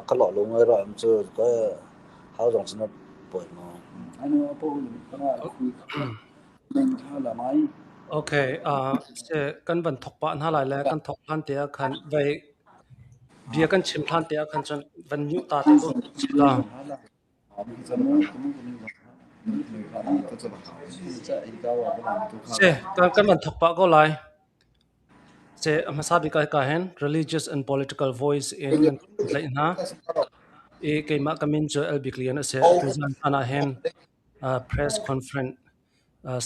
ka lawh lu ngai ra cu ka hau zong cun poi maw. Okay, se kan van thok pah hna lai le kan thok hlan te ah khan vai bia kan chim hlan te ah khan cun van mute ta te ko la. Se kan kan van thok pah ko lai. Se a hmasa bik ah ka hen religious and political voice in kan tlaih hna. I keimah ka min cu El Bik Lian a si. Tuzan caan ah hin press conference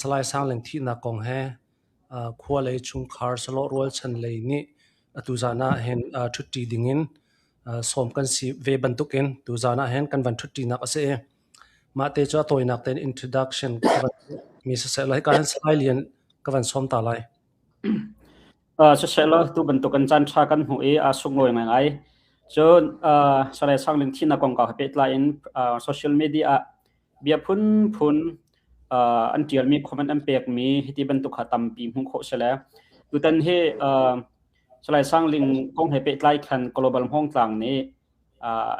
Salai Sang Ling thihnak kong he khua lei chungkhar sawlawh rualchan lei nih atu zan ah hin ṭhutṭi dingin sawm kan si ve bantukin tuzan ah hin kan van ṭhutṭinak a si i mah te cu a tawinak tein introduction ka van mi siseh law hika hin Salai Lian ka van sawm ta lai. Siseh law tu bantuk kan caan ṭha kan hmuh i aa sunglawi ngaingai. Cun Salai Sang Ling thihnak kongkau he pehtlai in social media ah bia phunphun an ṭialmi comment an pekmi hiti bantuk kha tampi hmuh khawh si le tutan hi Salai Sang Ling kong he pehtlai khan Global Hmawngtlang nih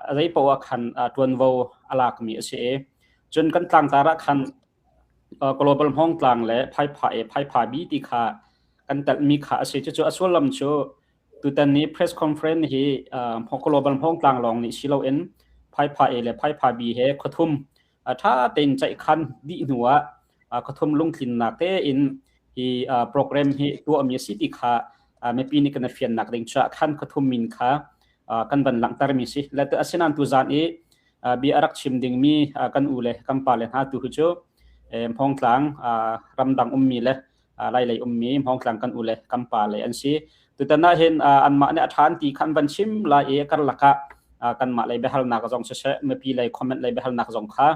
a zei poah khan ṭuanvo a lakmi a si i cun kan tlangtar ah khan Global Hmawngtlang le Phaipha A Phaipha B ti kha kan telhmi kha a si. Cucu a sullam cu tutan ni press conference hi Global Hmawngtlang lawng nih si loin Phaipha A le Phaipha B he khuathum ṭha tein ceihkhan dih hnu ah khuathum lungtlinnak tein hi program hi tuahmi a si ti kha mipi nih kan i fiannak ding caah khan khuathum min kha kan van langhtermi si. Le asinain tuzaan i bia a rak chim dingmi kan u le kan pa le hna tu hi cu Hmawngtlang ramdang ummi le Lailei ummi Hmawngtlang kan u le kan pa le an si. Tutan ah hin anmah nih a ṭha an ti kha an van chim lai i karlak ah kanmah lei biahalnak zong siseh mipi lei comment lei biahalnak zong kha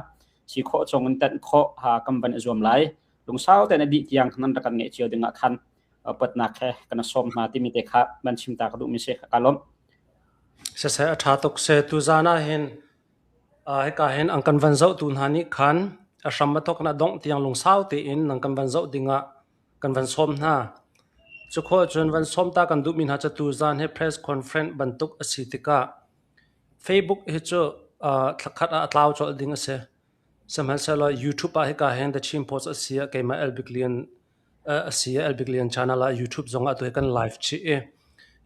si khawh chung in tenh khawh kan van i zuam lai. Lungsau tein a dih tiang nan rak kan ngeih cio ding ah khan upatnak he kan sawm hna timi te kha van chim ta ka duhmi si. Ka lawmh. Siseh a ṭha tuk seh tuzaan ah hin hika hin an kan van zohtu hna nih khan a hram a thawk in a dongh tiang lungsau tein nan kan van zoh dingah kan van sawm hna. Cukhawh cun van sawm ta kan duhmi hna cu tuzaan hi press conference bantuk a si tikah Facebook hi cu thlakhat ah a tlau colh ding a si. Sihmanhsehlaw YouTube ah hika hin The Chin Post a si ah keimah Elbik Lian a si i Elbik Lian channel ah YouTube zong ah tuhi kan live chih i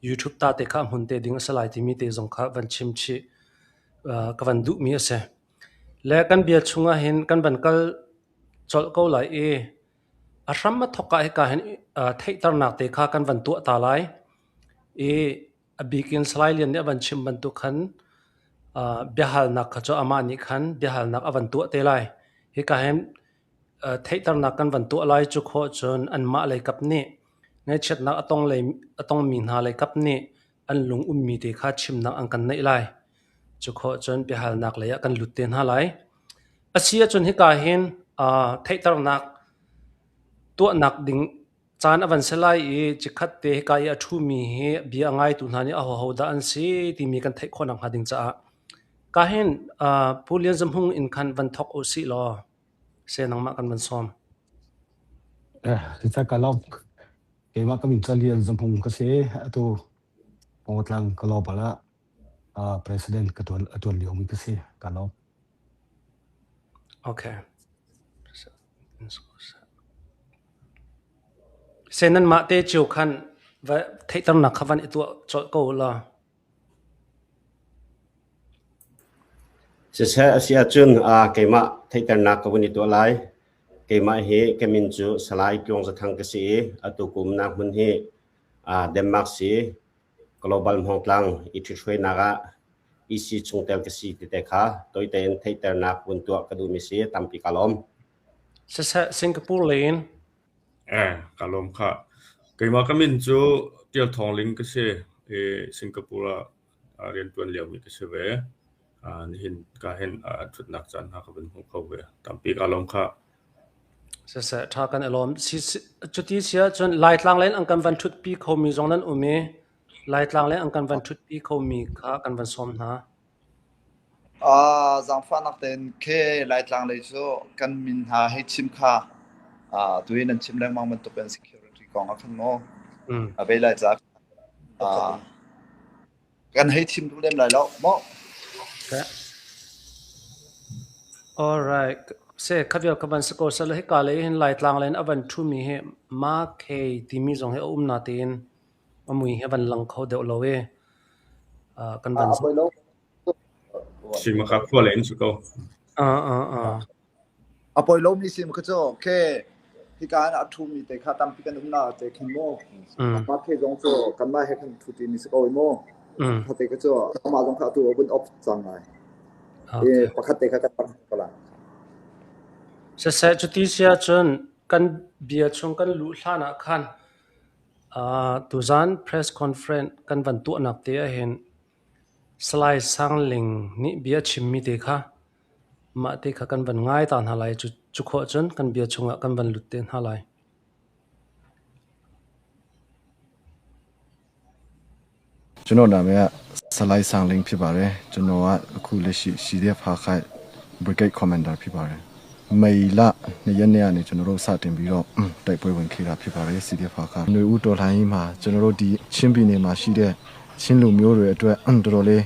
YouTube ta te kha hmun te ding a si lai timi te zong kha van chim chih ka van duhmi a si. Le kan bia chungah hin kan van kal colh ko lai i a hram a thawk ah hika hin theihternak te kha kan van tuah ta lai i a bik in Salai Lian nih a van chim bantuk khan biahalnak kha cu amah nih khan biahalnak a van tuah te lai. Hika hin Theihternak kan van tuah lai cu khawh cun anmah leikap nih ngaihchiatnak a tongmi hna leikap nih an lung ummi te kha chimnak an kan neih lai. Cu khawh cun biahalnak lei ah kan lut te hna lai. A si ahcun hika hin theihternak tuahnak ding caan a van si lai i chikkhat te hika i a ṭhumi hi bia a ngaitu hna nih ahoho dah an si timi kan theih khawh nakhnga ding caah ka hin Pu Lian Za Hmung in khan van thawk u sih law Se nangmah kan van sawm. Cucaah ka lawm. Keimah ka min cu Lian Za Hmung ka si. Atu Pawtlang Global ah president ka tuan a tuan liomi ka si. Ka lawm. Okay. Se nanmah te cio khan va theihternak kha van i tuah colh ko law. Siseh a si ahcun keimah theihternak ka vun i tuah lai. Keimah hi ka min cu Salai Tluang Za Thang ka si i atu kum nak hmun hi Denmark si Global Hmawngtlang i ṭhithruainak ah EC chungtel ka si ti te kha tawite in theihternak vun tuah ka duhmi si tampi ka lawm. Siseh Singapore lei in Ka lawm khah. Keimah ka min cu Tial Thawng Ling ka si i Singapore ah rianṭuan liomi ka si ve. Nihin ka hin ṭhutnak caan hna ka vun hmu kho ve. Tampi ka lawm khah. Siseh, ṭha kan i lawm. Cuti si ahcun Laitlang lei in an kan van ṭhutpi khomi zong nan um i Laitlang lei an kan van ṭhutpi khomi kha kan van sawm hna. Zaangfahnak tein khi Laitlang lei cu kan min hna hei chim kha tuhi nan chim lengmang bantukin security kong ah khan maw a vei lai caah kan hei chim duh lem lai lo maw? Okay. All right. Se kha vial kha van si ko seh hika lei hin Laitlang lei in a van ṭhumi hi Ma Khe timi zong hi a um natein a mui hi a van lang kho deuh lo i kan van A poi lo. Si maka khua lei in si ko. Ah ah ah. A poi lomi sim kha cu okay hika ah a ṭhumi te kha tampi kan um na te khin mu. Mah the zong cu kanmah he khan ṭhu ṭi mi si ko i mu. Kha te kha cu amah zong kha atu a vun off cang ngai. Okay. Pakhat te kha kan pang ko la. Siseh cuti si ahcun kan bia chung kan luh hlan ah khan tuzaan press conference kan van tuahnak te ahhin Salai Sang Ling nih bia a chimmi te kha mah te kha kan van ngai ta hna lai. Cu, cu khawh cun kan bia chungah kan van lut te hna lai. ကျွန်တော်နာမည်ကဆလိုက်ဆောင်လင်းဖြစ်ပါတယ်ကျွန်တော်ကအခုလက်ရှိ CDF ဟာခိုင် Brigade Commander ဖြစ်ပါတယ်မေလ2ရက်နေ့ကနေကျွန်တော်တို့စတင်ပြီးတော့တိုက်ပွဲဝင်ခဲ့တာဖြစ်ပါတယ် CDF ဟာခຫນွေဦးတော်လှန်ရေးမှာကျွန်တော်တို့ဒီချင်းပြည်နယ်မှာရှိတဲ့ချင်းလူမျိုးတွေအတွက်တော်တော်လေး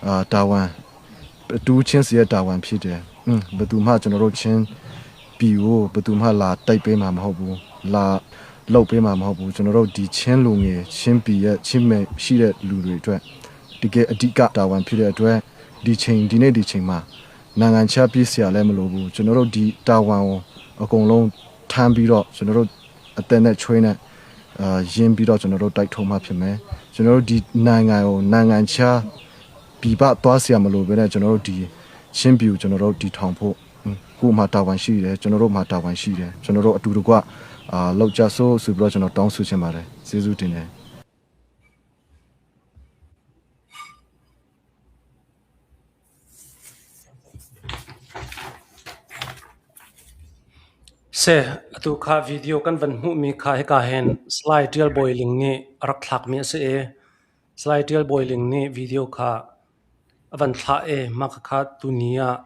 အာတာဝန်တူးချင်းစီရဲ့တာဝန်ဖြစ်တယ်ဘယ်သူမှကျွန်တော်တို့ချင်းပြည်ကိုဘယ်သူမှလာတိုက်ပေးမှာမဟုတ်ဘူးလာလှုပ်ပေးမှာမဟုတ်ဘူးကျွန်တော်တို့ဒီချင်းလူငယ်ချင်းပြည်ရဲ့ချင်းမဲ့ရှိတဲ့လူတွေအတွက်တကယ်အဓိကတာဝန်ဖြစ်တဲ့အတွက်ဒီချိန်ဒီနေ့ဒီချိန်မှာနိုင်ငံခြားပြည်စရာလည်းမလိုဘူးကျွန်တော်တို့ဒီတာဝန်ကိုအကုန်လုံးထမ်းပြီးတော့ကျွန်တော်တို့အသက်နဲ့ချွေးနဲ့အာရင်းပြီးတော့ကျွန်တော်တို့တိုက်ထုံးမှဖြစ်မယ်ကျွန်တော်တို့ဒီနိုင်ငံကိုနိုင်ငံခြားပြည်ပသွားစရာမလိုဘဲနဲ့ကျွန်တော်တို့ဒီချင်းပြည်ကိုကျွန်တော်တို့ဒီထောင်ဖို့ကိုမှတာဝန်ရှိတယ်ကျွန်တော်တို့မှတာဝန်ရှိတယ်ကျွန်တော်တို့အတူတကွအာလောက်ကြဆိုဆိုပြီးတော့ကျွန်တော်တောင်းဆိုချင်ပါတယ်ကျေးဇူးတင်တယ် Seh, atu kha video kan van hmuhmi kha hika hin Salai Ṭial Bawi Ling nih a rak thlakmi a si i Salai Ṭial Bawi Ling nih video kha a van thlah i mah khakha tuni ah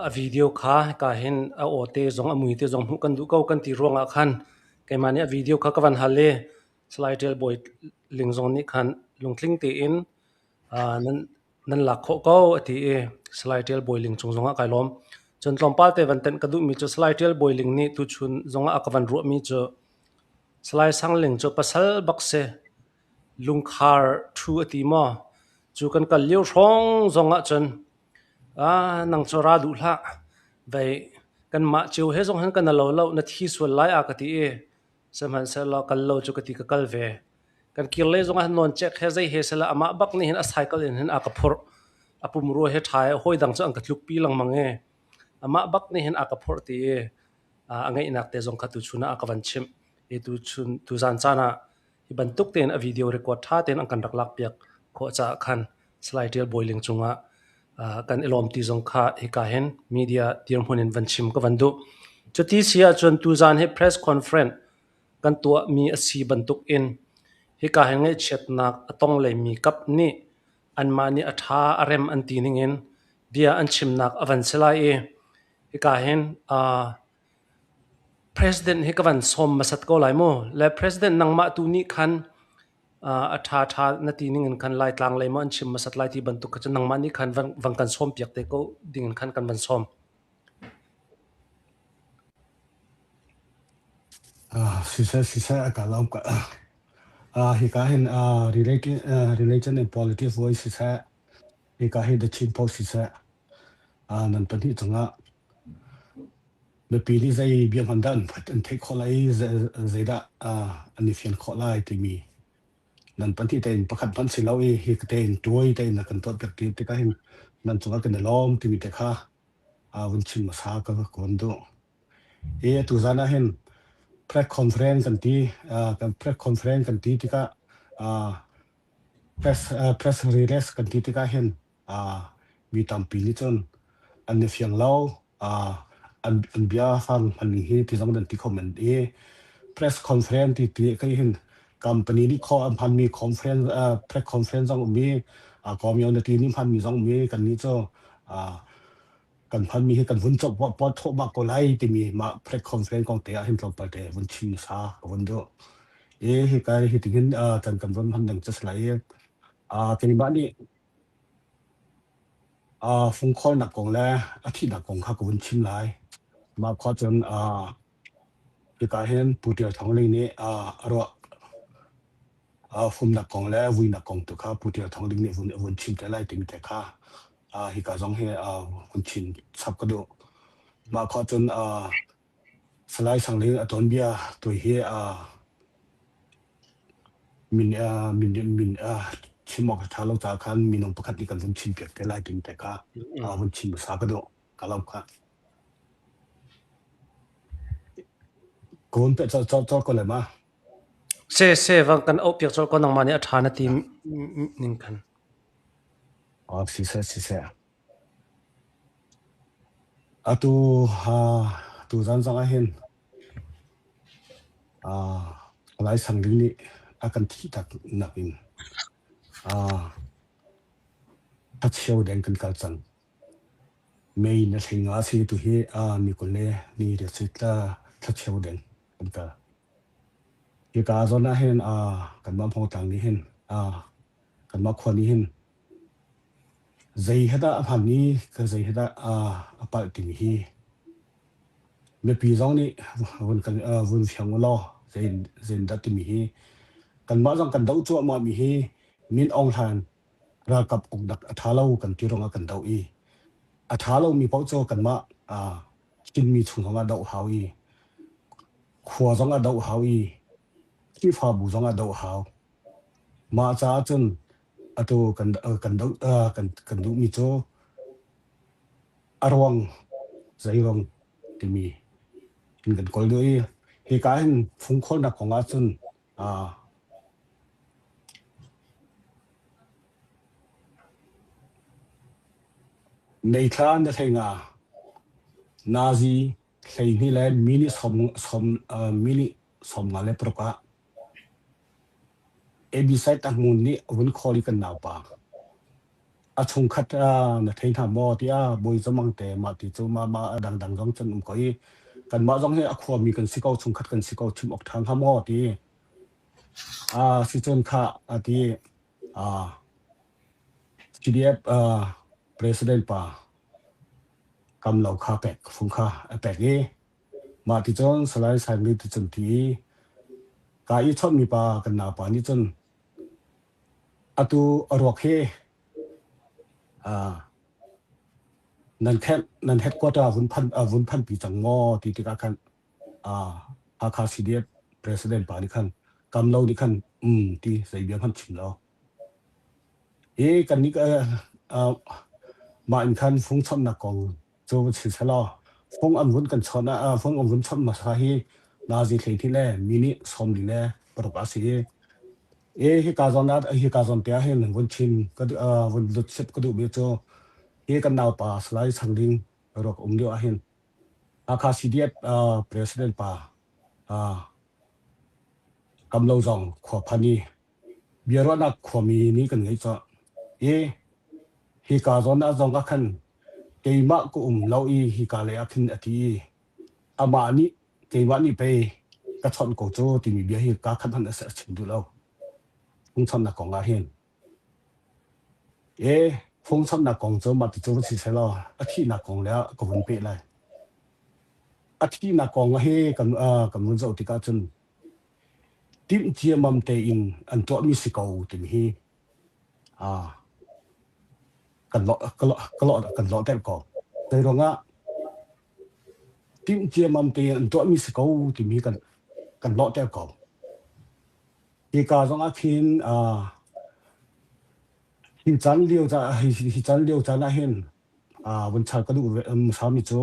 a video kha hika hin a aw te zong a mui te zong hmuh kan duh ko kan ti ruangah khan keimah nih a video kha ka van hal i Salai Ṭial Bawi Ling zong nih khan lungtling tein nan nan lak khawh ko a ti i Salai Ṭial Bawi Ling cung zongah kai lawm. Cun tlawmpal te van tenh ka duhmi cu Salai Ṭial Bawi Ling nih tuchun zongah a ka van ruahmi cu Salai Sang Ling cu pasal bak si lungkhar ṭhu a ti maw cu kan kal lio hrawng zongah cun ah nang cu ra duh hlah vei kanmah cio he zong hin kan lo lo na thi sual lai a ka ti i sihmanhsehlaw kal lo cu ka ti ka kal ve. Kan kir lei zongah nawn cek he zei he sila amah bak nih hin a cycle in hin a ka phurh. A pumrua he ṭha i hawi dang cu an ka tlukpi lengmang i amah bak nih hin a ka phurh ti i a ngeihnak te zong kha tuchun ah a ka van chimh. I tuchun tuzan caan ah hi bantuk tein a video record ṭha tein an kan rak lakpiak khawh caah khan Salai Ṭial Bawi Ling cungah kan i lawm ti zong kha hika hin media dirhmun in van chim ka van duh. Cuti si ahcun tuzan hi press conference kan tuahmi a si bantuk in hika hin ngaihchiatnak a tong leimi kap nih anmah nih a ṭha a rem an ti ning in bia an chimnak a van si lai i hika hin uh, President hi ka van sawm hmasat ko lai mu. Le President nangmah tu nih khan uh, a ṭha ṭha na ti ning in khan Laitlang lei maw an chim hmasat lai ti bantuk kha cu nangmah nih khan van, van kan sawm piak te ko ding in khan kan van sawm. Ah, siseh siseh a ka lawm ka. Ah, hika hin ah religion, uh, religion and politics voice siseh, hika hi The Chin Post siseh, ah nan pahnih cungah mipi nih zei bia hman dah an an theih khawh lai i zeidah ah an i fian khawh lai timi nan pahnih tein pakhat hmanh si lo i hi tein tuai tein na kan tuah piak ti tikah hin nan cungah kan i lawm timi te kha ah vun chim hmasa ka ka duh. Hi atu zan ah hin press conference kan ti. Uh, kan press conference kan ti tikah uh, press uh, press release kan ti tikah hin uh, mi tampi nih cun an i fiang lo. Uh, an, an bia fang hman ning hi ti zong nan ti kho men i press conference ti ti kai hin company nih kho an hmanmi conference uh, press conference zong um i uh, community nih hmanmi zong um i kan nih cu uh, kan phanmi hi kan vun cawk pot thawhmah ko lai timi mah press conference kong te ah hin tlawmpal te vun chim sa ka vun duh. I hi kai hi tingin kan kan vun hman ding cu si lai i keimah nih Fungkhawlnak kong le a thihnak kong kha ka vun chim lai. Mah khua cun hika hin Pu Tial Thawng Ling nih a ruah fumnak kong le vuinak kong tu kha Pu Tial Thawng Ling nih vun vun chim te lai timi te kha hika zong hi vun chim chap ka duh. Mah khua cun Salai Sang Ling a tuanbia tu hi min min min chim awk a ṭha lo caah khan minung pakhat nih kan vun chimpiak te lai timi te kha vun chim hmasa ka duh. Ka lawm kha. Ka vun peh colh colh ko lai ma? Se se vang kan auh piak colh ko nangmah nih a ṭha na ti ning khan. Siseh siseh. Atu tuzan zong ahhin Lai Sang Ling nih a kan thihtak nakin thacheu deng kan kal cang. May na hlei nga si tuhi ni 20 le ni riat si thlacheu deng kan kal. Hika zawn ahhin kanmah Hmawngtlang nih hin kanmah khua nih hin Zei he dah a hman i ka zei he dah a palh timi hi mipi zong nih vun kan vun fiang u law zei dah timi hi kanmah zong kan doh cuahmah mi hi Min Aung Hlaing ralkap uknak a ṭha lo kan ti ruangah kan doh i a ṭha lomi paoh cu kanmah Chinmi chung zongah doh hau i khua zongah doh hau i Khrihfabu zongah doh hau. Mah caah cun atu kan kan doh kan kan duhmi cu a ruang zeiruang timi in kan kawl duh i hika hin fungkhawlnak kong ahcun May thla na hlei nga nazi 12 le minute 36 ah Abisai Tanghmun nih a vun call i kan naupa a chungkhat na thei hna maw tiah Bawi Za Mang te mah ti cu mah mah a dangdang zong cun um ko i kanmah zong hi a khuami kan si ko chungkhat kan si ko chim awk ṭha hnga maw ti si cun khah a ti CDF president pa kam lo kha pek fung kha a pek i Mah ti cun Salai Saimli ti cun ti i ka i chawnhmi pa kan naupa nih cun atu a ruak hi nan khenh nan headquarter vun phan vun phanpi cang maw ti tikah khan Hakha CDF president pa nih khan kam lo nih khan um ti zei bia hmanh chim lo. I kan nih mah in khan fung chawnhnak kong cu va chim selaw fung an vun kan chawnh ah fung an vun chawnh hmasa hi nazi 12 le minute 46 a si i e hika zawn ah hika zawn te ah hin vun chim ka vun lut sip ka duhmi cu hi kan naupa Salai Sang Ding ruak um lio ah hin Hakha CDF president pa Kamlo zong khua phan i biaruahnak khuami nih kan ngeih cawh i hika zawn ah zong ah khan keimah ka um lo i hika lei ah khin a ti i amah nih keimah nih pei ka chawnh ko cu timi bia hi kaa khat hmanh a chim duh lo phungchamnak kong ah hin e phungchamnak kong cu mah ti cu si selaw a thihnak kong le ah ka vun peh lai a thihnak kong hi kan kan vun zoh tikah cun Timh ciammam tein an tuahmi si ko timi hi kan lawhter ko. Zeiruangah timh ciammam tein an tuahmi si ko timi kan kan lawhter ko. Hika zong ah khin hi caan lio hi caan lio caan ah hin vun char ka duh hmasami cu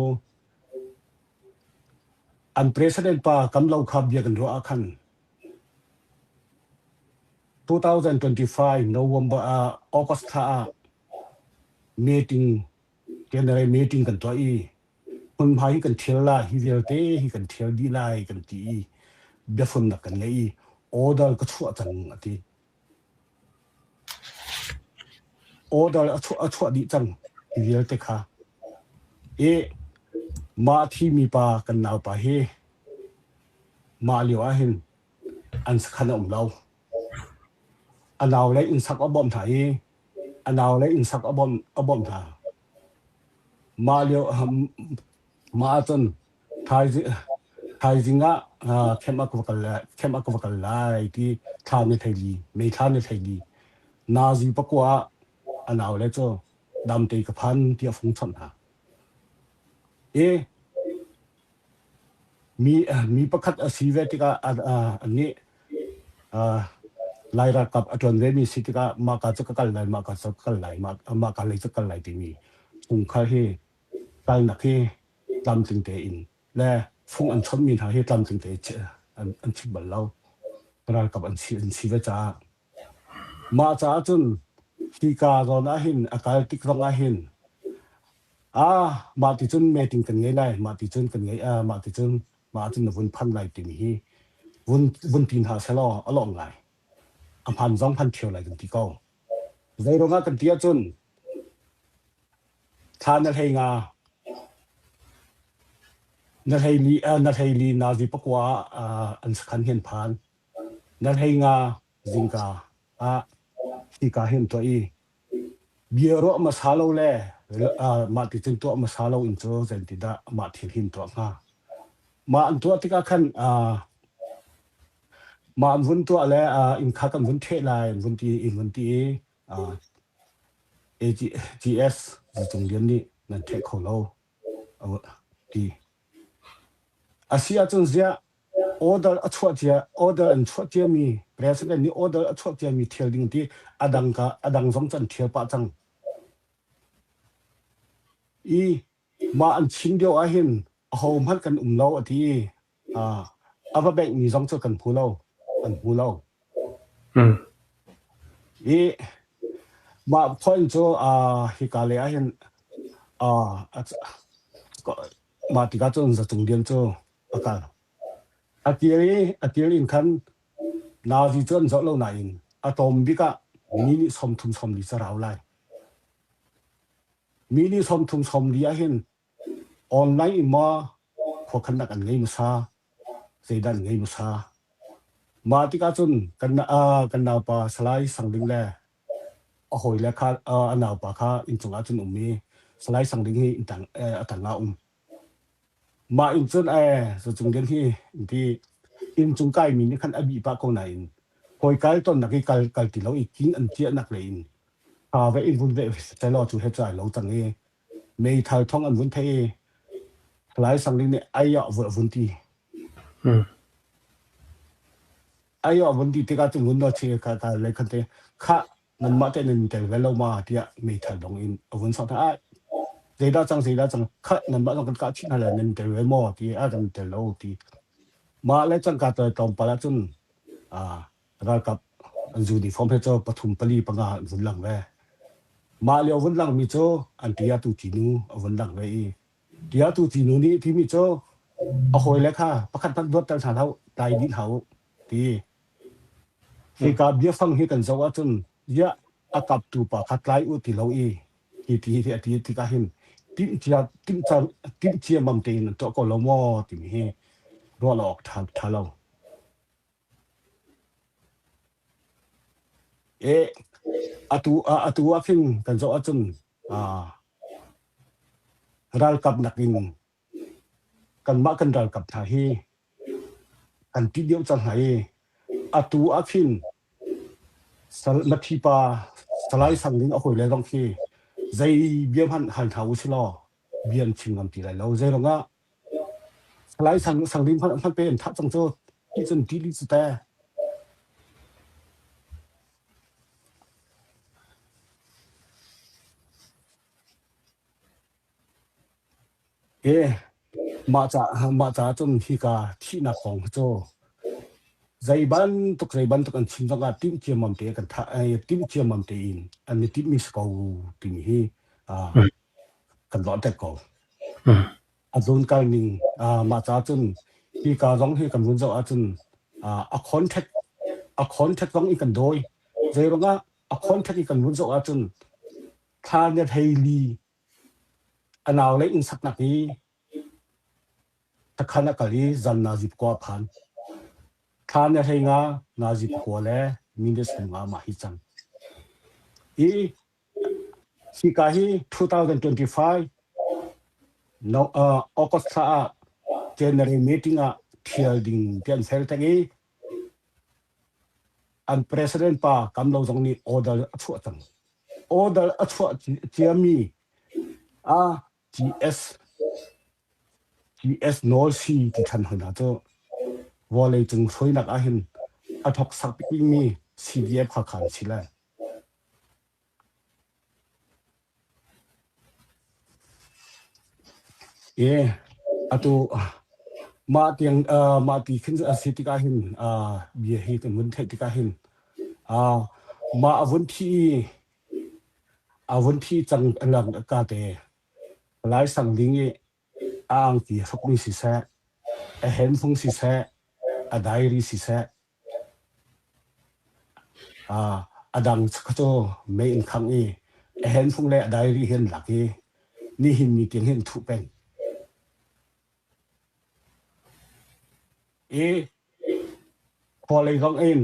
An president pa kam lo kha bia kan ruah ah khan 2025 November ah August thla ah meeting general meeting kan tuah i hmunhma hi kan thial lai hi vialte hi kan thial dih lai kan ti i biafunnak kan ngei i order ka chuah cang a ti. Order a chuah a chuah dih cang hi vialte kha. I mah a thimi pa kan naupa hi mah lio ah hin an sakhan a um lo. A nau le innsak a bawmh hna i a nau le innsak a bawmh a bawmh hna. Mah lio mah ahcun thaizing thaizing ah camp ah ka va kal lai camp ah ka va kal lai ti thla ni thei li May thla ni thei li nazi pakua ah a nau le cu damte ka phan tiah fung chawnh hna. I Mi mi pakhat a si ve tikah anih Lai ralkap a ṭuan vemi si tikah mahka cu ka kal lai, mahka cu ka kal lai, mahka lei cu ka kal lai timi chungkhar hi kalnak hi tlamtling tein le fung an chawnhmi hna hi tlamtling tein an chim bal lo. Ralkap an si an si ve caah. Mah caah cun hika zawn ahhin a kal tik zong ahhin ah mah ti cun meeting kan ngei lai, mah ti cun kan ngei ah mah ti cun mah cun na vun phan lai timi hi vun vun ti hna selaw a lawm lai. A hman zong hman ṭheo lai kan ti ko. Zei ruangah kan ti ahcun thla na hlei nga na hlei li na hlei li nazi pakua ah an sakhan hi an phan. Na hlei nga zingka ah hika hin tuah i bia ruah hmasa lo le mah ti cun tuah hmasa lo in cu zeitidah mah thil hin tuah hnga. Mah an tuah tikah khan mah an vun tuah le inn kha kan vun ṭheh lai an vun ti in vun ti i AGS Zitung Lian nih nan ṭheh kho lo ti. A si ahcun ziah order a chuah cia order an chuah ciami president nih order a chuah ciami ṭhial ding ti a dang ka a dang zong cu an ṭhial pah cang. I mah an chim lio ahhin ahohmanh kan um lo a ti i a va benghmi zong cu kan hmu lo an hmu lo. I mah point cu hika lei ahhin mah tikah cun Zacung Lian cu a kal. A kir i a kir in khan nazi cu an zoh lo nain a tlawm bik ah mi nih 30 40 cu rau lai. Mi nih 30 40 ahhin Online in maw khuakhannak an ngei hmasa, zeidah an ngei hmasa. Mah tikah cun kan kan naupa Salai Sang Ding le a hawile kha a naupa kha inncung ah cun um i Salai Sang Ding hi inntang a tang ah um. Mah inn cun ee Zacung Lian hi ti inncung kaimi nih khan a bih pah ko nain hawi kal tonnak i kal kal ti lo i king an ciahnak lei in ha ve in vun ve selaw cu he cu ai lo cang i Meithal thawng an vun theih i Salai Sang Ling nih ai ah vun ti. Ai ah vun ti tikah cun vun nawl che ka ka lei khan te khah nanmah te nan tel ve lo ma tiah meithal dong in a vun sok hna. Ai zeidah cang zeidah cang khah nanmah zong kan kah chih hna lai nan tel ve maw ti a kan tel lo ti. Mah le cangka tlawmpal ah cun ralkap an uniform he cu pathum pali panga an vun lang ve. Mah lio vun langmi cu an tiatu tinu a vun lang ve i tiatu tinu nih timi cu a hawile kha pakhat hmanh luatter hna hlah tlai dih hlah u ti. Hika biafang hi kan zoh ahcun ziah a kaptu pa kha tlai u ti lo i hi ti hi a ti tikah hin timhcia timhcia timhcia mam tein an tuah ko lo maw timi hi ruah lo awk ṭha ṭha lo. Atu atu ah khin kan zoh ahcun ralkap nakin kanmah kan ralkap hna hi kan ṭih deuh cang hna i atu ah khin Mathipa Salai Sang Ling a hawile zong khi zei bia hmanh hal hna usih law bia an chim ngam ti lai lo. Zeiruangah Salai Sang Sang Ling hmanh pe an thah cang cu ti cun ti li cu teh. E mah ca mah ca cun hika thihnak kong hi cu zei bantuk zei bantuk an chim zongah timh ciammam te kan thah timh ciammam tein an i timhmi si ko timi hi kan lawhter ko. A zunkal ning mah ca cun hika zong hi kan vun zoh ahcun a contact a contact zong in kan dawi. Zei ruangah a contact i kan vun zoh ahcun thla ne hlei li a nau le inn saknak i sakhan a kal i zan nazi pakua a phan. Thla ne hlei nga nazi pakua le minutes nga mah hi cang. I Hika hi 2025. No, August thla ah January meeting ah thial ding ti an fel teng i an president pa kam lo zong nih order a chuah cang. Order a chuah ciami a GS GS nawl si ti than hna cu vawleicung hruainak ahhin a thok sak bikmi CDF Hakha an si lai. E atu mah tiang mah ti khin a si tikah hin bia hi kan vun theih tikah hin mah a vun thi a vun thi cang lang ka te lai sang ding i a angki hrukmi siseh a handphone siseh a diary siseh A dang kha cu mei in khangh i a handphone le a diary he an lak i nihin ni tiang hin an thuh peng. I khua lei zong in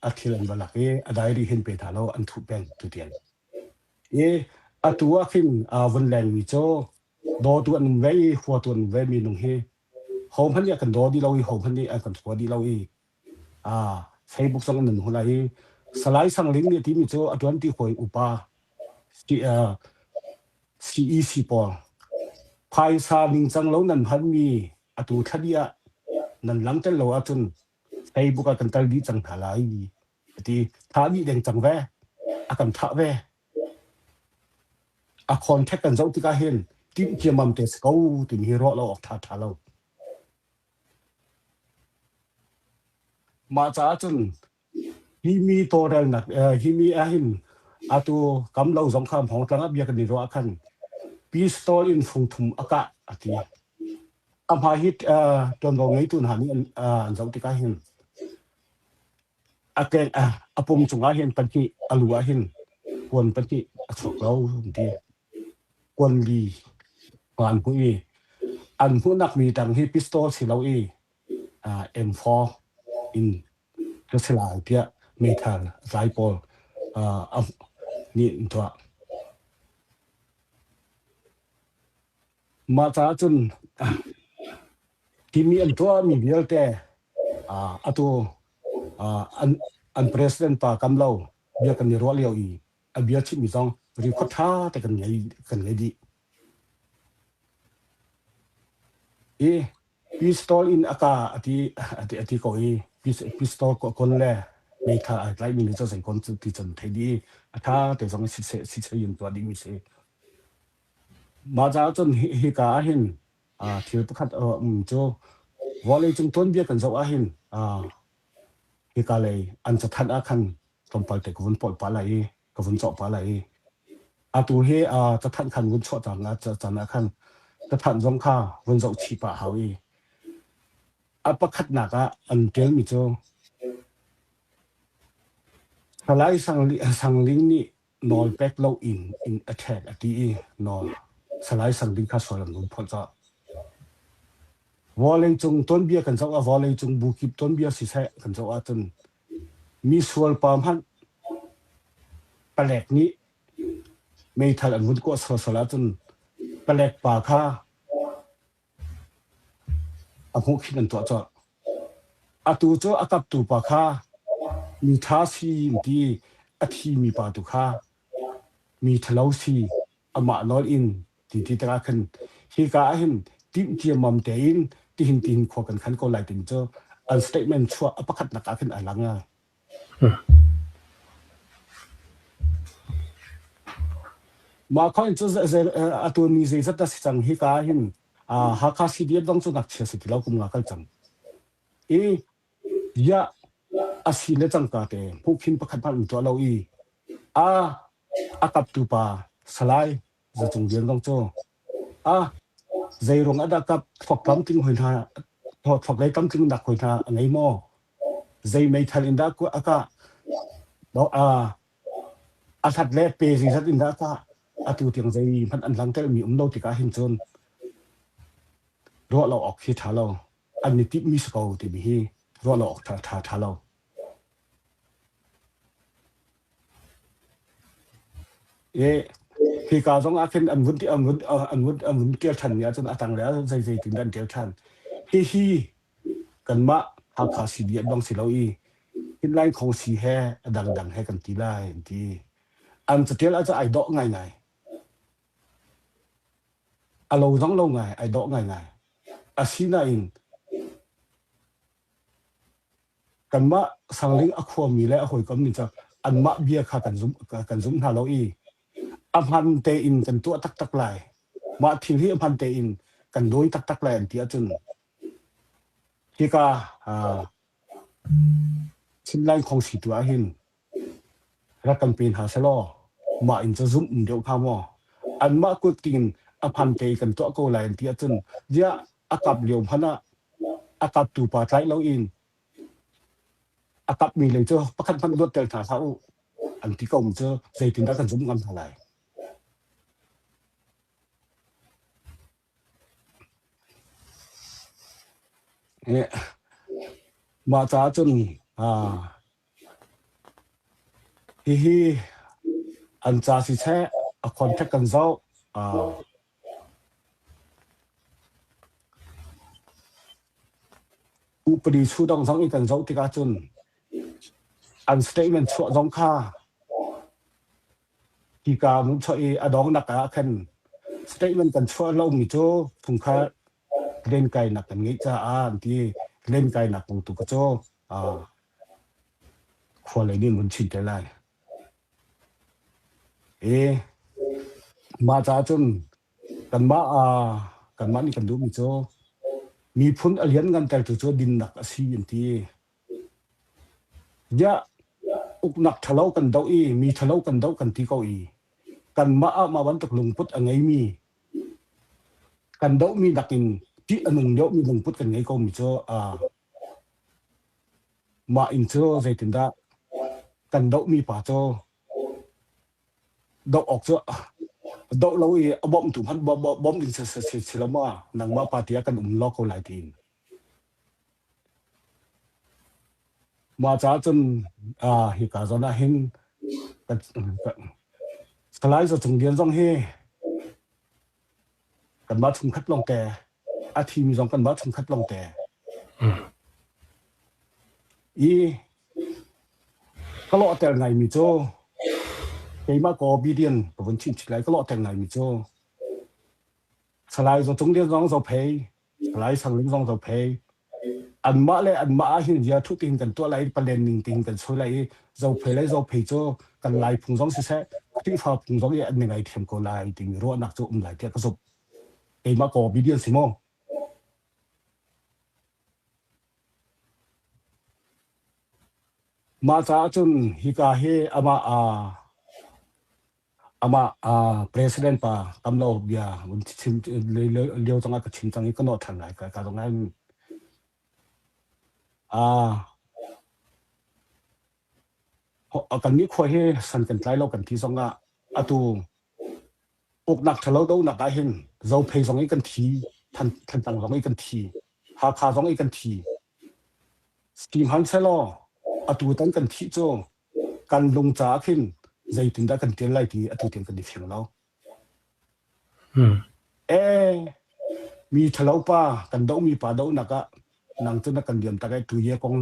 a thil an va lak i a diary hin pe hna lo an thuh peng tutiang. I atu ah khin vun lengmi cu dawtu an um ve i huatu an um ve mi nung hi hohmanh nih a kan daw dih lo i hohmanh nih an kan hua dih lo i Facebook zong an hun lai i Salai Sang Ling nih timi cu a tuan ti hawi upa CEC pawl phaisa ningcang lo nan hmanmi atu thla dih ah nan langter lo ahcun Facebook ah kan tel dih cang hna lai ati thah dih deng cang ve a kan thah ve A contact kan zoh tikah hin timh ciammam te si ko timi hi ruah lo awk ṭha ṭha lo. Mah caah cun hi mi tawlrelnak hi mi ahhin atu kam lo zong kha Hmawngtlang ah bia kan i ruah ah khan pistol in fungthum a kah a ti. A hmai hi ṭuanvo ngeitu hna nih an zoh tikah hin A keng a pum cungah hin pahnih a lu ah hin kuan pahnih a chuak lo an ti. Kuan li an hmuh i an hmuhnak mi tang hi pistol si lo i M4 in ka si lai tiah meithal tlai pawl nih an tuah. Mah caah cun timi an tuahmi vialte atu an president pa kam lo bia kan i ruah lio i a bia chimmi zong record ṭha te kan ngei kan ngei dih. I pistol in a ka ati ati ati ko i pistol kon le meithal ai tlaihmi nih cu zei kon ti cun thei dih i a ṭha te zong si si in tuah dihmi si. Mah caah cun hika ah hin thil pakhat a um cu vawleicung tuanbia kan zoh ahhin hika lei an cathanh ah khan tlawmpal te ka vun polh pah lai i ka vun cawh pah lai i atu hi cathanh khan vun chuah cang caan ah khan cathanh zong kha vun zoh chih pah hau i a pakhatnak ah an ṭialmi cu Salai Sangling nih Nawl pek lo in in a ṭhek a ti i nawl Salai Sang Ding kha sual an vun phawt cawh. Vawleicung tuanbia kan zoh ah vawleicung bu kip tuanbia siseh kan zoh ahcun mi sual pa hmanh palek nih meithal an vun kuah sualsual ahcun palek pa kha A hmuh khin an tuah colh. Atu cu a kaptu pa kha mi ṭha si an ti. A thimi pa tu kha mi ṭhalo si amah nawl in ti ti tikah khan hika ah hin timh ciammam tein tihin tihin khua kan khan ko lai timi cu an statement chuah a pakhatnak ah khin a lang. Mah coin cu atu ni zeizat dah si cang hika ah hin Hakha CDF zong cu ngakchia si ti lo kum nga kal cang. I ya a si le cangka te hmuhkhin pakhat hmanh an tuah lo i a a kaptu pa Salai Zacung Lian zong cu a zeiruang ah dah kap thluak tlamtling hoi hna thluak lei tlamtling nak hoi hna a ngei maw? Zei meithal in dah a kah? A hlat le pe zeizat in dah a kah? Atu tiang zeihmanh an langtermi um lo tikah hin cun ruah lo awk hi ṭha lo. An i timhmi si ko timi hi ruah lo awk ṭha ṭha lo. Hika zong ah khin an vun an vun an vun an vun ṭial ṭhan mi ahcun a tanglei ah zei zeitin dah an ṭial ṭhan. Hihi kanmah Hakha CDF bang si lo i Hinlain Khongsi he a dangdang he kan ti lai an ti. An caṭial ahcun ai dawh ngaingai. A lo zong lo ngai, ai dawh ngaingai. Asinain Kanmah Sangling a khuami le a hawikom nih cun anmah bia kha kan zum, kan zum hna lo i a hman tein kan tuah taktak lai. Mah thil hi a hman tein kan dawi taktak lai an ti ahcun hika uh, Chinland Khongsi tu ahhin rak kan pe hna selaw mah in cu zumh um deuh hnga maw? Anmah kut king a hman te kan tuah ko lai an ti ahcun ziah a kap lio hmanh ah a kaptu pa tlaih loin a kapmi lei cu pakhat hmanh luatter hna hlah u an ti ko mi cu zeitindah kan zumh ngam hna lai? Mah caah cun hihi an ca siseh a contact kan zoh. Upadi chudang zong i kan zoh tikah cun an statement chuah zong kha Hika hmun chuah i a donghnak ah khan statement kan chuah lomi cu phungkhar lenkainak kan ngeih caah an ti. Lenkainak kong tu kha cu khua lei nih an vun chim te lai. I mah caah cun kanmah kanmah nih kan duhmi cu miphun a lianngantertu cu dinnak a si an ti. Ziah uknak ṭhalo kan doh i mi ṭhalo kan doh kan ti ko i kanmah ah mah bantuk lungput a ngeimi kan dohmi nakin ṭih a nung deuhmi lungput kan ngei komi cu mah inn cu zeitindah kan dohmi pa cu doh awk cu doh lo i a bawmtu hmanh bawmh ding si lo maw nangmah party ah kan um law ko lai tiin. Mah caah cun hika zawn ah hin Salai Za Cung Lian zong hi kanmah chungkhat lawngte a thimi zong kanmah chungkhat lawngte i ka lawhter ngaimi cu keimah ka obedient ka vun chim chih lai ka lawhter ngaimi cu Salai Za Cung Lian zong Zophei Lai Sangling zong Zophei anmah le anmah ah hin zia thuh tiin kan tuah lai i palen ning tiin kan soi lai i Zophei le Zophei cu kan Lai phung zong siseh Khrihfa phung zong i an i ngaithiam ko lai timi ruahnak cu um lai tiah ka zumh. Keimah ka obedient si maw? Mah caah cun hika hi amah Amah president pa tam lo bia vun chim lio zongah ka chim cang i ka nawh ṭhan lai ka ka zong in kannih khua hi san kan tlai lo kan ti zongah atu uknak ṭhalo donak ah hin Zophei zong i kan thi Thantlang zong i kan thi Hakha zong i kan thi Sihmanhsehlaw atu tan kan thih cu kan lung caah khin zeitindah kan ṭial lai ti atu tiang kan i fiang lo. Ee, mi ṭhalo pa kan dohmi pa dohnak ah nang cu na kan liam tak ai tu ye kong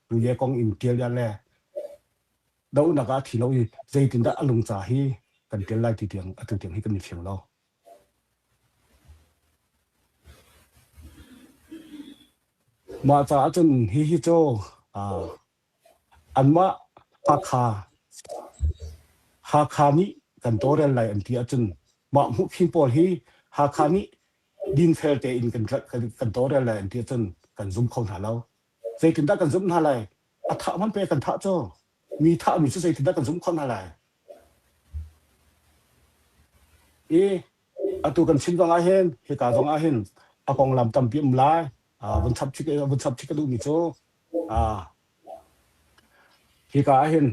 tu ye kong in ṭial ya le dohnak ah thi lo i zeitindah a lung ca hi kan ṭial lai ti tiang atu tiang hi kan i fiang lo. Mah caah cun hihi cu anmah Hakha Hakha nih kan tawlrel lai an ti ahcun mah hmuhkhing pawl hi Hakha nih dinfel tein kan kan tawlrel lai an ti ahcun kan zum kho hna lo. Zeitindah kan zumh hna lai? A thah hmanh pe kan thah cu. Mi thahmi cu zeitindah kan zumh khawh hna lai? I atu kan chim zong ah hin hika zong ah hin a konglam tampi um lai. Vun chap chih vun chap chih ka duhmi cu hika ah hin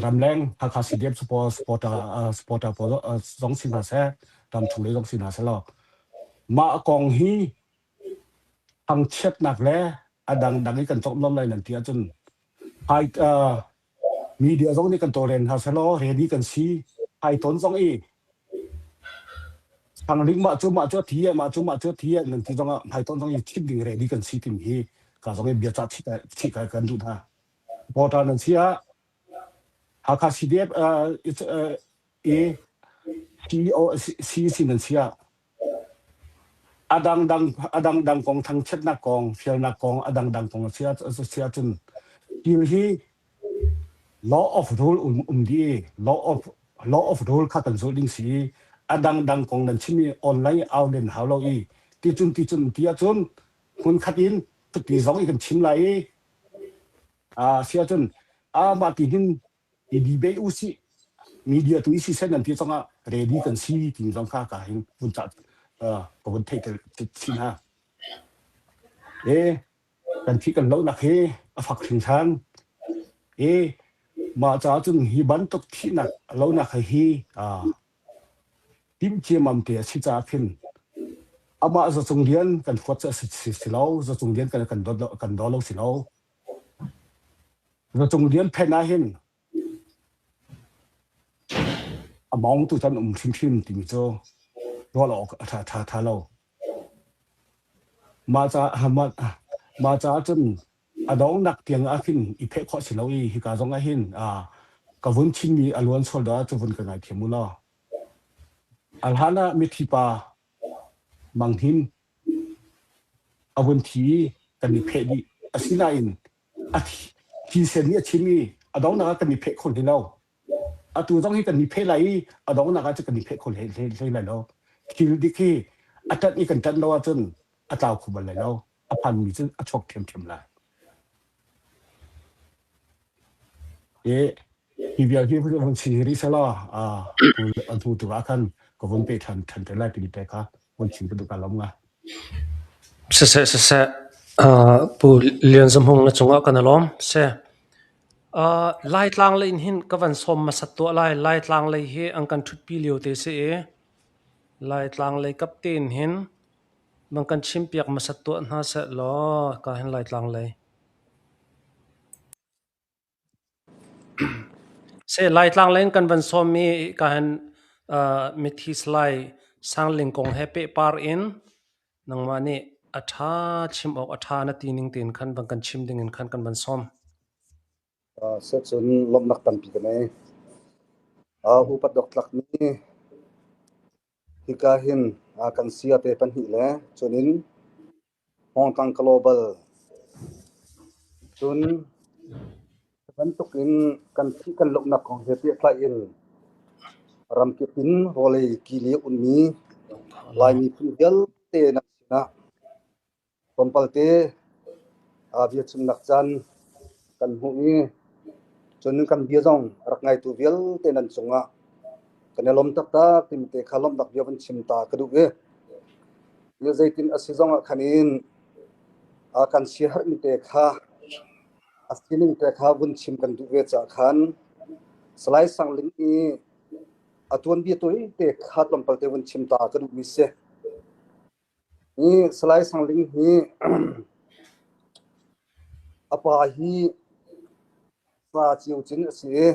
ramleng Hakha CDF support supporter supporter pawl zong si hna seh, ramchung lei zong si hna seh law mah kong hi thangchiatnak le a dangdang i kan cawk lai nan ti ahcun hai media zong nih kan tawlrel hna selaw ready kan si. Hai tawn zong i. Thangling mah cu mah cu a thi e mah cu mah cu a thi e nan ti zongah hmaitonh zong i chim ding ready kan si timi hi ka zong i bia cah chih chih kai kan duh hna. Reporter nan si ah Hakha CDF i CEO CEC nan si ah a dangdang a dangdang kong thangchiatnak kong fialnak kong a dangdang kong a si ah si ahcun thil hi law of rule um um dih i law of law of rule kha kan zulh ding si i a dangdang kong nan chim i online au len hau lo i ticun ticun ti ahcun hmunkhat in cuti zong i kan chim lai i a si ahcun a mah ti hin i debate u sih media tu i siseh nan ti zongah ready kan si timi zong kha ka hin vun ca ka vun theihter chin ha. E kan thi kan lohnak hi a fak hringhran. E mah caah cun hi bantuk thihnak lonak hi tim ciamam te a si caah khin amah zacung rian kan huat cu a si si lo zacung rian kan kan dawt kan daw lo si lo zacung rian phen ah hin a mawng tu can um hrimhrim timi cu ruah awk a ṭha ṭha ṭha lo. Mah caah mah mah caah cun a donghnak tiang ah khin i pheh khawh si lo i hika zong ah hin ka vun chimmi a luan sual dah cu vun ka ngaithiam u law. A hlan ah mithi pa Mang Hnin a vun thi i kan i pheh dih. Asinain a thi sen nih a chim i a donghnak ah kan i pheh kho hlei lo. Atu zong hi kan i pheh lai i a donghnak ah cun kan i pheh kho hlei, hlei, hlei lai lo. Thil dik hi a ṭanh i kan ṭanh lo ahcun a tlau kho bal lai lo. A phanmi cu a chuak ṭhiamṭhiam lai. I hi vial hi vun si rih selaw a hnu tu ah khan ka vun pe ṭhan ṭhan te lai timi te kha vun chim ka duh ka lawm nga. Siseh siseh Pu Lian Za Hmung na cungah kan i lawm. Seh. Laitlang lei in hin ka van sawm hmasat tuah lai. Laitlang lei hi an kan ṭhutpi lio te si i Laitlang lei kap tein hin van kan chimpiak hmasat tuah hna seh law ka hin Laitlang lei. Seh Laitlang lei in kan van sawm i ka hin mithi Salai Sangling kong he pehpar in nangmah nih a ṭha chim awk a ṭha na ti ning tein khan van kan chim ding in khan kan van sawm. Seh lawmhnak tampi ka ngei. Upat awk tlakmi hika hin kan sia te pahnih le cunin Hmawngtlang Global cun bantuk in kan thih kan lohnak kong he pehtlaih in ramkip in vawlei kili a ummi Lai miphun vialte nan sinah tlawmpalte biachimnak caan kan hmuh i cun kan bia zong a rak ngaitu vialte nan cungah kan i lawm taktak timi te kha lawmhnak bia van chim ta ka duh i zeitin a si zong ah khan in kan siaherhmi te kha a sining te kha vun chim kan duh ve caah khan Salai Sang Ling i a tuanbia tawi te kha tlawmpal te vun chim ta ka duhmi si. Hi Salai Sang Ling hi a pa hi sa cio cin a si i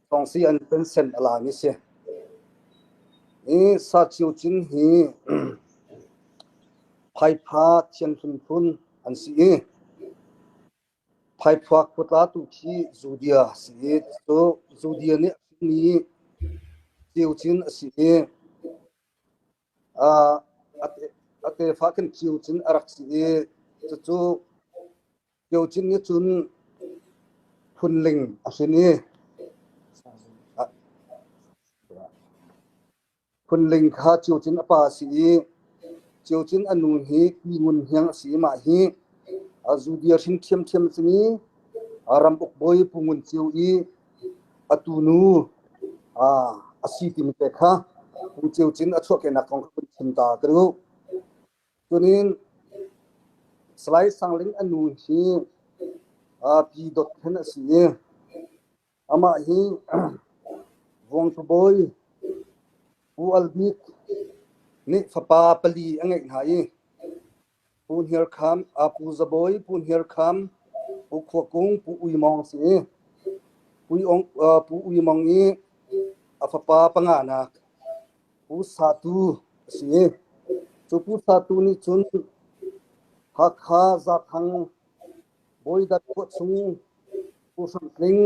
Thawngsi an pension a lami si. Hi sa cio cin hi Phaipha thianhlun phun an si i Phaipha khuatla tu khi Judea a si i cu Judea nih a hrinmi Ceucin a si i a tefa khin Ceucin a rak si i cucu Ceucin nih cun phunling a hrin i Phunling kha Ciocin a pa a si i Ciocin a nu hi Pi Ngun Hniang a si i mah hi Judea hrin ṭhiamṭhiam a simi ramuk bawi Pu Ngun Ceu i a tunu a si timi te kha Pu Ceucin a chuahkehnak kong kha vun chim ta ka duh. Cunin Salai Sang Ling a nu hi Pi Dawt Khen a si i Amah hi Vuangtu bawi Pu Al Bik nih fapa pali a ngeih hna i Pu Hniar Kham, Pu Za Bawi, Pu Hniar Kham, Pu Khua Kung, Pu Ui Mawng a si i Pu Ui Mawng i a fapa panganak Pu Sa Tu. a si. Cu Pu Sa Tu nih cun Hakha Zathang Bawidat khua chung Pu Hram Tling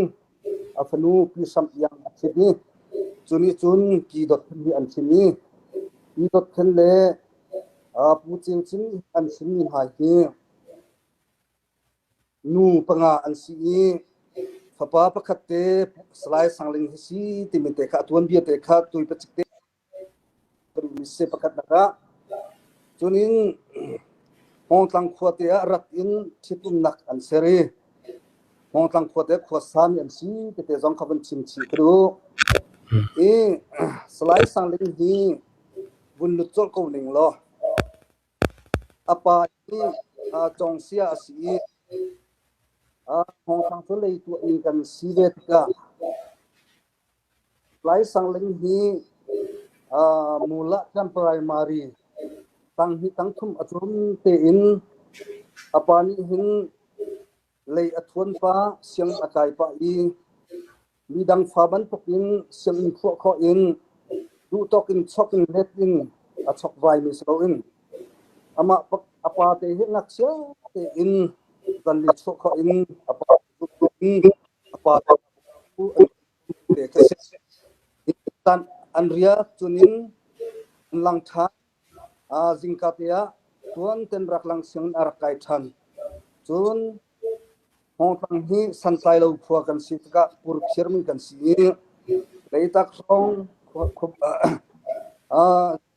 a fanu Pi Hram Iang a ṭhit i cu nih cun Pi Dawt Khen hi an hrin i Pi Dawt Khen le Pu Ceu Cin an hrinmi hna hi Nu panga an si i fapa pakhat te Salai Sang Ling hi si timi te kha a tuanbia te kha tui pacik te si pakhat nak ah. Cunin Hmawngtlang khua te ah rat in ṭhitumnak an ser i Hmawngtlang khua te khua sami an si tete zong kha vun chim chih ka duh. I Salai Sang Ling hi vun lut colh ko ning law A pa hi cawngsia a si i Hmawngtlang cu lei tuahmi kan si ve tikah Laisangling hi Mula Camp Primary tanghnih tangthum a cawn tein a pa nih hin lei a thuan pah, sianginn a kai pah i midang fa bantukin sianginn phuah khawh in duhtawk in chok in let in a chokvaimi si loin amah a pa te hi ngakchia tein zanli chuah khawh in a pa in a pa te kha si. An riak cunin an lang ṭhan. Zingka te ah tuan ten rak lang sianginn a rak kai ṭhan. Cun Hmawngtlang hi santlai lo khua kan si tikah purphirmi kan si i Leitak hrawng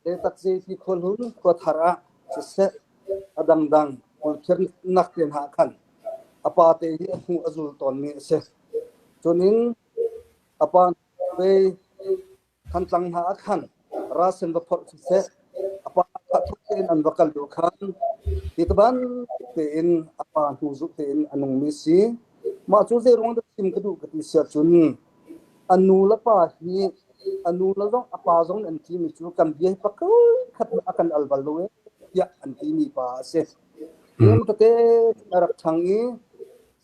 Leitak zeipi khuahlun khua thar ah siseh a dangdang purphirnak te hna ah khan a pa te hi a hnu a zul tawnmi a si. Cunin a pa ve Thantlang hna ah khan rasen va phorh siseh, a pa kha thuk tein an va kal lio khan hi ta bantuk tein a pa hnu zulh tein a nungmi si. Mah cu zei ruang dah chim ka duh ka ti siah cun a nu le pa hi a nu le zong a pa zong nih an timi cu kan bia hi pakhat a kan al bal lo e tiah an timi pa a si. Tlem tete a rak ṭhang i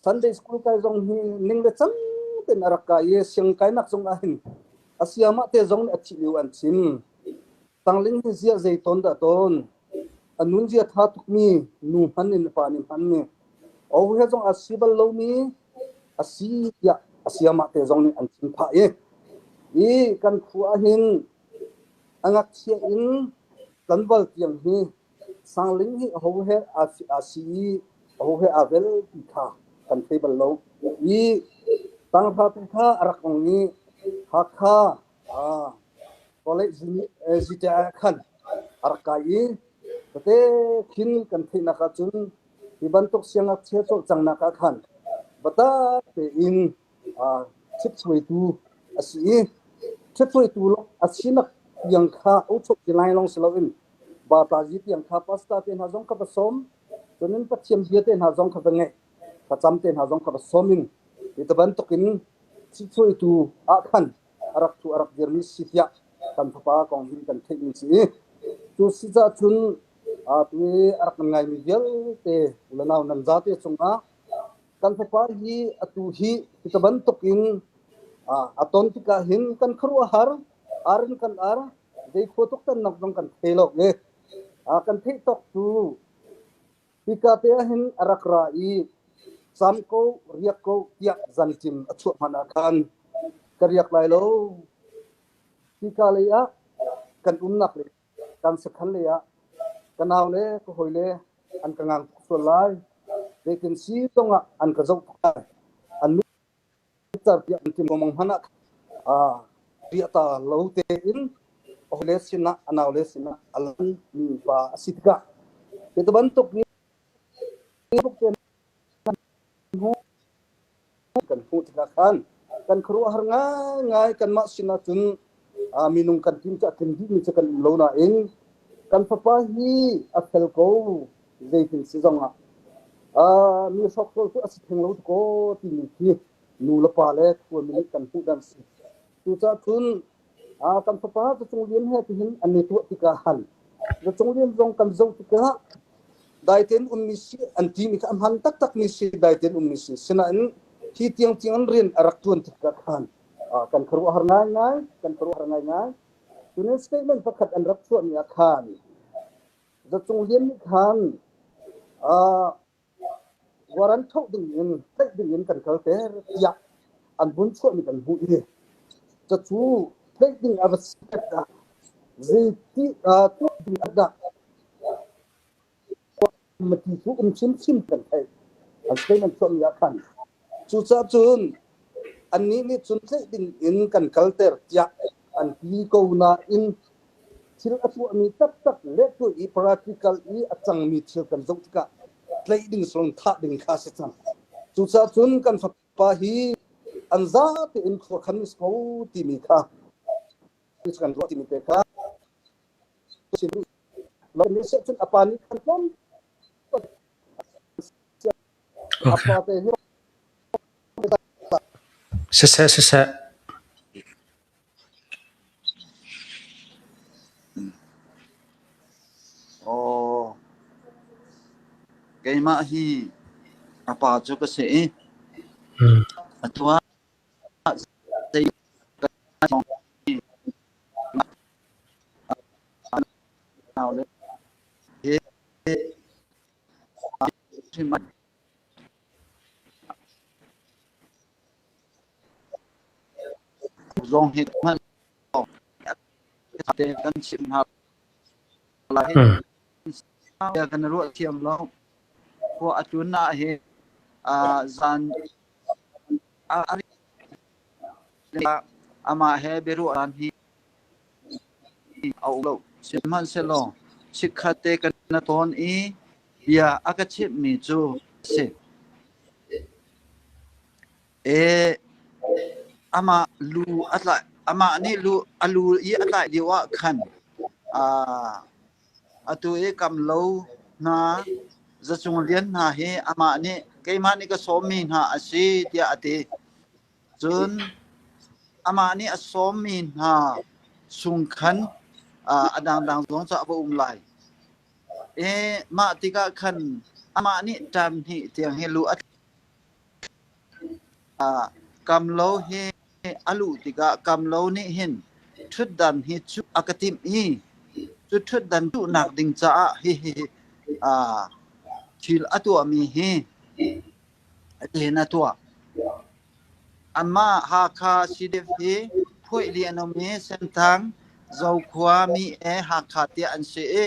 Sunday school kai zong hi ning le cang tein a rak kai i siang kainak zong ah hin a siamah te zong nih a thih lio an chim. Tangling hi ziah zei tawn dah tawn. A nun zia tha tukmi nu hman in pa nih hman ni. O he zong a si bal lomi a si tiah a siamah te zong nih an chim phah i i kan khua ah hin a ngakchia in tlanval tiang hi Sangling hi aho he aa si i aho he aa vel ti kha kan thei bal lo. I tanghra tu kha a rak ong i Hakha college zite ah khan a rak kai i tete khin kan theihnak ahcun hi bantuk siangngakchia cawlcanghnak ah khan biatak tein ṭhitchuaitu a si i ṭhitchuaitu a sinak tiang kha uchuak ti lai lawng si loin Batazi tiang kha pastor te hna zong kha va sawm, cun Pathian bia te hna zong kha va ngaih, thlacam te hna zong kha va sawm in hi ti bantukin ṭhitchuaitu ah khan a rak ṭhu a rak dirmi si tiah kan fapa kong hin kan theihmi si i cu si cah cun tu i a rak ngaimi vialte u le nau nan zate cungah kan fapa hi atu hi hi bantukin a ton tikah hin kan khuaruahhar ar in kan ar zei khua tuk tannak zong kan thei lo i kan theih tawk cu hika te ah hin a rak ra i cam ko riak ko tiah zanṭim a chuah hmanh ah khan ka riak lai lo hika lei ah kan umnak le kan sakhan lei ah ka nau le ka hawi le an ka ngang tuk sual lai zeitin si zong ah an ka zoh tuk lai an car tiah an tim lengmang hmanh ah riah ta lo tein a hawile sinah a naule sinah a lan mi pa a si tikah hi bantuk ni kan hmuh tikah khan kan khuaruahhar ngaingai kanmah sinah cun minung kan tim cu a tling dihmi cu kan um lo nain kan fapa hi a fel ko zeitin si zongah mi hrokhrawl cu a si theng lo ko timi khi nu le pa le khuami nih kan hmuh dan si. Cucaah cun kan fapa Zacung Lian he tihin an i tuah tikah han Zacung Lian zong kan zoh tikah daitein ummi si an timi kha a hman taktakmi si daitein ummi si sinain hi tiang tiang an rian a rak tuan tikah khan kan khuaruahhar ngaingai kan khuaruahhar ngaingai. Tunin statement pakhat an rak chuahmi ah khan Zacung Lian nih khan warrant thoh ding in tlaih ding in kan kalter tiah an vun chuahmi kan hmuh i cacu tlaih ding a va si ah zeiti tuah ding ah dah ti cu um chinchin kan theih. An statement chuahmi ah khan. Cucaah cun annih nih cun tlaih ding in kan kalter tiah an ti ko nain thil a tuahmi taktak le tuah i practical i a cangmi thil kan zoh tikah tlaih ding solon thah ding kha a si cang. Cucaah cun kan fapa hi an zate in khua khan ko timi kha kan ruah timi te kha cun a pa nih khan tlawm a pa te hi Siseh siseh. Aw, keimah hi a pa cu ka si i atu ah zei Zong hi hman te kan chim hna lai. Kan ruah thiam lo. Khua a tlun na hi zan amah he biaruah hi a um lo. Sihmanhsehlaw chikkhat te kan na tawn i bia a ka chimhmi cu a si. E, amah lu a tlaih amah nih lu a lu i a tlaih lio ah khan atu i kam lo hna zacung lian hna hi amah nih keimah nih ka sawmmi hna a si tiah a ti. Cun amah nih a sawmmi hna chung khan a dangdang zong cu a va um lai. I mah tikah khan amah nih ṭam hnih tiang hi lu a Kamlo hi a luh tikah Kamlo nih hin ṭhutdan hi cuh a ka timh i cu ṭhutdan cuhnak ding caah hihi thil a tuahmi hi hin a tuah. Anmah Hakha CDF hi phuaih li an um i Senthang, Zokhua, Mi e Hakha tiah an si i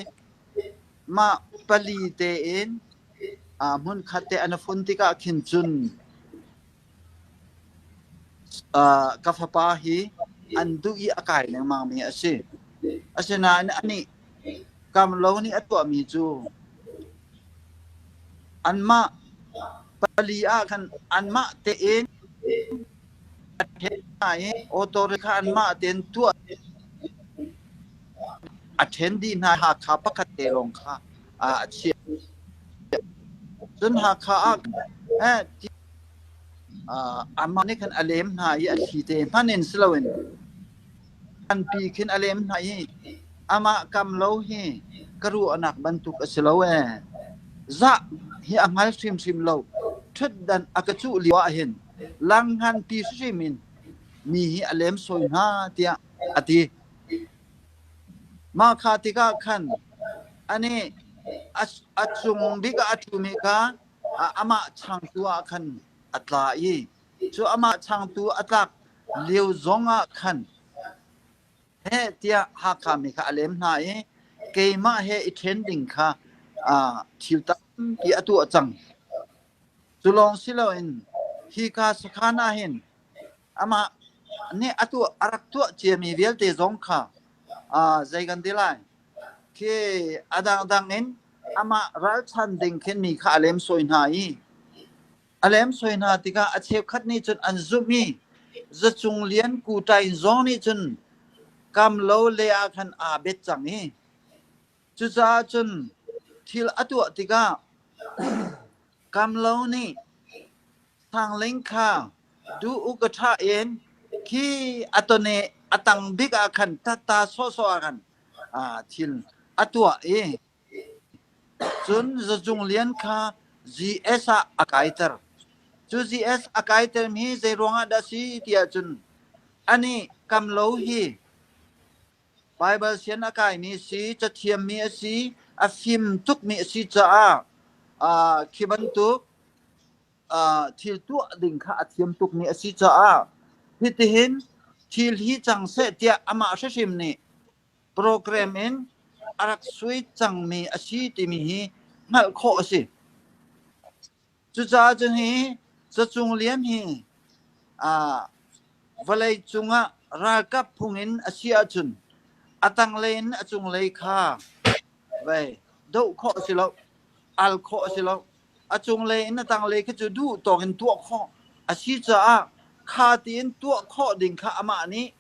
mah pali tein hmunkhat te an i fun tikah khin cun ka fapa hi an duh i a kai lengmangmi a si. Asinain anih Kamlo nih a tuahmi cu anmah pali ah khan anmah tein a ṭhen hna i auto kha anmah tein tuah a ṭhen dih hna. Hakha pakhat te lawng kha a chiah. Cun Hakha ah amah nih khan a lem hna i a thli te hmanh in si loin nganpi khin a lem hna i amah kam lo hi ka ruahnak bantuk a si lo ee. Zah hi a hngal hrimhrim lo. Ṭhutdan a ka cuh lio ah hin lang nganpi hrim in mi hi a lem sawi hna tiah a ti. Mah kha tikah khan anih a cung bik ah a ṭhumi kha amah changtu ah khan a tla i cu amah changtu a tlak lio zong ah khan heh tiah Hakha mi kha a lem hna i keimah he i ṭhen ding kha thil tampi a tuah cang. Cu lawng si loin hika sakhan ah hin amah nih a tuah a rak tuah ciami vialte zong kha zei kan ti lai khi a dangdang in amah ralchan ding khin mi kha a lemsawi hna i a lemsawi hna tikah a cheukhat nih cun an zumh i zacung lian kuṭain zong nih cun kam lo le ah khan aa bet cang i Cucaah cun thil a tuah tikah Kamlo nih Sangling kha duh u ka ṭha in khi a tawne a tang bik ah khan tatta sawhsawh ah khan thil a tuah i cun Zacung Lian kha GS ah a kaiter. Cu GS a kaiter mi zei ruangah dah si tiah cun anih Kamlo hi. Baibal sian a kaimi a si, cathiammi a si, a fim tukmi a si caah khi bantuk thil tuah ding kha a thiam tukmi a si caah hitihin thil hi cang seh tiah amah hrimhrim nih program in a rak sui cangmi a si timi hi hngalh khawh a si. Cucaah cun hi Zacung Lian hi vawlei cungah ralkap phung in a si ahcun a tanglei in a cunglei kha vei doh khawh a si lo, al khawh a si lo. A cunglei in a tanglei kha cu duh tawk in tuah khawh a si caah kha tiin tuah khawh ding kha amah nih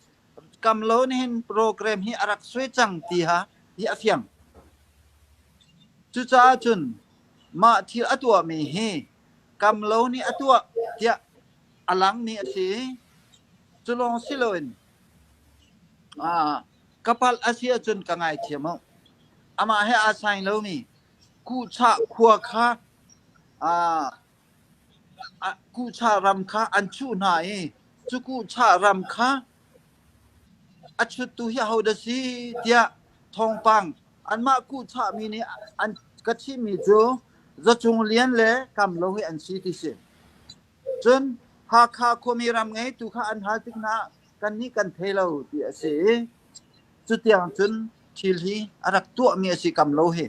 kam lo nih hin program hi a rak suai cang ti ha hi a fiang. Cucaah cun mah thil a tuahmi hi kam lo nih a tuah tiah a langmi a si. Cu lawng si loin ka palh a si ahcun ka ngaithiam u. Amah he aa saing lomi Kuhchah khua kha Kuhchah ram kha an chuh hna i cu kuhchah ram kha a chuttu hi ahodah si tiah thawngpang anmah kuhchahmi nih an ka chimmi cu Zacung Lian le Kamlo hi an si ti si. Cun Hakha khuami ram ngeitu kha an hal tik hna ah kannih kan thei lo ti a si i cutiang cun thil hi a rak tuahmi a si Kamlo hi.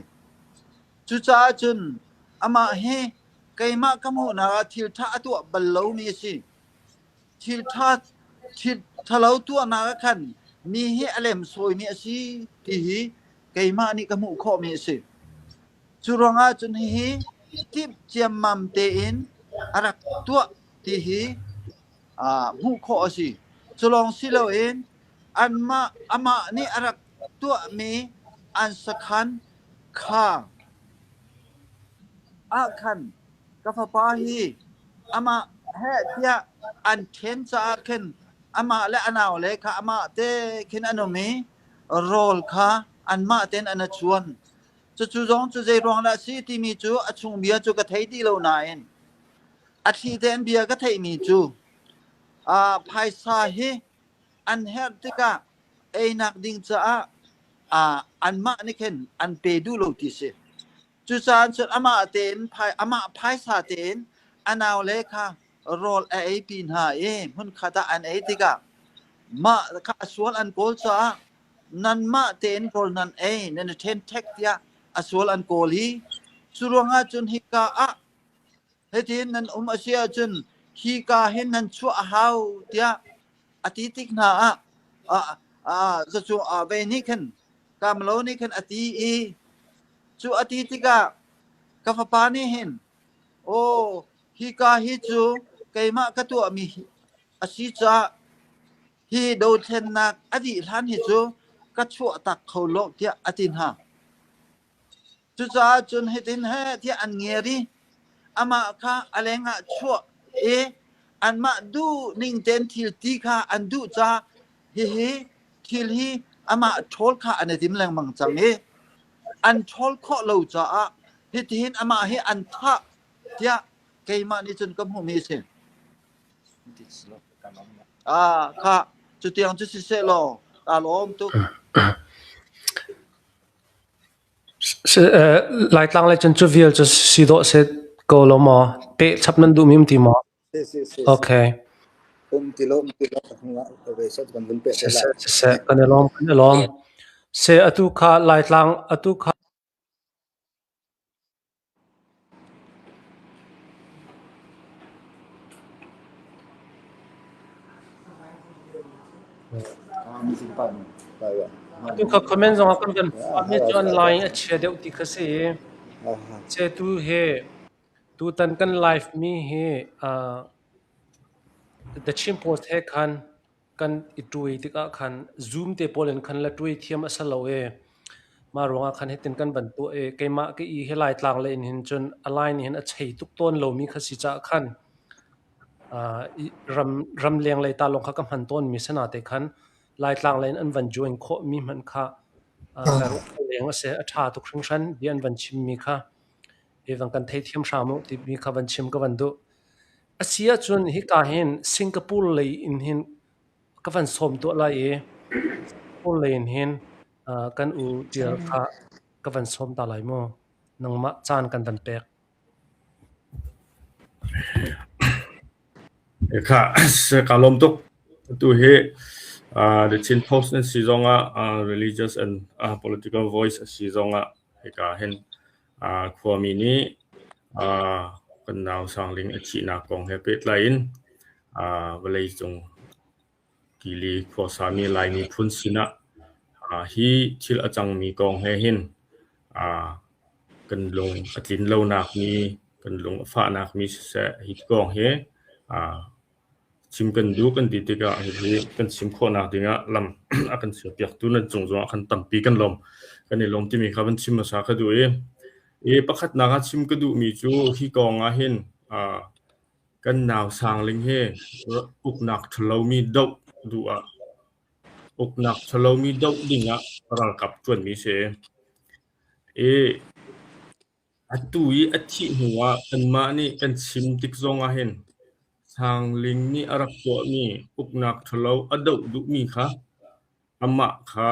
Cucaah cun amah hi keimah ka hmuhnak ah thil ṭha a tuah bal lomi a si. Thil ṭha thil ṭhalo tuahnak ah khan mi hi a lemsawimi a si ti hi keimah nih ka hmuh khawhmi a si. Cu ruangah cun hihi timh ciammam tein a rak tuah ti hi hmuh khawh a si. Cu lawng si loin anmah amah nih a rak tuahmi an sakhan kha ah khan ka fapa hi amah heh tiah an ṭhen caah khin amah le a naule kha amah te khin an um i rawl kha anmah tein an i chuan. Cucu zong cu zei ruang dah a si timi cu a chung bia cu ka thei ti lo nain a thli tein bia ka theihmi cu phaisa hi an herh tikah einak ding caah anmah nih khin an pe duh lo ti si. Cucaah cun amah tein amah phaisa tein a naule kha rawl a eipi hna i hmunkhat ah an ei tikah mah kha a sual an kawl caah nanmah tein rawl nan ei nan i ṭhenṭhek tiah a sual an kawl i cu ruangah cun hika ah hitin nan um a si ahcun hika hin nan chuah a hau tiah a ti tik hna ah zacu ve nih khin kamlo nih khin a ti i cu a ti tikah ka fapa nih hin aw hika hi cu keimah ka tuahmi a si caah hi dothlennak a dih hlan hi cu ka chuah tak kho lo tiah a ti hna. Cucaah cun hitin heh tiah an ngiar i amah kha a lengah chuah i anmah duh ning tein thil ti kha an duh caah hihi thil hi amah ṭhawl kha an i tim lengmang cang i an ṭhawl khawh lo caah hitihin amah hi an thah tiah keimah nih cun ka hmuhmi a si. Ah, khah, cutiang cu siseh law kaa lawm tuk. Laitlang lei cun cu vial cu si dawh si ko lo maw? Peh chap nan duhmi um ti maw? Si si si. Okay. Um ti lo um ti lo ve sat kan vun peh te lai. Siseh kan i lawm kan i lawm. Se atu kha Laitlang atu kha Atu kha comment zong ah kan van mi cu an line a chia deuh ti kha si i ce tu hi tutan kan live mi hi The Chin Post he khan kan i ṭuai tikah khan Zoom te pawl in khan la ṭuai thiam a si lo i mah ruangah khan hitin kan van tuah i keimah ka i hi Laitlang lei in hin cun a line hin a chei tuk tawn lomi kha si caah khan ram ramleng lei ta lawng kha ka hman tawnmi si nate khan Laitlang lei in an van join khawhmi hmanh kha ka ruah leng a si. A ṭha tuk hringhran bia an van chimmi kha hi van kan theithiam hram u timi kha van chim ka van duh. A si ahcun hika hin Singapore lei in hin ka van sawm tuah lai i Singapore lei in hin. Kan u Ṭial kha ka van sawm ta lai mu. Nangmah caan kan van pek. Kha ka lawm tuk. Atu hi The Chin Post nan si zongah religious and political voice a si zongah hika hin khuami nih kan nau Sangling a thihnak kong he pehtlai in vawleicung Kili khuasami Lai miphun sinah hi thil a cangmi kong he hin kan lung a tlin lonak mi, kan lung a fahnak mi siseh hi kong hi chim kan duh kan ti tikah hihi kan chim khawhnak dingah lam a kan sialpiaktu nan cung zongah khan tampi kan lawm. Kan i lawm timi kha van chim hmasa ka duh i, i pakhatnak ah chim ka duhmi cu hi kong ah hin Kan nau Sangling hi uknak ṭhalomi doh duh ah uknak ṭhalomi doh dingah ralkap ṭuanmi si. I atu i a thih hnu ah kanmah nih kan chim tik zong ah hin Sangling nih a rak tuahmi uknak ṭhalo a doh duhmi kha Amah kha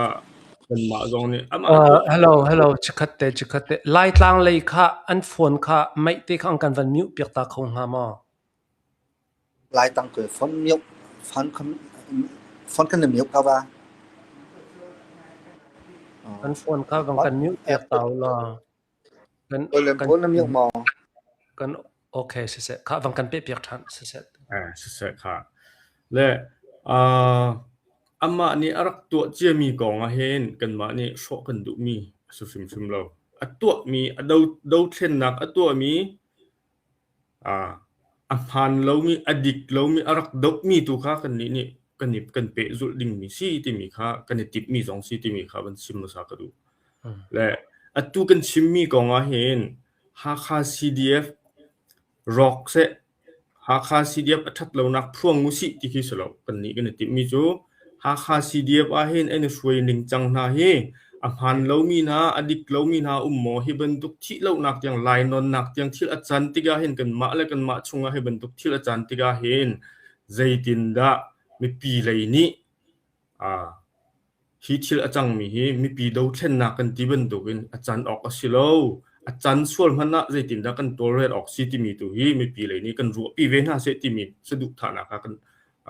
kanmah zong nih amah Hello, hello, chikkhat te, chikkhat te. Laitlang lei kha an phone kha meih te kha an kan van mute piak ta kho hnga maw? Laitang ko phone mute, phone kan phone kan mute ka ba. An phone kha van kan mute piak ta u law. Kan kan Phone na mute maw? Kan okay siseh kha van kan peh piak ṭhan siseh. Eh siseh kha. Le uh, amah nih a rak tuah ciami kong ah hin kanmah nih hrawh kan duhmi a si hrimhrim lo. A tuahmi a do dothlennak a tuahmi A hmaan lomi, a dik lomi, a rak dohmi tu kha kannih nih kan i kan pehzulh dingmi si timi kha kan i timhmi zong si timi kha van chim hmasa ka duh. Le atu kan chimmi kong ah hin Hakha CDF rawk seh, Hakha CDF a ṭhat lonak phuang usih ti khi si lo. Kannih kan i timhmi cu Hakha CDF ah hin an i hruai ningcang hna hi a hmaan lomi hna, a dik lomi hna um maw? Hi bantuk thih lonak tiang, lainawnnak tiang thil a can tikah hin kanmah le kanmah chungah hi bantuk thil a can tikah hin zeitindah mipi lei nih aa Hi thil a cangmi hi mipi dothlennak kan ti bantukin a can awk a si lo. A can sual hmanh ah zeitindah kan tawlrel awk si timi tu hi mipi lei nih kan ruahpi ve hna seh timi saduhthahnak ah kan,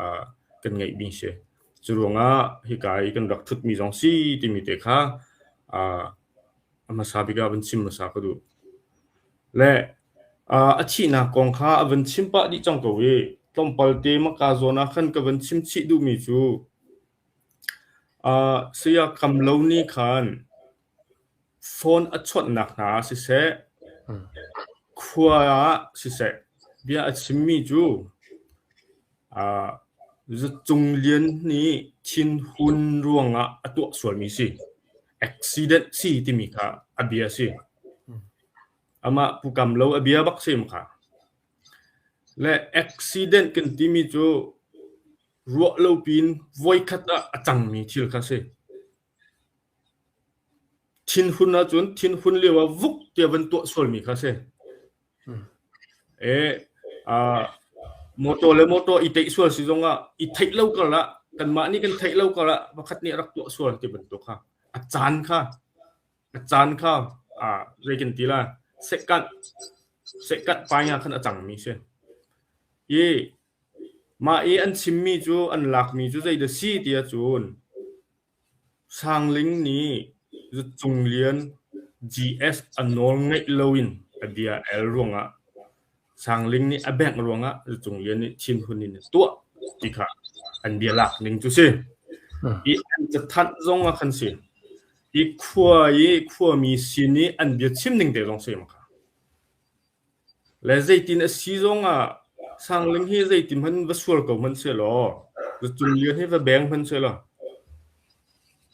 uh, kan ngeihmi si. Cu ruangah hika i kan rak ṭhutmi zong si timi te kha uh, a hmasa bik ah van chim hmasa ka duh. Le uh, a thihnak kong kha a van chim pah dih cang ko i tlawmpal te maka zawn ah khan ka van chim chih duhmi cu Saya Kamlo nih khan phone a chawnhnak hna ah siseh, khua ah siseh, bia a chimmi cu Zacung Lian nih thinhun ruangah a tuah sualmi si. Accident si timi kha a bia a si. Amah Pu Kamlo a bia bak si kha. Le accident kan timi cu Ruah lo piin voikhat ah a cangmi thil kha a si. Thinhun ahcun thinhun lio ah vuk tiah van tuah sualmi kha a si. E, uh, motor le motor i teih sual si zongah i theih lo kar ah kanmah nih kan theih lo kar ah pakhat nih a rak tuah sual ti bantuk kha a caan kha a caan kha uh, zei kan ti la second second pai ah khan a cangmi si. I Mah i an chimmi cu an lakmi cu zeidah si ti ahcun Sangling nih Zatcung Lian GS a nawl ngeih loin a bia a el ruangah Sangling nih a bengh ruangah Zatcung Lian nih thinhun in a tuah ti kha an bia lak ning cu si. I an cathanh zong ah khan si. I khua i khuami sin i an bia chim ning te zong si kha. Le zeitin a si zongah Sangling hi zeitin hmanh va sual ko hmanh sehlaw, Zacung Lian hi va beng hmanh sehlaw,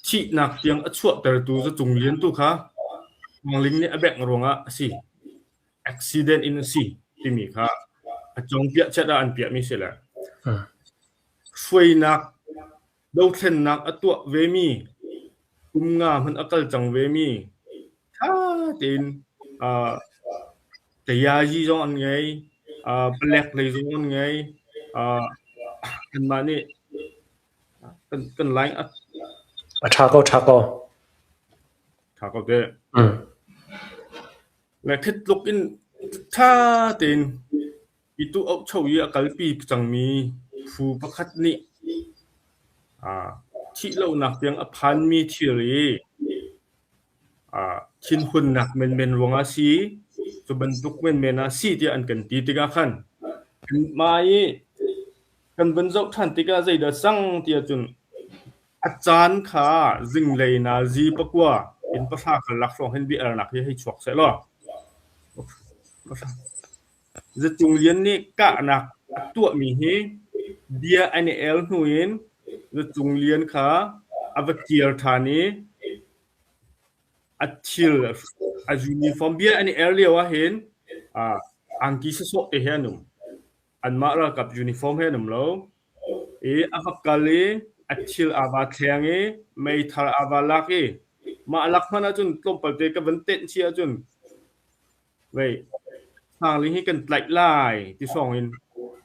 thihnak tiang a chuahtertu Zacung Lian tu kha Sangling nih a bengh ruangah a si. Accident in a si timi kha a cawngpiah chat ah an piahmi si le hruainak dothlennak a tuah vemi kum nga hmanh a kal cang vemi ṭha tein uh, tayazi zong an ngei, uh, palek lei zong an ngei, uh, anmah nih kan, kan line a A ṭha ko, ṭha ko. Ṭha ko teh. Le khi tluk in ṭha tein i tu auhcho i a kalpi cangmi phu pakhat nih thih lonak tiang a phanmi thil i thinhunnak menmen ruangah si, cu bantuk menmen ah si tiah an kan ti tikah khan kanmah i kan van zoh ṭhan tikah zeidah cang tiah cun A caan kha zinglei nazi pakua in pahra karlak hrawng hin bia-alnak hi hei chuak sehlaw Zatung Lian nih kahnak a tuahmi hi bia an i el hnu in Zatung Lian kha a va kir ṭhan i a thil a uniform bia an i el lio ahhin angki sawsawh te he an um. Anmah ralkap uniform he an um lo. I a va kal i a thil aa va thleng i meithal aa va lak i mah lak hmanh ahcun tlawmpal te ka van tenh chih ahcun vei Sangling hi kan tlaih lai ti hrawng in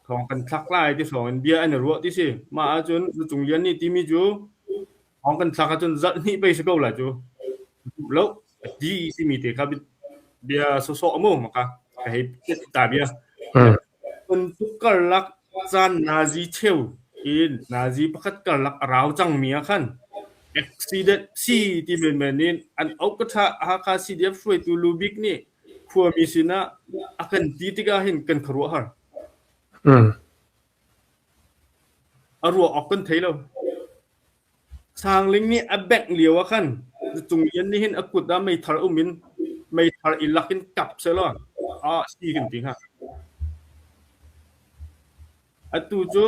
thawng kan thlak lai ti hrawng in bia an i ruah ti si. Mah ahcun Lucung Lian nih timi cu thawng kan thlak ahcun zarh hnih pei si ko lai cu. Lo a ti timi te kha bia sawsawh a mu maka ka hei ta bia. Bantuk karlak caan nazi cheu in nazi pakhat karlak a rau cangmi ah khan accident si ti menmen in an auh ka ṭha Hakha CDF hruaitu lubik nih khuami sinah a kan ti tikah hin kan khuaruahhar. A ruah awk kan thei lo. Sangling nih a bengh lio ah khan Tung Lian nih hin a kut ah meithal um in meithal i lak in kap sehlaw ah si kan ti hnga. Atu cu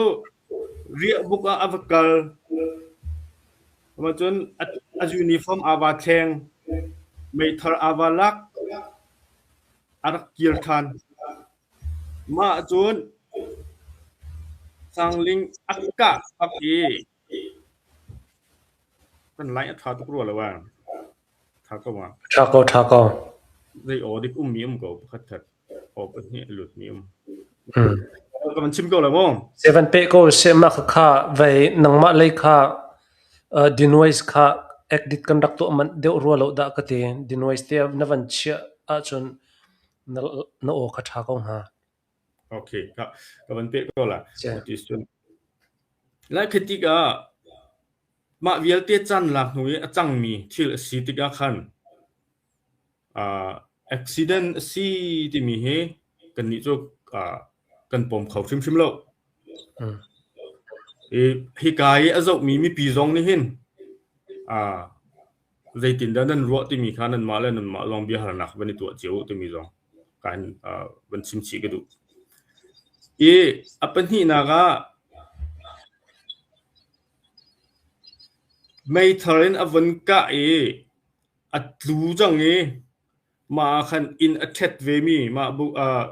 riahbuk ah a va kal. Cun a uniform aa va thleng. Meithal aa va lak. A rak kir ṭhan. Mah cun Sangling a kah bak i kan lai a ṭha tuk rua lo ah. Ṭha ko ma? Ṭha ko, ṭha ko. Zei aw dik ummi um ko pakhat khat. Aw pahnih a lutmi um. Ka van chim ko la maw? Se van pe ko se mah kha vei nangmah lei kha denoise kha edit kan rak tuah manh deuh rua lo dah ka ti. Denoise te na van chiah ahcun na, na aw kha ṭha ko hnga. Okay, ka, ka van peh ko la. Lai khi tikah mah vialte caan lak hnu i a cangmi thil a si tikah khan uh, accident a si timi hi kannih cu uh, kan pom kho hrimhrim lo. I hika i a zohmi mipi zong nih hin uh, Zeitindah nan ruah timi kha nanmah le nanmah lawng biahalnak van i tuah cio u timi zong kaan van chim chih ka duh. I a pahnihnak ah meithal in a von kah i a tlu cang i mah ah khan inn a ṭhet vemi, mah bu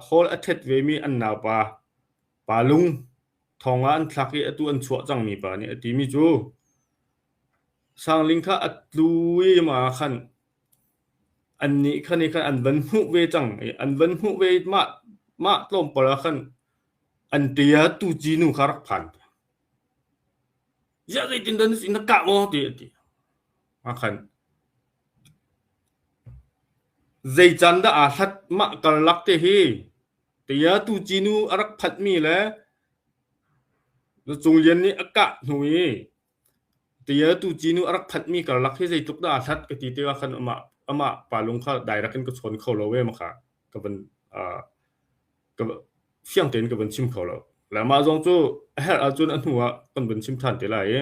hall a ṭhet vemi an naupa Pa Lung thong ah an thlak i atu an chuah cangmi pa nih a timi cu Sangling kha a tlu i mah ah khan annih kha nih khan an van hmuh ve cang i an van hmuh ve i mah mah tlawmpal ah khan an ṭia tuci nu kha rak phan. Ziah zeitindah na kah maw ti a ti. Ah khan zei caan dah aa hlat mah karlak te hi tia tuci nu a rak phanhmi le Cung Lian nih a kah hnu i Tia tuci nu a rak phanhmi karlak hi zeitluk dah aa hlat ka ti tikah khan amah amah pa lung kha direct in ka chawn kho lo ve maka ka van ka fiang tein ka van chim kho lo. Le mah zong cu a herh ahcun a hnu ah kan van chim ṭhan te lai i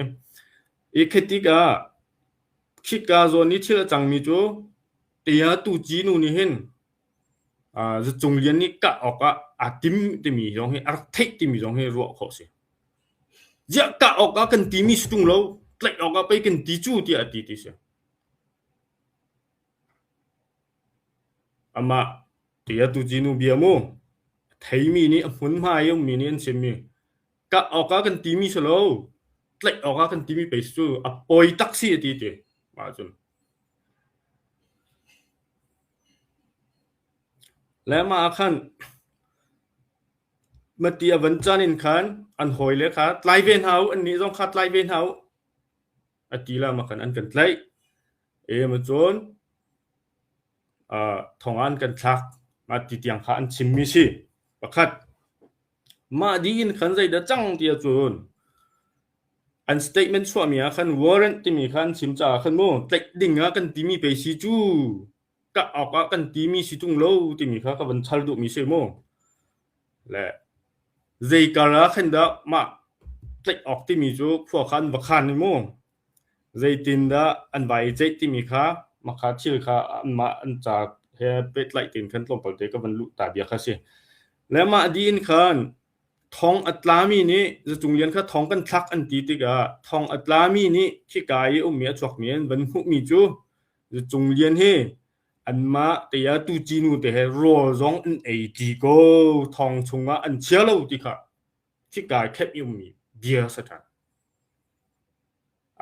i khi tikah khika zawn i thil a cangmi cu tia tuci nu nih hin Zacung Lian nih kah awkah aa tim timi zong hi a rak theih timi zong hi ruah khawh a si. Ziah kah awkah kan timi si ṭung lo, tlaih awkah pei kan ti cu tiah a ti ti si. Amah tia tuci nu bia mu, a theimi nih a hmunhma i ummi nih an chimmi kah awkah kan timi si lo, tlaih awkah kan timi pei si cu a poi tak si a ti ti. Mah cun Le mah ah khan mati a van can in khan an hawile kha tlai ve hna u, annih zong kha tlai ve hna u a ti la mah khan an kan tlaih. E ma cun. Thong ah an kan thlak. Mah ti tiang kha an chimmi si. Pakhat. Mah dih in khan zeidah cang ti ahcun an statement chuahmi ah khan warrant timi kha an chim caah khan mu tlaih ding ah kan timi pei si cu kah awk ah kan timi si tung lo timi kha ka van chal duhmi si mu. Le zei kar ah khan dah mah tlaih awk timi cu khua kha an va khan i mu. Zeitindah an vai i ceih timi kha mahka thil kha anmah an ca he pehtlaih tein khan tlawmpal te ka van luh ta bia kha a si. Le mah dih in khan thong a tlami nih Zacung Lian kha thong kan thlak an ti tikah thong a tlami nih khika i ummi a chuakmi an van hmuhmi cu Zacung Lian hi anmah te ah tuci nu te he rawl zong an ei ṭi ko thong chungah an chia lo ti kha khika i khenh i ummi bia a si ṭhan.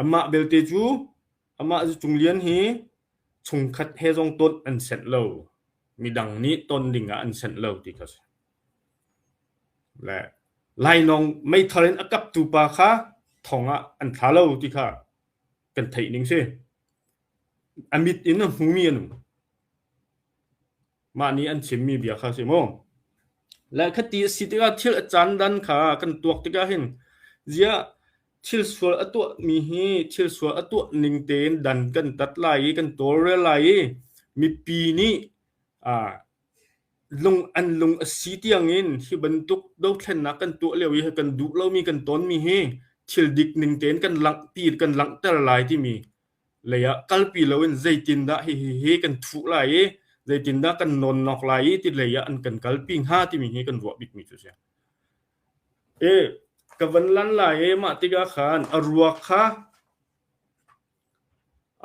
Amah belte cu amah Zacung Lian hi chungkhat he zong ton an senh lo. Midang nih ton ding ah an senh lo ti kha a si. Le lainawng meithal in a kaptu pa kha thong ah an thla lo ti kha kan theih ning si. A mit in a hmumi an um. Mah nih an chimmi bia kha a si mu. Le khati a si tikah thil a caan dan kha kan tuak tikah hin ziah thil sual a tuahmi hi thil sual a tuah ning tein dan kan tat lai i kan tawlrel lai i mipi nih ah lung an lung a si tiangin hi bantuk dothlennak kan tuah lio i kan duh lomi kan tawnmi hi thil dik ning tein kan langhpi kan langhter lai timi lei ah kalpi loin zeitindah hihi hi kan thuh lai i zeitindah kan nawnnok lai i ti lei ah an kan kalpi hnga timi hi kan ruah bikmi cu a si. E ka van lan lai i mah tikah khan a ruak kha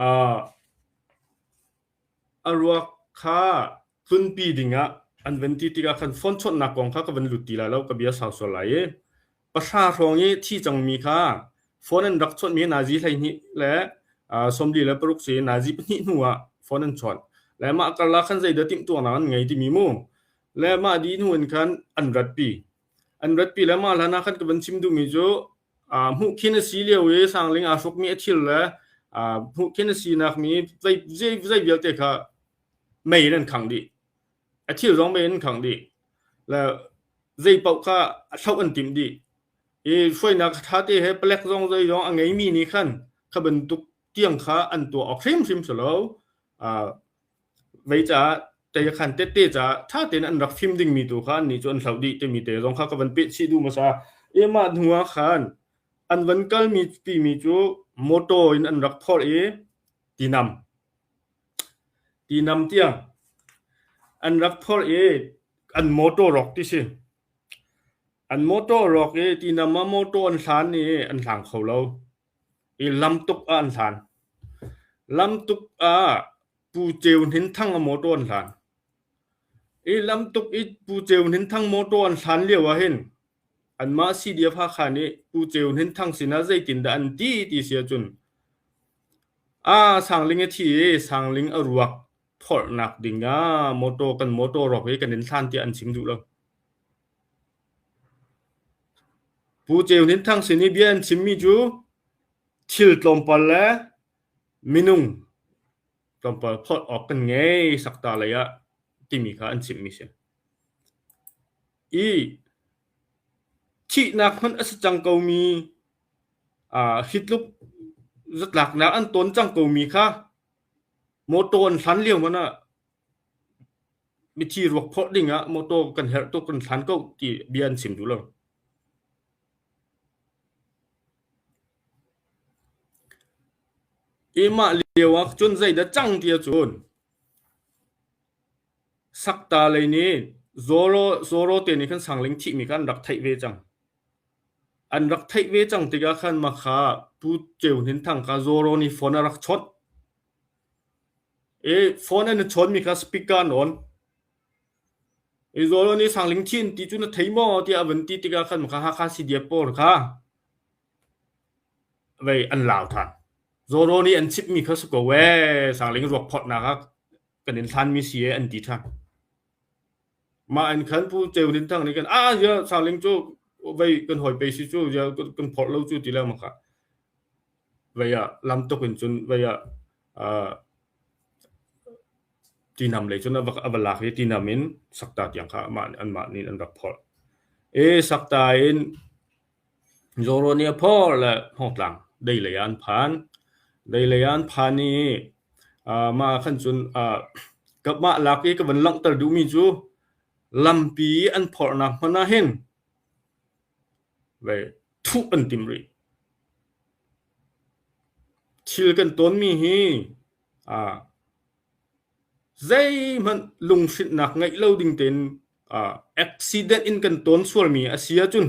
uh, A ruak kha tlunpi dingah an van ti tikah khan phone chawnhnak kong kha ka van lut ti lai lo, ka bia sau sual lai i pahra hrawng i thi cangmi kha phone an rak chawnhmi nazi 12 le 46 si nazi pahnih hnu ah phone an chawnh. Le mah karlak khan zeidah timhtuahnak an ngei timi mu. Le mah dih hnu in khan an ratpi. An ratpi le mah hlan ah khan ka van chim duhmi cu Hmuh khin a si lio i Sangling aa hrukmi a thil le hmuh khin a sinak mi zei zei vialte kha mei in an khangh dih. A thil zong mei in an khangh dih. Le zei paoh kha a hloh an timh dih. I hruainak ṭha te he palek zong zei zong a ngeimi nih khan kha bantuk tiang kha an tuah awk hrimhrim si lo. Vei caah tei-khan tette caah ṭha tein an rak fim dingmi tu kha annih cu an hloh dih timi te zong kha ka van peh chih duh hmasa. I mah hnu ah khan an van kalmi pimi cu motor in an rak phorh i tinam tinam tiang an rak phorh i an motor rawk ti si. An motor rawk i tinam ah motor an hlan i an hlang kho lo. I lamtuk ah an hlan. Lamtuk ah Pu Ceu Hnin Thang a mawṭaw an hlan. I lamtuk i Pu Ceu Hnin Thang mawṭaw an hlan lio ah hin anmah CDF Hakha nih Pu Ceu Hnin Thang sinah zeitindah an ti ti si ahcun ah Sangling a thi i Sangling a ruak phorhnak ding ah mawṭaw kan mawṭaw rawk hi kan in hlan tiah an chim duh lo. Pu Ceu Hnin Thang sin i bia an chimmi cu thil tlawmpal le minung tlawmpal phorh awk kan ngei sakta lei ah timi kha an chimmi si. I thihnak hmanh a si cang komi hi tluk zatlaknak an tawn cang komi kha mawtaw an hlan lio hmanh ah mithi ruak phorh ding ah mawtaw kan herh tuk kan hlan ko ti bia an chim duh lo. I mah lio ah cun zeidah cang ti ahcun Sakta lei nih Zoro Zoro te nih khan Sangling thihmi kha an rak theih ve cang. An rak theih ve cang tikah khan mah kha Pu Ceu Hnin Thang kha Zoro nih phone a rak chawnh. I phone an i chawnmi kha speaker an on. I Zoro nih Sangling thi an ti cu na thei maw tiah a van ti tikah khan mah kha Hakha CDF pawl kha vei an lau ṭhan. Zoro nih an chimhmi kha si ko ee, Sangling ruak phorhnak ah kan in hlanmi si ee an ti ṭhan. Mah in khan Pu Ceu Hnin Thang nih khan ah zia Sangling cu vei kan hawi pe si cu zia kan phorh lo cu ti le mah kha vei ah lam tuk in cun vei ah uh, Tinam lei cun a va a va lak i tinam in Sakta tiang kha amah anmah nih an rak phorh. I Sakta in Zawraw nih a phorh le Hmawngtlang dei lei ah an phan. Dei lei ah an phan i uh, mah ah khan cun uh, ka mah lak i ka van langhter duhmi cu lampi an phorhnak hmun ah hin vei thuh an tim rih. Thil kan tawnmi hi uh, zeihmanh lunghrinhnak ngeih lo ding tein uh, accident in kan tawn sualmi a si ahcun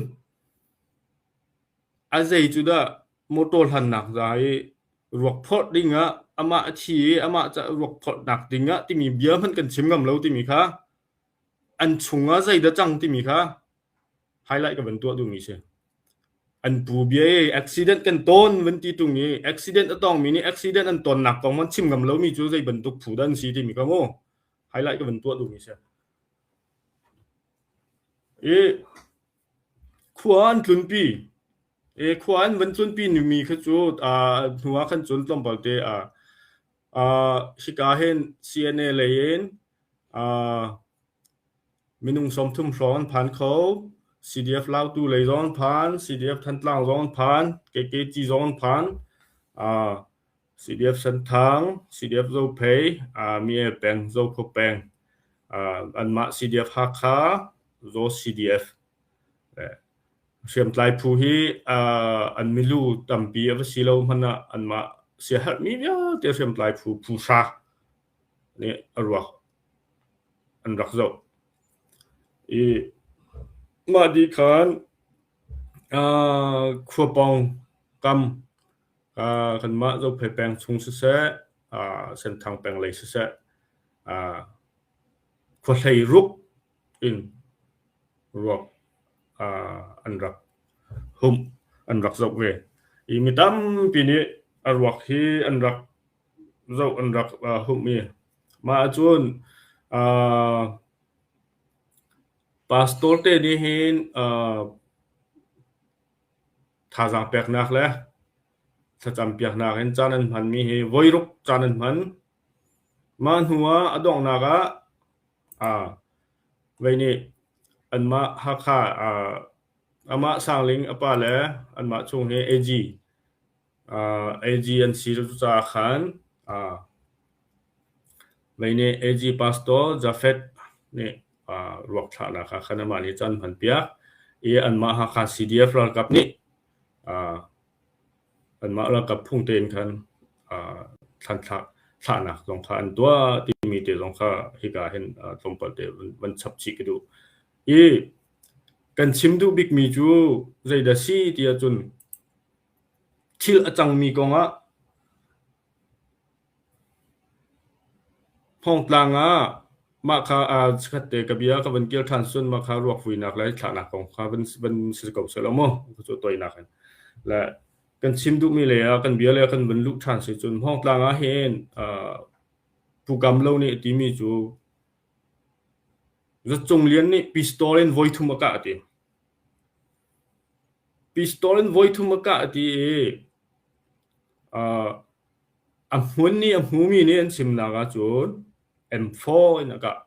a zei cu dah motor hlannak za i ruak phorh ding ah amah a thi i amah ca ruak phorhnak ding ah timi bia hmanh kan chim ngam lo timi kha an chungah zeidah cang timi kha highlight ka van tuah duhmi si. An pu bia i accident kan tawn van ti tung i accident a tongmi nih accident an tonnak kong an chim ngam lomi cu zei bantuk phu dah an si timi kha mu highlight ka van tuah duhmi si. I khua an tlunpi i khua an van tlunpi nimi kha cu hnu ah khan cun tlawmpal te hika hin CNA lei in Minung 30 hrawng an phan kho. CDF Lautu lei zong an phan, CDF Thantlang zong an phan, KKG zong an phan, CDF Senthang, CDF Zophei, Mie peng, Zokhua peng, anmah CDF Hakha, Zaw CDF. Hriamtlai phu hi an milu tampi a va si lo hmanh ah anmah siaherhmi vialte hriamtlai phu phu hra nih a ruak an rak zoh. I mah dih khan khua pawng kam kanmah Zophei peng chung siseh, Senthang peng lei siseh, khua hleiruk in ruak an rak humh, an rak zoh ve. I mi tampi nih a ruak hi an rak zoh an rak humh i mah ahcun pastor te nih hin thazaang peknak le thlacam piaknak in caan an hmanmi hi voiruk caan an hman. Mah hnu ah a donghnak ah vei nih anmah Hakha amah Sangling a pa le anmah chung hi AG AG an si caah khan mei nih AG pastor Jafet nih ruak thlahnak ah khan amah nih caan hmanpiak i anmah Hakha CDF ralkap nih anmah ralkap phung tein khan thlan thlahnak zong kha an tuah timi te zong kha hika hin tlawmpal te van chap chih ka duh. I kan chim duh bikmi cu zeidah si ti ahcun Thil a cangmi kongah Hmawngtlang ah mah kha chikkhatte ka bia ka van kir ṭhan cun mah kha ruakvuinak le thlahnak kong kha van van si ko sehlaw mu cu toinak in. Le kan chim duhmi lei ah kan bia lei ah kan van luh ṭhan si cun Hmawngtlang ah hin Pu Kam Lo nih a timi cu Zatcung Lian nih pistol in voithum a kah a ti. Pistol in voithum a kah ti i a hmun i a hmumi nih an chimnak ahcun M4 in a kah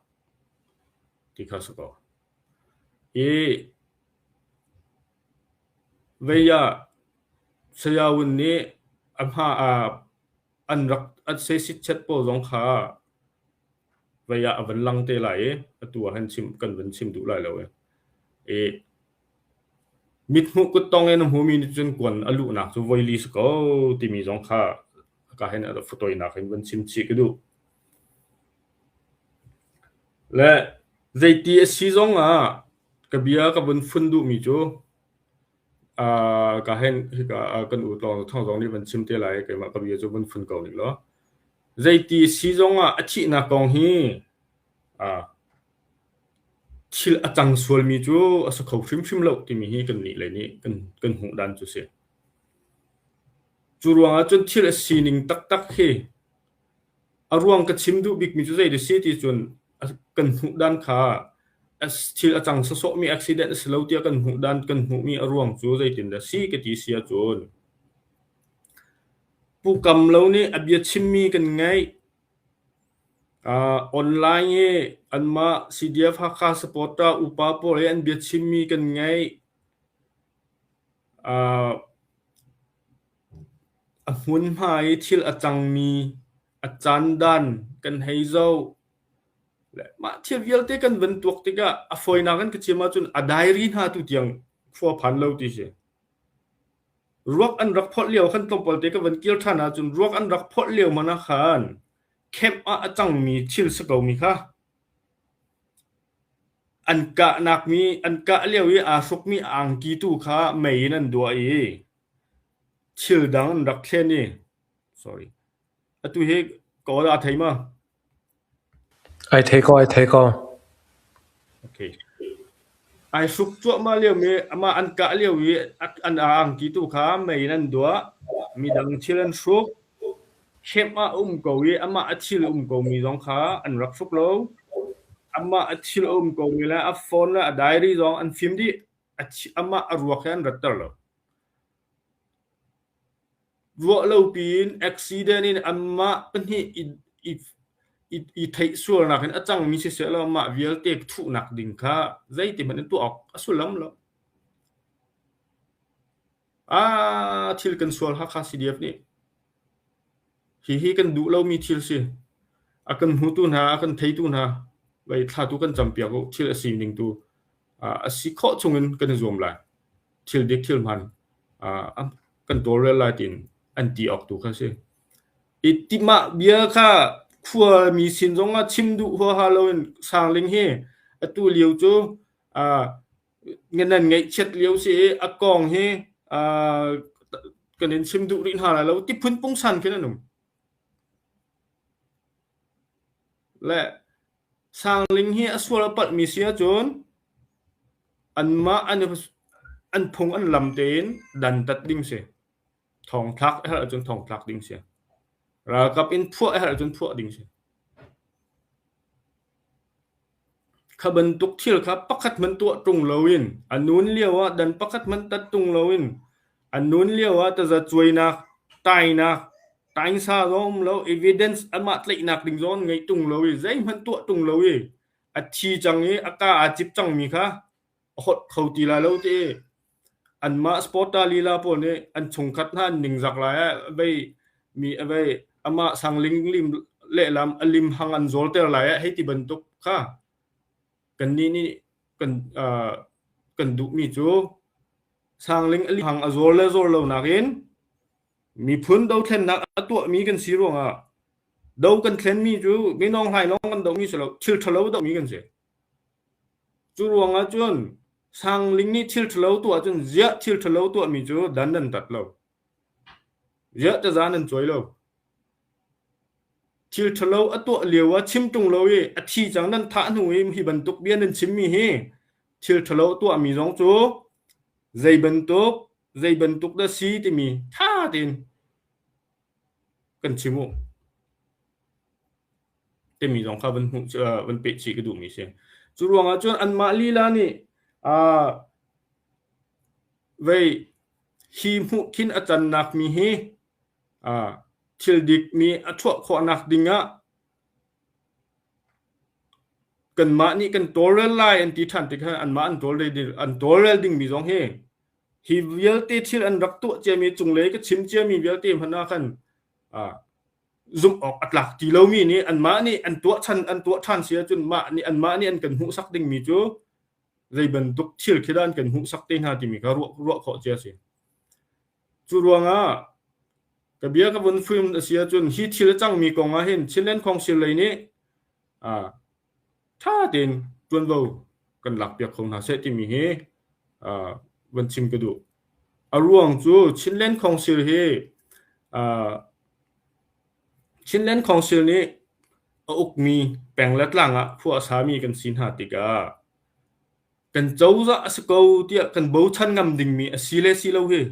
ti kha si ko. I vei ah Sayawun nih a hma an rak an sesitchet pawl zong kha vei ah a van lang te lai i atu ah hin chim kan van chim duh lai lo i. I mithmuh kuttong in a hmumi nih cun kuan a luhnak cu voili si ko timi zong kha ka hin a futoinak in van chim chih ka duh. Le zeiti a si zong ah ka bia ka vun fun duhmi cu ka hen hika kan u tlawng thong zong nih van chim te lai keimah ka bia cu vun fun ko ning law zeiti si zong ah a thihnak kong hi thil a cang sualmi cu a si kho hrimhrim lo timi hi kannih lei nih kan kan hmuh dan cu si. Cu ruangah cun thil a sining taktak hi a ruang ka chim duh bikmi cu zei si ti cun kan hmuh dan kha thil a cang sawsawhmi accident a si lo tiah kan hmuh dan kan hmuhmi a ruang cu zeitindah si ka ti si ahcun Pu Kam Lo nih a bia chimmi kan ngaih. Online i anmah CDF Hakha supporter upa pawl i an biachimmi kan ngaih. A hmunhma i thil a cangmi a caan dan kan hei zoh. Mah thil vialte kan van tuak tikah a fawinak in ka chim ahcun a diary hna tu tiang khua phan lo ti si. Ruak an rak phorh lio khan tlawmpal te ka van kir ṭhan ahcun ruak an rak phorh lio hmanh ah khan camp ah a cangmi thil si komi kha an kahnak mi an kah lio i aa hrukmi angki tu kha mei in an duah i thil dang an rak thlen i sorry atu hi ka aw aa thei ma? Ai thei ko, ai thei ko. Okay. Ai hruk cuahmah lio mi amah an kah lio i an angki tu kha mei in an duah. Midang thil an hruk. Camp ah a um ko i amah a thil a um komi zong kha an rak hruk lo. Amah a thil a um komi le a phone le a diary zong an fim dih. Amah a ruak he an ratter lo. Ruah lo piin accident in anmah pahnih i theih sualnak in a cangmi siseh law mah vialte thuhnak ding kha zeitihmanh in tuah awk a sullam lo. Ah, thil kan sual Hakha CDF nih. Hihi kan duh lomi thil si. A kan hmutu hna, a kan theitu hna, vei thla tu kan campiak u. Thil a sining tu a si khawh chungin kan i zuam lai. Thil dik thil hman kan tawlrel lai tiin an ti awk tu kha si. I timah bia kha khuami sin zongah chim duh huaha loin Sangling hi atu lio cu nan ngaihchiat lio si i a kong hi kan in chim duh rih hna lai lo ti phun pungsan khin an um. Le Sangling hi a sual a palhmi si ahcun anmah an an phung an lam tein dantat ding si. Thongthlak a herh ahcun thongthlak ding si. Ralkap in phuah a herh ahcun phuah ding si. Kha bantuk thil kha pakhat hmanh tuah ṭung loin a nun lioah dan pakhat hmanh tat ṭung loin a nun lioah tazacuainak, tainak, taingsa zong um lo, evidence amah tlaihnak ding zong an ngeih ṭung lo i zeihmanh tuah ṭung lo i a thi cang i a kaa aa cip cangmi kha a holh kho ti lai lo ti i anmah supporter lila pawl nih an chungkhat hna an ningzak lai ah vei mi vei amah sangling lim lehlam a lim hang an zawlter lai ah hei ti bantuk kha kannih nih kan uh, kan duhmi cu sangling a lim hang a zawl le zawl lo nakin miphun dothlennak a tuahmi kan si ruangah do kan thlenmi cu minong hlai lawng kan dohmi si lo thil ṭhalo dohmi kan si. Cu ruangah cun Sangling nih thil ṭhalo tuah cun ziah thil ṭhalo tuahmi cu dan nan tat lo. Ziah taza nan cuai lo. Thil ṭhalo a tuah lio ah chim ṭung lo i a thi cang nan thah hnu i hi bantuk bia nan chimmi hi thil ṭhalo tuahmi zong cu zei bantuk zei bantuk dah si timi ṭha tein kan chim u. Timi zong kha van hmuh van peh chih ka duhmi si. Cu ruangah cun anmah lila nih uh, vei hi hmuh khin a cannak mi hi uh, thil dik mi a chuah khawhnak dingah kanmah nih kan tawlrel lai an ti ṭhan tik khan anmah an tawlrel an tawlrel dingmi zong hi hi vialte thil an rak tuah ciami cunglei ka chim ciami vialte hmanh ah khan uh, zumh awk a tlak ti lomi nih anmah nih an tuah chan an tuah ṭhan si ahcun mah nih anmah nih an kan hmuhsak dingmi cu zei bantuk thil khi dah an kan hmuhsak te hna timi kha ruah ruah khawh cia a si. Cu ruangah ka bia ka vun film a si ahcun hi thil a cangmi kong ah hin Chinland Council lei nih ah ṭha tein ṭuanvo kan lakpiak kho hna seh timi hi ah van chim ka duh. A ruang cu Chinland Council hi ah Chinland Council nih a ukmi peng le tlang ah khua a sami kan si hna tikah kan cozah a si ko tiah kan bochan ngam dingmi a si le si lo hi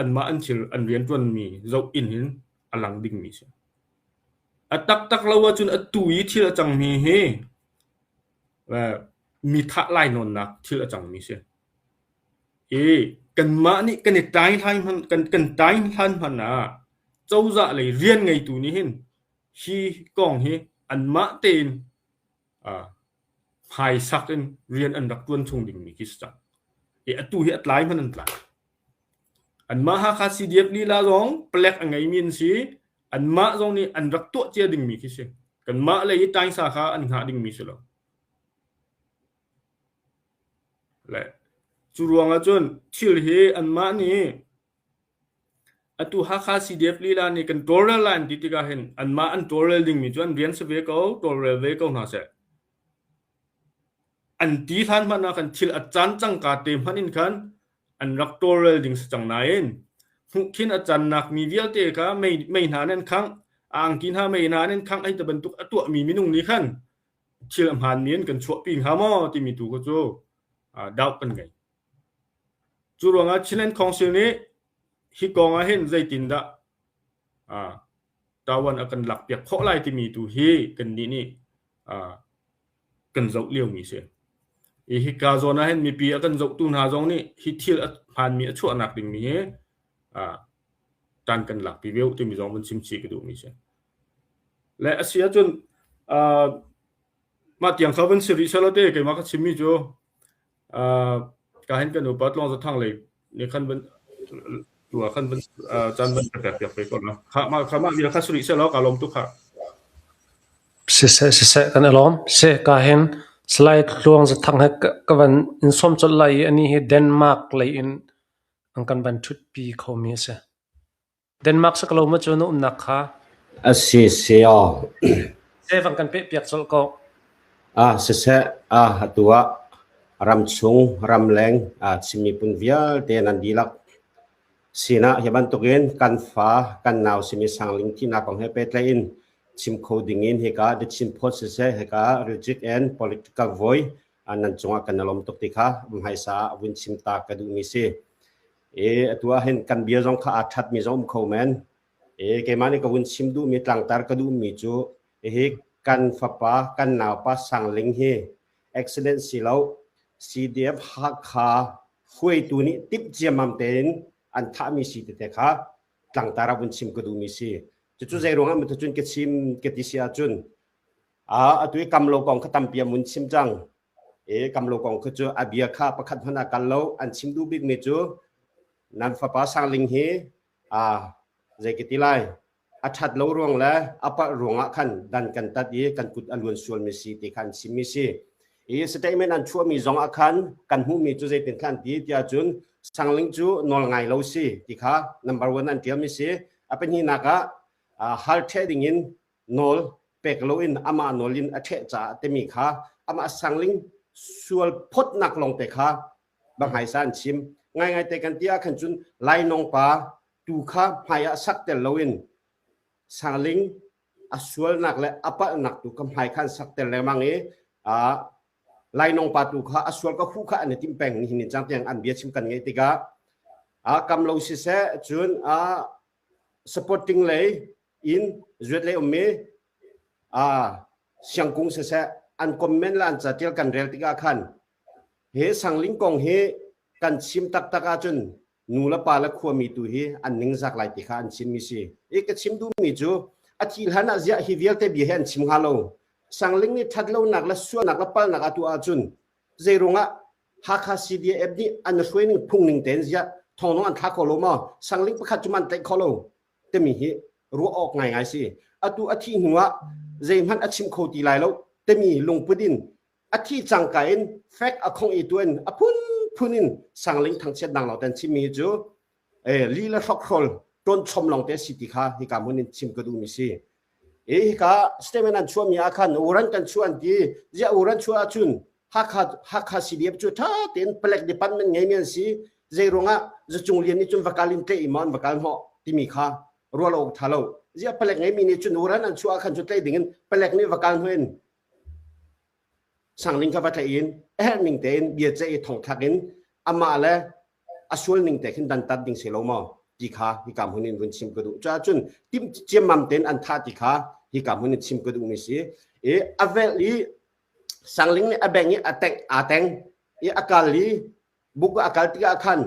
anmah an thil an rianṭuanmi zoh in hin a lang dingmi a si. A taktak lo ahcun atu i thil a cangmi hi mi thah lainawnnak thil a cangmi a si. I kanmah nih kan i ṭai hlan kan kan ṭai hlan hmanh ah cozah lei rian ngeitu nih hin Hi kong hi anmah tein hmaisak in rian an rak ṭuan chung dingmi khi si cang. I atu hi a tlai hmanh an tlai. Anmah Hakha CDF lila zong palek a ngeimi an si. Anmah zong nih an rak tuah cia dingmi khi si. Kanmah lei i taingsa kha an hngah dingmi si lo. Le cu ruangah cun thil hi anmah nih atu Hakha CDF lila nih kan tawlrel lai an ti tikah hin anmah an tawlrel dingmi cu an rian si ve ko, tawlrel ve ko hna seh. An ti hlan hmanh ah khan thil a caan cangka te hmanh in khan an rak tawlrel ding si cang nain hmuhkhin a cannak mi vialte kha mei, mei hna nih an khangh, a angki hna mei hna nih an khangh, hei ti bantuk a tuahmi minung nih khan thil a hmaanmi in kan chuahpi hnga maw timi tu kha cu doubt kan ngei. Cu ruangah Chinland Council nih hi kong ah hin zeitindah tawan a kan lakpiak khawh lai timi tu hi kannih nih kan zoh liomi si. I hika zawn ah hin mipi a kan zohtu hna zong nih hi thil a hmaanmi a chuahnak dingmi hi ṭan kan lakpi ve u timi zong van chim chih ka duhmi si. Le a si ahcun mah tiang kha van si rih selaw te keimah ka chimmi cu ka hin kan upa Tluang Zathang lei nih khan van tu ah khan van caan van ka pek piak ve ko la. Kha mah kha mah vial kha si rih selaw ka lawm tuk kha. Siseh siseh kan i lawm. Si ka hin Salai Tluang Zathang he ka van in sawm colh lai i anih hi Denmark lei in an kan van ṭhutpi khomi a si. Denmark si ko lo maw cu na umnak kha? A si si aw. Se van kan pehpiak colh ko. Ah siseh ah atu ah ramchung ramleng ah Chin miphun vialte nan dihlak sinah hi bantukin kan fa kan nau simi Sangling thihnak kong he pehtlaih in chim kho ding in hika The Chin Post siseh hika Religic and Political Voice nan cungah kan i lawm tuk ti kha hmaisa ah vun chim ta ka duhmi si. E atu ah hin kan bia zong kha aa ṭhatmi zong um kho men. E keimah nih ka vun chim duhmi tlangtar ka duhmi cu hihi kan fapa kan naupa Sangling hi accident si lo CDF Hakha hruaitu nih timh ciammam tein an thahmi si tete kha tlangtar ah vun chim ka duhmi si. Cucu zei ruangah maw cun ka chim ka ti si ahcun atu i kam lo kong kha tampi an vun chim cang. E kam lo kong kha cu a bia kha pakhat hmanh a kal lo. An chim duh bikmi cu nan fapa Sangling hi a zei ka ti lai a ṭhat lo ruang le a palh ruangah khan dan kan tat i kan kut a luan sualmi si ti kha an chimmi si. I statement an chuahmi zong ah khan kan hmuhmi cu zeitin khan ti tiah cun Sangling cu nawl ngai lo si ti kha number one an ṭialmi si. A pahnihnak ah hal ṭheh dingin nawl pek loin amah nawl in a ṭheh caah timi kha amah sangling sual phawtnak lawngte kha banghmaisa an chim. Ngaingaite kan ti ah khan cun lainawng pa tu kha hmai ah sak tel loin sangling a sualnak le a palhnak tu kha hmai khan sak tel lengmang i lainawng pa tu kha a sual ka huh kha an i tim peng nihin ni cang tiang an bia chim kan ngeih tikah a kam lo siseh cun a supporting lei in zuat lei ummi siangkung siseh an comment le an catial kan rel tikah khan he sangling kong hi kan chim taktak ahcun nu le pa le khuami tu hi an ningzak lai ti kha an chimmi si. I ka chim duhmi cu a thi hlan ah ziah hi vialte bia hi an chim hnga lo. Sangling nih ṭhat lonak le sualnak le palnak a tuah ahcun zeiruangah Hakha CDF nih an hruaining phungning tein ziah thonglong an thla kho lo maw? Sangling pakhat cu man tlaih kho lo. timi hi ruah awk ngaingai si. Atu a thih hnu ah zeihmanh a chim kho ti lai lo timi lungput in a thi cangka in fek a khong i tuan a phunphun in sangling thangchiat dang lo ten chimmi hi cu li le hrokhrol ṭawn chom lawng te si ti kha hika hmun in chim ka duhmi si. E hika statement an chuahmi ah khan uran kan chuah an ti ziah uran chuah ahcun Hakha Hakha CDF cu ṭha tein palek department ngeimi an si zei ruangah Zacung Lian nih cun vakal in tlaih i maw an vakal hnawh timi kha rual awk ṭha lo ziah palek ngeimi nih cun uran an chuah ah khan cu tlaih ding in palek nih vakal hnawh in Sangling kha va tlaih in a herh ning tein bia ceih i thongthlak in amah le a sual ning te khin dantat ding si lo maw ti kha hika hmun in vun chim ka duh. Cuah cun tim ciammam tein an thah ti kha hika hmun in chim ka duhmi si. I a velh i Sangling nih a beng i a teng aa teng i a kal i buk a kal tikah khan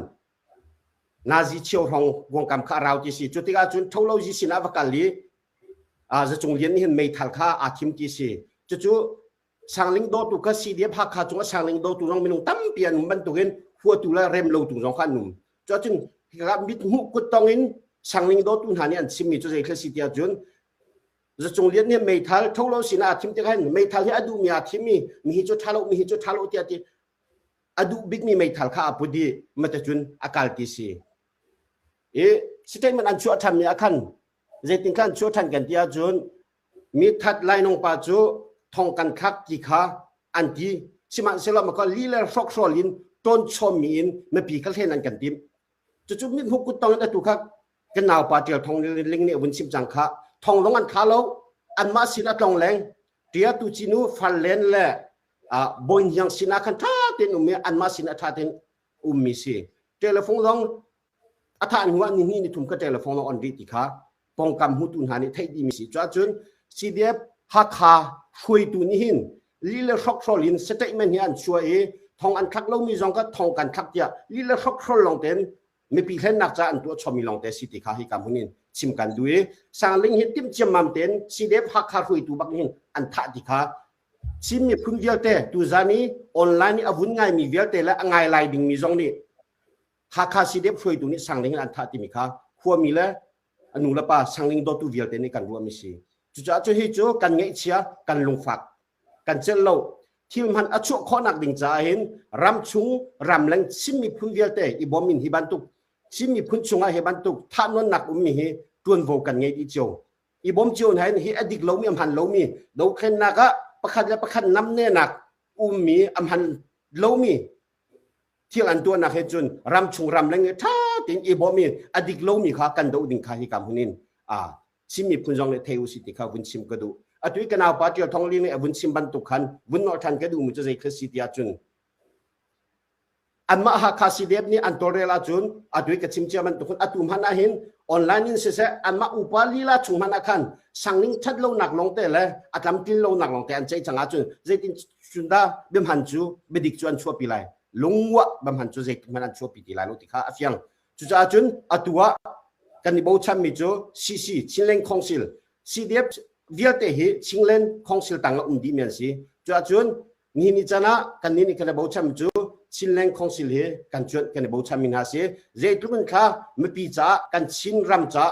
nazi cheu hrawng kuangkam kha a rau ti si. Cu tikah cun tholozi sinah va kal i. Zacung Lian nih hin meithal kha aa thim ti si. Cucu Sangling dawtu kha CDF Hakha cungah Sangling dawtu zong minung tampi an um bantukin huatu le rem lotu zong kha an um. Cuacun hika mit hmuh kut tong in Sangling dawtu hna nih an chimmi cu zei thil si ti ahcun Zacung Lian nih meithal tholo sinah aa thim tikah hin meithal hi a duhmi aa thim i mi hi cu ṭha lo mi hi cu ṭha lo tiah ti a duh bikmi meithal kha a put i matacun a kal ti si. I statement an chuah ṭhanmi ah khan zeitin khan chuah ṭhan kan ti ahcun mi that lainawng pa cu thong kan thlak ti kha an ti sihmanhsehlaw maka li le hrokhrawl in ṭawn chawmmi in mipi kha hlen an kan timh cucu mithmuh kuttong in atu kha kan naupa ṭial thong ling nih a vun chim cang kha thong lung an thla lo anmah sin a tlong leng ṭia tu cinu fal len le bawi hniang sinah khan ṭha tein um i anmah sin a ṭha tein ummi si telephone zong a thah hnu ah ni hnih ni thum ka telephone lawng on rih ti kha pongkam hmutu hna nih theih dihmi si. Cuahcun CDF Hakha hruaitu nih hin li le hrokhrol in statement hi an chuah i thong an thlak lomi zong kha thong kan thlak tiah li le hrokhrol lawng tein mipi hlennak ca an tuah chommi lawng te si ti kha hi ka hmun in chim kan duh i Sangling hi timh ciammam tein CDF Hakha hruaitu bak hin an thah ti kha Chin miphun vialte tuzan i online i a vun ngaimi vialte le a ngai lai dingmi zong nih Hakha CDF hruaitu nih Sangling in an thah timi kha khuami le a nu le pa Sangling dawtu vialte nih kan ruahmi si. Cucaah cu hi cu kan ngaihchia, kan lungfak, kan celh lo. Thil hman a chuah khawhnak ding caah hin ramchung ramleng Chin miphun vialte i bawm in hi bantuk Chin miphun chungah hi bantuk thahnawnnak ummi hi tuanvo kan ngei dih cio. I bawm cio hna hin hi a dik lomi a hman lomi dothlennak ah pakhat le pakhat namnenak ummi a hman lomi thil an tuahnak he cun ramchung ramleng i ṭha tein i bawm i a dik lomi kha kan doh ding kha hi ka hmun in a Chin miphun zong nih thei usih ti kha vun chim ka duh. Atu i ka naupa Ṭial Thong Ling nih a vun chim bantuk khan vun nolh ṭhan ka duhmi cu zei thil si ti ahcun anmah Hakha CDF nih an tawlrel ahcun atu i ka chim cia bantuk atu hmanh ah hin online in siseh anmah upa lila chung hmanh ah khan sangning ṭhat lonak lawngte le a tlamtlin lonak lawngte an ceih cang ahcun zeitin cun dah biahman cu biadik cu an chuahpi lai lungwah biahman cu zeitik hmanh an chuahpi ti lai lo ti kha a fiang cucaah cun atu ah kan i bochanmi cu CC Chinland Council CDF vialte hi Chinland Council tang ah um dihmi an si cuah cun nihin ni can ah kan nih nih kan i bochanmi cu Chinland Council hi kan cuanh kan i bochanmi hna si zeitluk in kha mipi caah kan Chin ram caah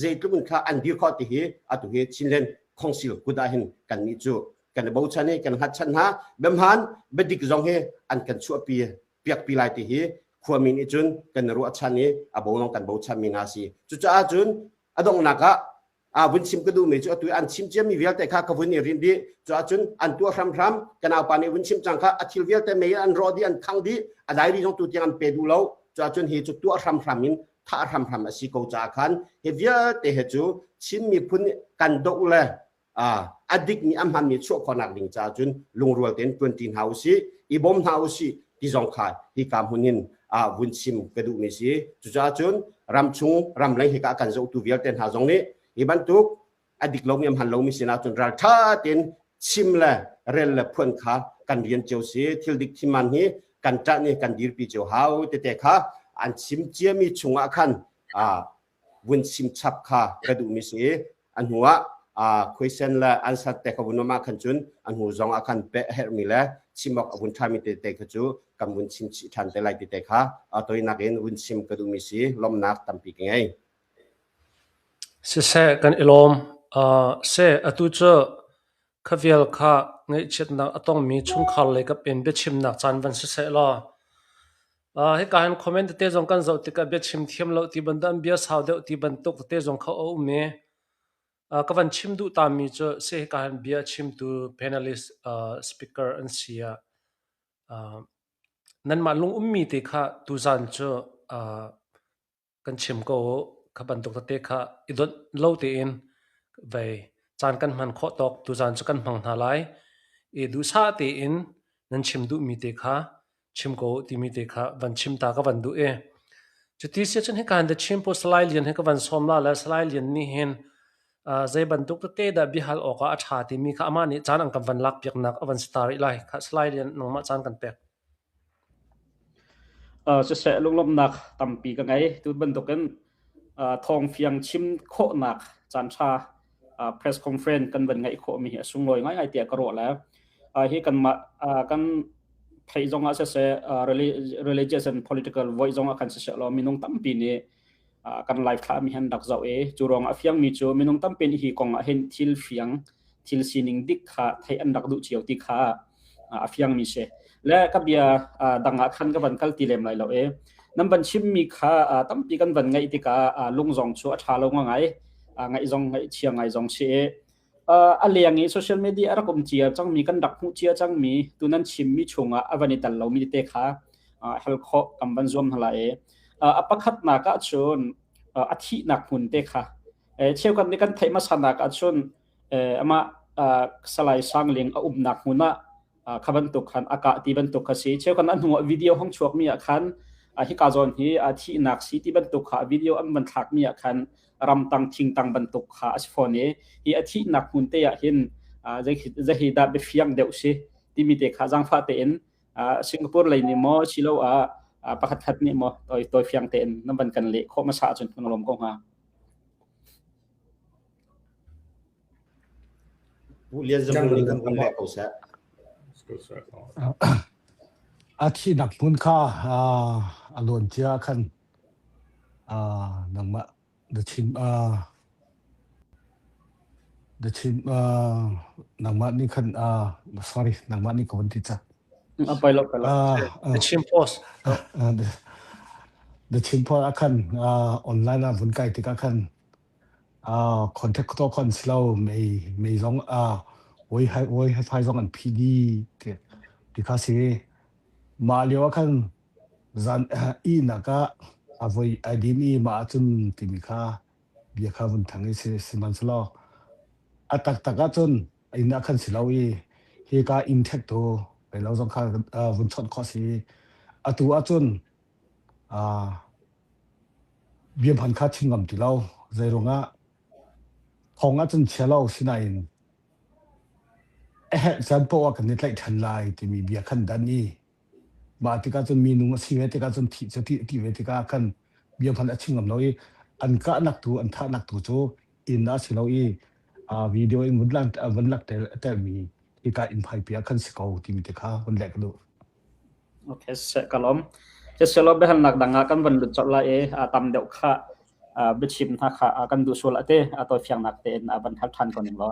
zeitluk in kha an dir khawh ti hi atu hi Chinland Council kut ah hin kan nih cu kan i bochan i kan hngatchan hna biahmaan biadik zong hi an kan chuahpi piakpi lai ti hi khuami nih cun kan i ruahchan i a bo lawng kan bochan mi hna si cucaah cun a donghnak ah a vun chim ka duhmi cu atu an chim ciami vialte kha ka vun i rin dih cuah cun an tuah hramhram ka naupa nih vun chim cang kha a thil vialte mei an rawh dih an khang dih a diary zong tu tiang an pe duh lo cuah cun hi cu tuah hramhram in thah hramhram a si ko caah khan hi vialte he cu Chin miphun kan doh le a dikmi a hmanmi chuah khawhnak ding caah cun lungrual tein ṭuanṭi hna usih i bawm hna usih ti zong kha hika hmun in vun chim ka duhmi si. Cucaah cun ramchung ramleng hika kan zohtu vialte hna zong nih hi bantuk a dik lomi a hman lomi sinah cun ralṭha tein chim le rel le phuan kha kan rian cio si. Thil dik thil hi kan ṭah nih kan dirpi cio hau tete kha an chim ciami chungah khan vun chim chap kha ka duhmi si i a hnu ah khuaisen le answer te kha vun um ah khan cun a hnu zong ah khan peh a herhmi le chim awk a vun ṭhami tete kha cu kan vun chim chih ṭhan te lai tete kha toinak in vun chim ka duhmi si lawmhnak tampi ka ngei. Siseh kan i lawm. Uh, seh atu cu kha vial kha ngaihchiatnak a tongmi chungkhar lei kap in biachimnak caan van siseh law Hika hin comment tete zong kan zoh tikah biachim thiam lo ti bantuk an bia sau deuh ti bantuk tete zong kha a um i ka van chim duh tami cu si hika hin bia chimtu panelist speaker an si ah nanmah lung ummi te kha tuzan cu kan chim ko u. Kha bantuk tete kha i donh lo tein vei caan kan hman khawh tawk tuzaan cu kan hmang hna lai. I duhsah tein nan chim duhmi te kha chim ko u timi te kha van chim ta ka van duh i. Cuti si ahcun hika hin The Chin Post Salai Lian hi ka van sawm la le Salai Lian nih hin zei bantuk tete dah biahal awkah a ṭha timi kha amah nih caan an kan van lak piaknak a van si ta rih lai. Kha Salai Lian nangmah caan kan pek. Siseh lunglawmhnak tampi ka ngei. Tu bantukin thawngfiang chim khawhnak caanṭha press conference kan van ngeih khawhmi hi a sunglawi ngaingai tiah ka ruah le hi kanmah kan theih zong ah siseh religious and political voice zong ah khan siseh law minung tampi nih kan live thlah mi han rak zoh i cu ruang ah fiangmi cu minung tampi nih hi kong ah hin thil fiang thil sining dik kha theih an rak duh cio ti kha a fiangmi si. Le ka bia dang ah khan ka van kal ti lem lai lo e. Nan van chimmi kha tampi kan van ngaih tikah lung zong cu a ṭha lo ngai ngaih zong ngaih chia ngai zong si i a leng i social media a rak um cia cangmi kan rak hmuh cia cangmi tu nan chimmi chungah a van i tel lomi te kha hal khawh kan van zuam hna lai i a pakhatnak ah cun a thihnak hmun te kha cheukhat nih kan theih hmasa nak ah cun amah Salai Sangling a umnak hmun ah kha bantuk khan a kah ti bantuk kha si. Cheukhat a hnu ah video hong chuakmi ah khan hika zawn hi a thihnak si ti bantuk kha video an van thlakmi ah khan ramtang thingtang bantuk kha a si fawn i hi a thihnak hmun te ah hin zei dah biafiang deuh si timi te kha zaangfah tein Singapore lei nih maw siloah pakhat khat nih maw toi toi fiang tein nan van kan leh khawh hmasa ahcun kan lawm ko hnga. Pu Lian Zam nih kan leh ko seh. A thihnak hmun kha a luan cia khan nangmah na chim na chim nangmah nih khan sorry nangmah nih ka vun ti cang. A poi lo poi lo. The Chin Post. The Chin Post ah khan online ah vun kai tikah khan Contact tuah khawh an si lo. Mei mei zong wi-fi zong an phih dih ti ti kha si. Mah lio ah khan zan ihnak ah a voi ai din i mah ahcun timi kha bia kha vun thang i si sihmanhsehlaw a taktak ahcun inn ah khan si lo i hika inn ṭhektu lo zong kha vun chawnh khawh si. Atu ahcun Biahman kha chim ngam ti lo. Zeiruangah thong ahcun chia lo sinain a herh caan paoh ah kan i tlaih ṭhan lai timi bia khan dan i mah tikah cun minung a si ve tikah cun thih cu ti ve tikah khan bia hmanh a chim ngam lo i an kahnak tu an thahnak tu cu inn ah si lo i video in vun vun lak telmi hika inn phaipi ah khan si ko timi te kha vun leh ka duh. Okay, seh ka lawm. Siselaw biahalnak dang ah kan van lut colh lai i a tam deuh kha biachim hna kha kan duh sual ate a tawifiangnak tein a van hal ṭhan ko ning law.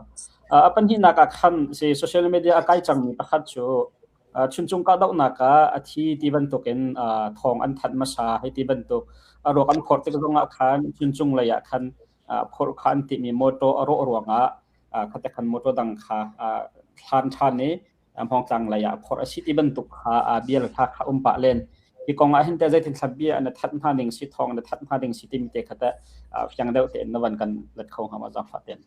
A pahnihnak ah khan si social media a kai cangmi pakhat cu Chuncung kahdohnak ah a thi ti bantukin thawng an thanh hmasa hei ti bantuk a ruak an phorh tik zongah khan Chuncung lei ah khan phorh kha an timi motor a rawh ruangah khate khan motor dang kha hlan ṭhan i Hmawngtlang lei ah phorh a si ti bantuk kha bial hla kha um pah len. Hi kong ah hin teh zeitin thla bia na that hnga ding si thawng na that hnga ding si timi te kha teh fiang deuh tein na van kan let kho hnga ma zaangfah tein.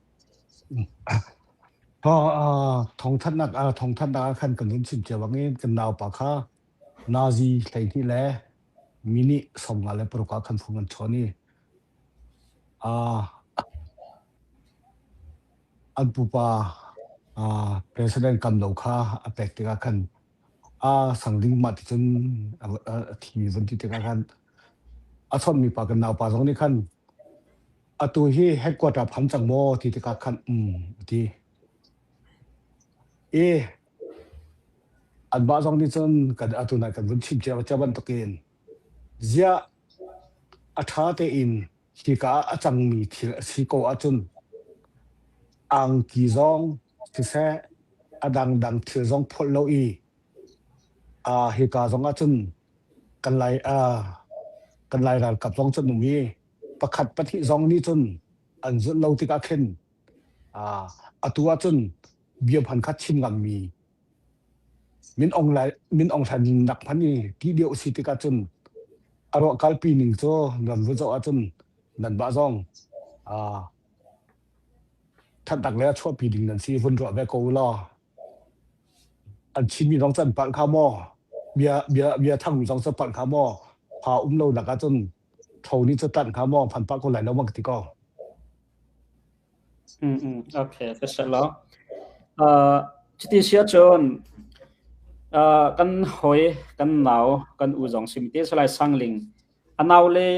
Thawngthanhnak thawngthanhnak ah khan kan hun chim cia bangin kan naupa kha Nazi 12 le minute 56 ah khan phung an chawn i An pupa President Kam Lo kha a pek tikah khan a sang ding mah ti cun a thi vun ti tikah khan a chawnhmi pa kan naupa zong nih khan atu hi headquarter phan cang maw ti tikah khan um a ti. I anmah zong nih cun kan atu nai kan vun chim cia bantukin ziah a ṭha tein hika ah a cangmi thil a si ko ahcun angki zong siseh a dangdang thil zong phawlh lo i hika zong ahcun kan lai kan lai ralkap zong cu an um i pakhat pahnih zong nih cun an zulh lo tikah khin atu ahcun bia hman kha chim ngammi Min Aung Min Aung Hlaing nak hmanh i ti deuh si tikah cun a ruah kalpi ning cu nan vun zoh ahcun nanmah zong thatnak le a chuahpi ding nan si vun ruah ve ko u law an chimmi zong can palh kha maw bia bia bia thangmi zong cu palh kha maw pha um lo nak ahcun tho nih cu tanh kha maw phan pah ko lai lo ma ka ti ko. Okay, ka si lo. Cuti si ahcun kan hawi, kan nau, kan u zong simi te Salai Sangling, a nau le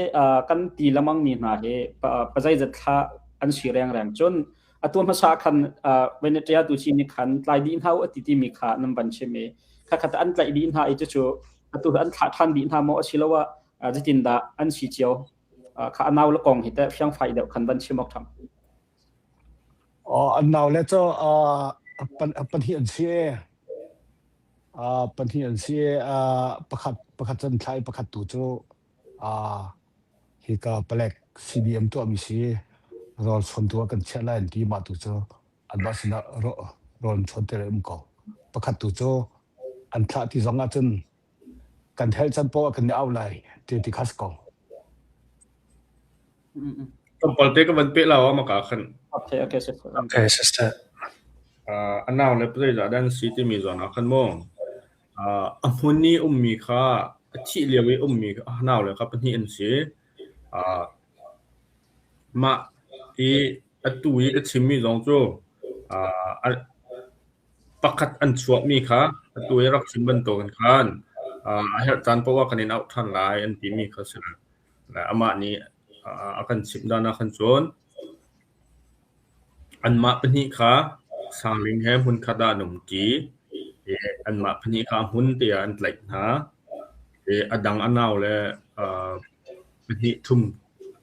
kan ti lamang mi hna hi pazeizat thla an si rengreng. Cun Atu hmasa khan Venetia tu chi nih khan tlai dih hna u a ti timi kha nan van chim i khakhat an tlaih dih hna i cucu atu an thlah ṭhan dih hna maw asiloah zeitindah an si cio kha a nau le kong hi teh fiangfai deuh khan van chim awk ṭham. An nau le cu pahnih an si. Pahnih an si. Pakhat pakhat cu an thlah i pakhat tu cu hika palek CDM tuahmi si rawl chawntu ah kan chiah lai an ti. Mah tu cu anmah sinah rawl an chawn te um ko. Pakhat tu cu an thlah ti zong ahcun kan helh can poah kan i auh lai ti ti kha si ko. Tlawmpal te ka van peh lau ah maka khan. Okay, okay, sir. Okay, sister. Uh, a nau le zeizah dah an si timi zawn ah khan mu. Uh, a hmun i ummi kha a thih lio i ummi a nau le kha pahnih an si. Uh, mah i atu i ka chimmi zong cu uh, pakhat an chuahmi kha atu i rak chim bantukin khan uh, a herh caan paoh ah kan in auh ṭhan lai an timi kha si. Amah nih a kan chimh dan ah khan cun anmah pahnih kha Sangling he hmunkhat ah an umṭi i anmah pahnih kha a hmun tiah an tlaih hna i a dang a naule pahnih thum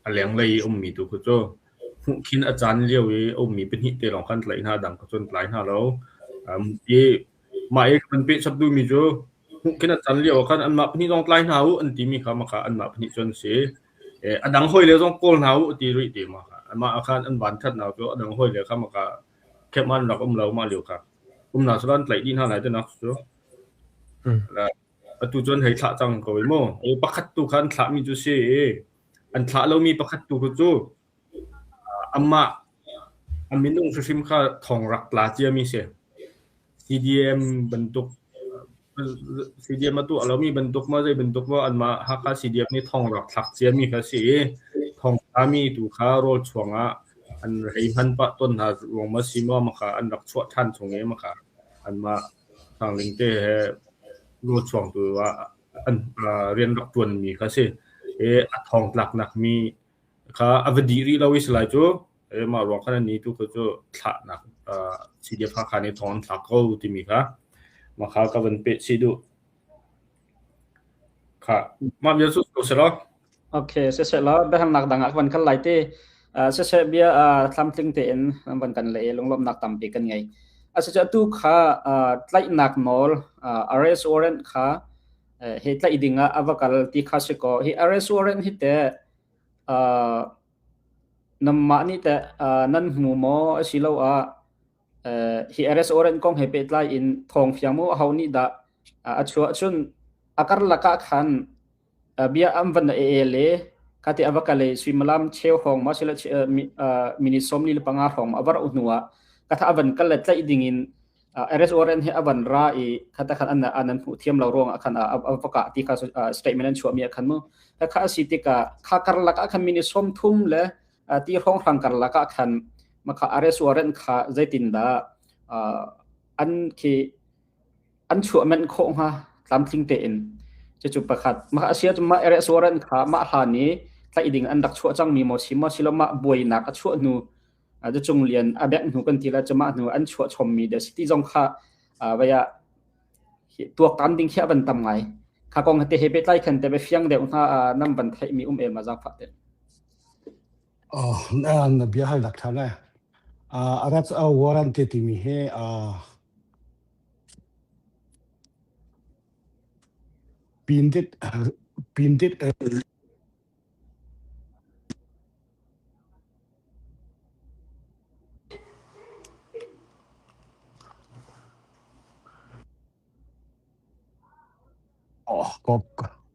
a lenglei i ummi tu kha cu hmuhkhin a caan lio i a ummi pahnih te lawng kha an tlaih hna, a dang kha cu an tlai hna lo. I mah i kan peh chap duhmi cu Hmuhkhin a can lio ah khan anmah pahnih zong tlai hna u an timi kha mah kha anmah pahnih cu an si. A dang hawile zong kawl hna u ti rih ti mah kha. Amah ah khan an van ṭhatnak cu a dang hawile kha mah kha camp ah an rak um lo mah lio kha. Umnak cu an tlaih dih hna lai tinak cu. Atu cu an hei thlah cang ko i mu. Pakhat tu kha an thlahmi cu si i an thlah lomi pakhat tu kha cu amah a minung hrimhrim kha thong rak tla ciami si. CDM bantuk CDM a tuah lomi bantuk maw zei bantuk maw anmah Hakha CDM nih thong rak thlak ciami kha si i thong tlami tu kha rawl chuang ah an hei hman pah tawn hna ruang maw si maw maka an rak chuah ṭhan chung i maka anmah Sangling te he rawl chuangtu ah an rian rak ṭuanmi kha si i a thong tlaknak mi kha a va dih rih lo i salai cu mah ruang khan ni tu kha cu thlahnak CDF Hakha nih thong an thlak ko timi kha mah kha ka van peh chih duh kha mah bia cu ko selaw Okay siseh law biahalnak dang ah kan kal lai te siseh bia tlamtling tein van kan le lunglawmhnak tampi kan ngei asicu atu kha tlaihnak nawl arrest warrant kha he tlaih ding ah a va kal ti kha si ko hi arrest warrant hi te Nanmah nih teh nan hmu maw asiloah hi arrest warrant kong he pehtlai in thawng fiang maw aho nih dah a chuah cun a karlak ah khan bia an van el i khati a va kal i suimilam cheu hrawng maw asiloah minute 45 hrawng maw a va rauh hnu ah katha a van kal le tlaih ding in arrest warrant hi a van ra i khata khan an an hmuh thiam lo ruangah khan a va kah ti kha statement an chuahmi ah khan mu kha a si tikah kha karlak ah khan minute 30 le ti hrawng hrang karlak ah khan makha arrest warrant kha zeitindah an khi an chuah men khawh hnga tlamtling tein cucu pakhat mah asia cu mah arrest warrant kha mah hlan i tlaih ding an rak chuah cangmi maw si maw silo mah buainak a chuah hnu Cung Lian a bengh hnu kan ti la cuma hnu an chuah chommi da si ti zong kha vaya tuaktan ding khi a van tam ngai kha kong te he pehtlai khan te be fiang deuh hna nam van theih mi um el ma zang fa te Oh na bia hal dak tha lai arrest warrant te timi he pindit pindit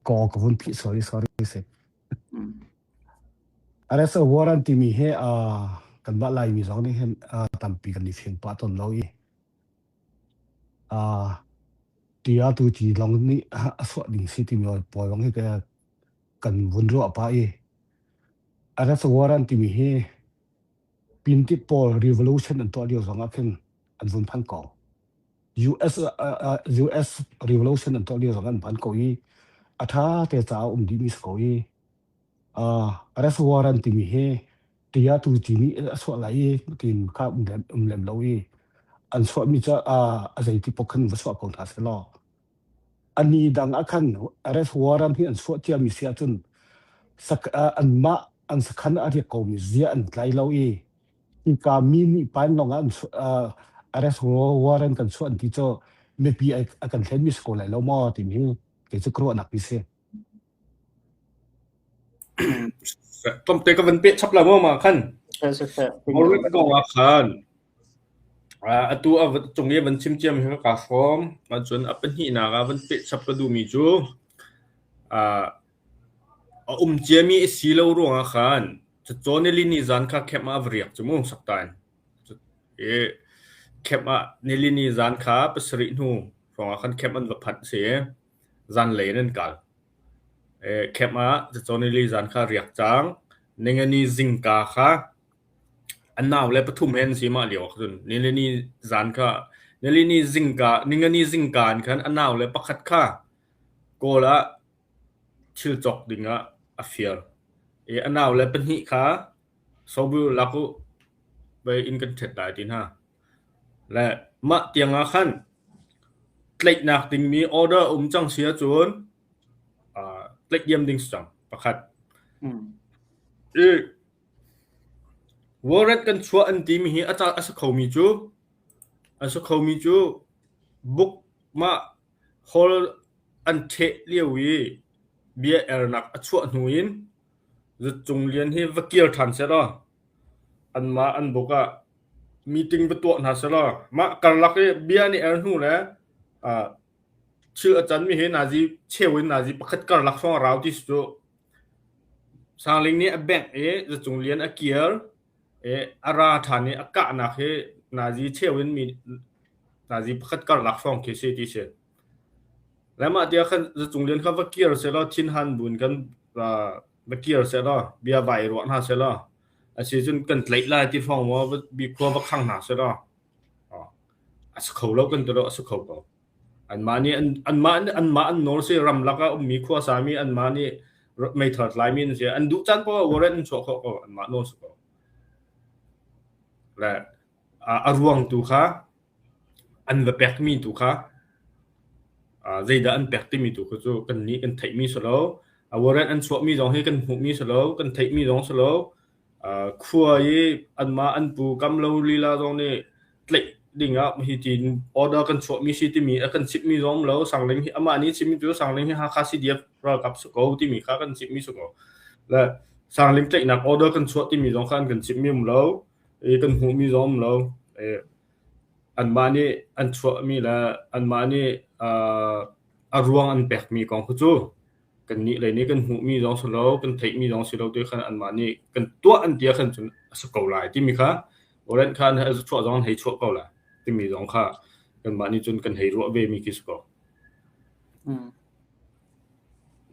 Ka vun phih sorry sorry si. Arrest warrant timi hi kanmah Laimi zong nih hin tampi kan i fiang pah tawn lo i tia tu ci lawng nih a chuah ding si timi pawl zong hi kan vun ruah pah i arrest warrant timi hi Pintip pawl revolution an tuah lio zong ah khin an vun phan ko. US US revolution an tuah lio zong an phan ko i a tha te caah um dihmi si ko i arrest warrant timi hi. Tiah tu ti nih a chuah lai i tiin kha um lem, um lem lo i an chuahmi cu a zeiti paoh khan va chuah ko hna seh law ani dang ah khan arrest warrant hi an chuah ciami si ahcun sak, anmah an sakhan a riak komi zia an tlai lo i hika mi nih pan lawng ah an arrest warrant kan chuah an ti cu mipi a kan thlenmi si ko lai lo maw timi hi kei cu ka ruahnak mi si. Tlawmte ka van peh chap la maw ma khan. Warrant kong ah khan atu a cung i van chim ciami hi ka hrawm. Cun a pahnihnak ah van peh chap ka duhmi cu a um ciami a si lo ruangah khan cacawn nilini zan kha camp ah a va riak cu mu sakta in. I camp ah nilini zan kha pasarih hnu hrawngah khan camp an va phanh a si i zanlei in an kal. Camp ah cacawn nili zan kha riak cang. Ningani zingka kha an naule pathum he an si mah lio ah cun nilini zan kha nilini zingka ningani zingka in khan a naule pakhat kha Kawl ah thil cawk ding ah a fial. I a naule pahnih kha sobu lak u vei inn kan ṭhet lai ti hna. Le mah tiang ah khan tlaihnak dingmi order a um cang si ahcun tlaih diam ding si cang pakhat. I warrant kan chuah an timi hi a a si khomi cu a si khomi cu book mah hall an ṭheh lio i bia ernak a chuah hnu in Zutcung Lian hi va kir ṭhan sehlaw anmah an buk ah meeting va tuah hna sehlaw mah karlak i bia an i er hnu le thil a canmi hi nazi cheu in nazi pakhat karlak hrawng a rau ti si cu. Sangling nih a bengh i Zacung Lian a kir i a ra ṭhan i a kahnak hi nazi cheu in mi nazi pakhat karlak hrawng khi si ti si. Le mah tiah khan Zacung Lian kha va kir sehlaw thinhan buin kan va kir sehlaw bia vai ruah hna sehlaw a si cun kan tlaih lai ti hrawng maw bi khua va khang hna sehlaw a si kho lo kan ti lo a si kho ko. Anmah nih an anmah anmah an nawl si ramlak ah ummi khuasami anmah nih meithal tlaimi an si an duh caan poah warrant an chuah khawh ko anmah nawl si ko. Le a ruang tu kha an va pekmi tu kha zeidah an pek timi tu kha cu kannih kan theihmi si lo. A warrant an chuahmi zong hi kan hmuhmi si lo, kan theihmi zong si lo. Khua i anmah an pu kam lo lila zong nih tlaih ding ah hi tiin order kan chuahmi si timi a kan chimhmi zong um lo. Sangling hi amah nih chimmi cu Sangling hi Hakha CDF ralkap si ko timi kha kan chimhmi si ko. Le Sangling tlaihnak order kan chuah timi zong kha an kan chimhmi um lo. I kan hmuhmi zong um lo. Anmah nih an chuahmi le anmah nih a ruang an pekmi kong kha cu kannih lei nih kan hmuhmi zong si lo, kan theihmi zong si lo ti khan anmah nih kan tuah an ti ahkhan cun a si ko lai timi kha warrant kha an chuah zong an hei chuah ko lai timi zong kha kanmah nih cun kan hei ruah vemi khi si ko.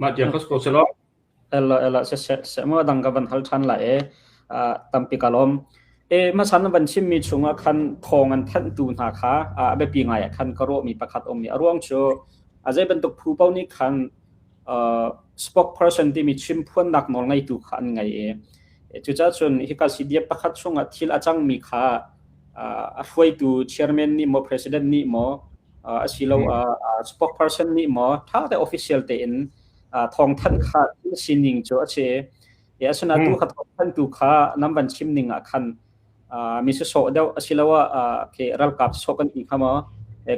Mah tiang kha si ko selaw. Ela ela se se se mo dang ka van hal than la e tampi ka lom e masan van chim mi chunga khan thong an thanh tu hna kha a biapi ngai ah khan ka ro mi pakhat om mi a ruang chu a zei bantuk phu pau nih khan spokesperson timi chim phuannak nawl ngeitu kha an ngei i cucaah cun hika CDF pakhat chungah thil a cangmi kha a hruaitu chairman nih maw president nih maw asiloah spokesperson nih maw ṭha te official tein thawngthanh kha thil sining cu a si. Asinain tu kha thawngthanhtu kha nan van chim ning ah khan mi sawsawh deuh asiloah khi ralkap sawh kan ti hnga maw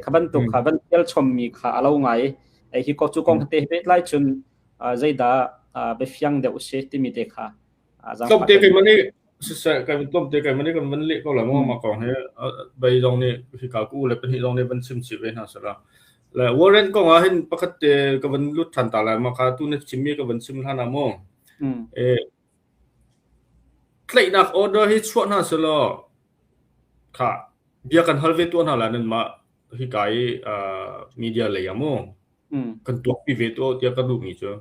kha bantuk kha van tial chommi kha a lo ngai. Hi ko cu kong te pehtlai cun zeidah biafiang deuh si timi te kha Tlawmte keimah nih siseh kan tlawmte keimah nih kan van leh ko lai maw mah kong hi bei zong nih hika ku le pahnih zong nih van chim chih ve hna sela. Le warrant kong ah hin pakhat te ka van lut than ta lai ma kha tu na chimmi ka van chim hlan ah mu. E tlaihnak order hi chuah hna selaw kha bia kan hal ve tuah hna lai nan mah hika i media lei ah mu. Kan tuakpi ve tuah tiah ka duhmi cu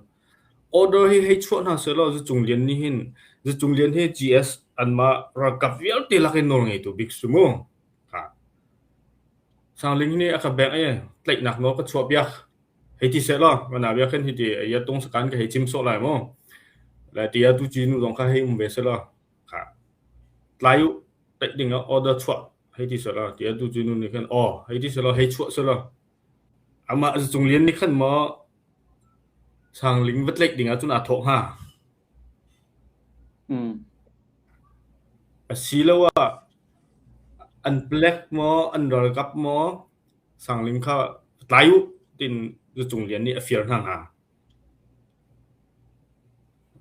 order hi hei chuah hna sehlaw Zacung Lian nih hin Zacung Lian hi GS anmah ralkap vialte lak in nawl ngeitu bik si mu. Ha. Sangling nih a ka bengh i tlaihnak nawl ka chuah piak. Hei ti sehlaw mana bia khin hiti ya tung sakan ka hei chim sawh lai mu. Le tia tu ci nu zong kha hei um ve sehlaw. Ha. Tlai uh, tlaih ding ah order chuah hei ti selaw tiah tu cu nu nih khan aw hei ti selaw hei chuah selaw amah Cung Lian nih khan maw Sangling va tlaih ding ahcun aa thawh hnga. Asiloah an palek maw an ralkap maw Sangling kha tlai uh tiin Cung Lian nih a fir hna hnga.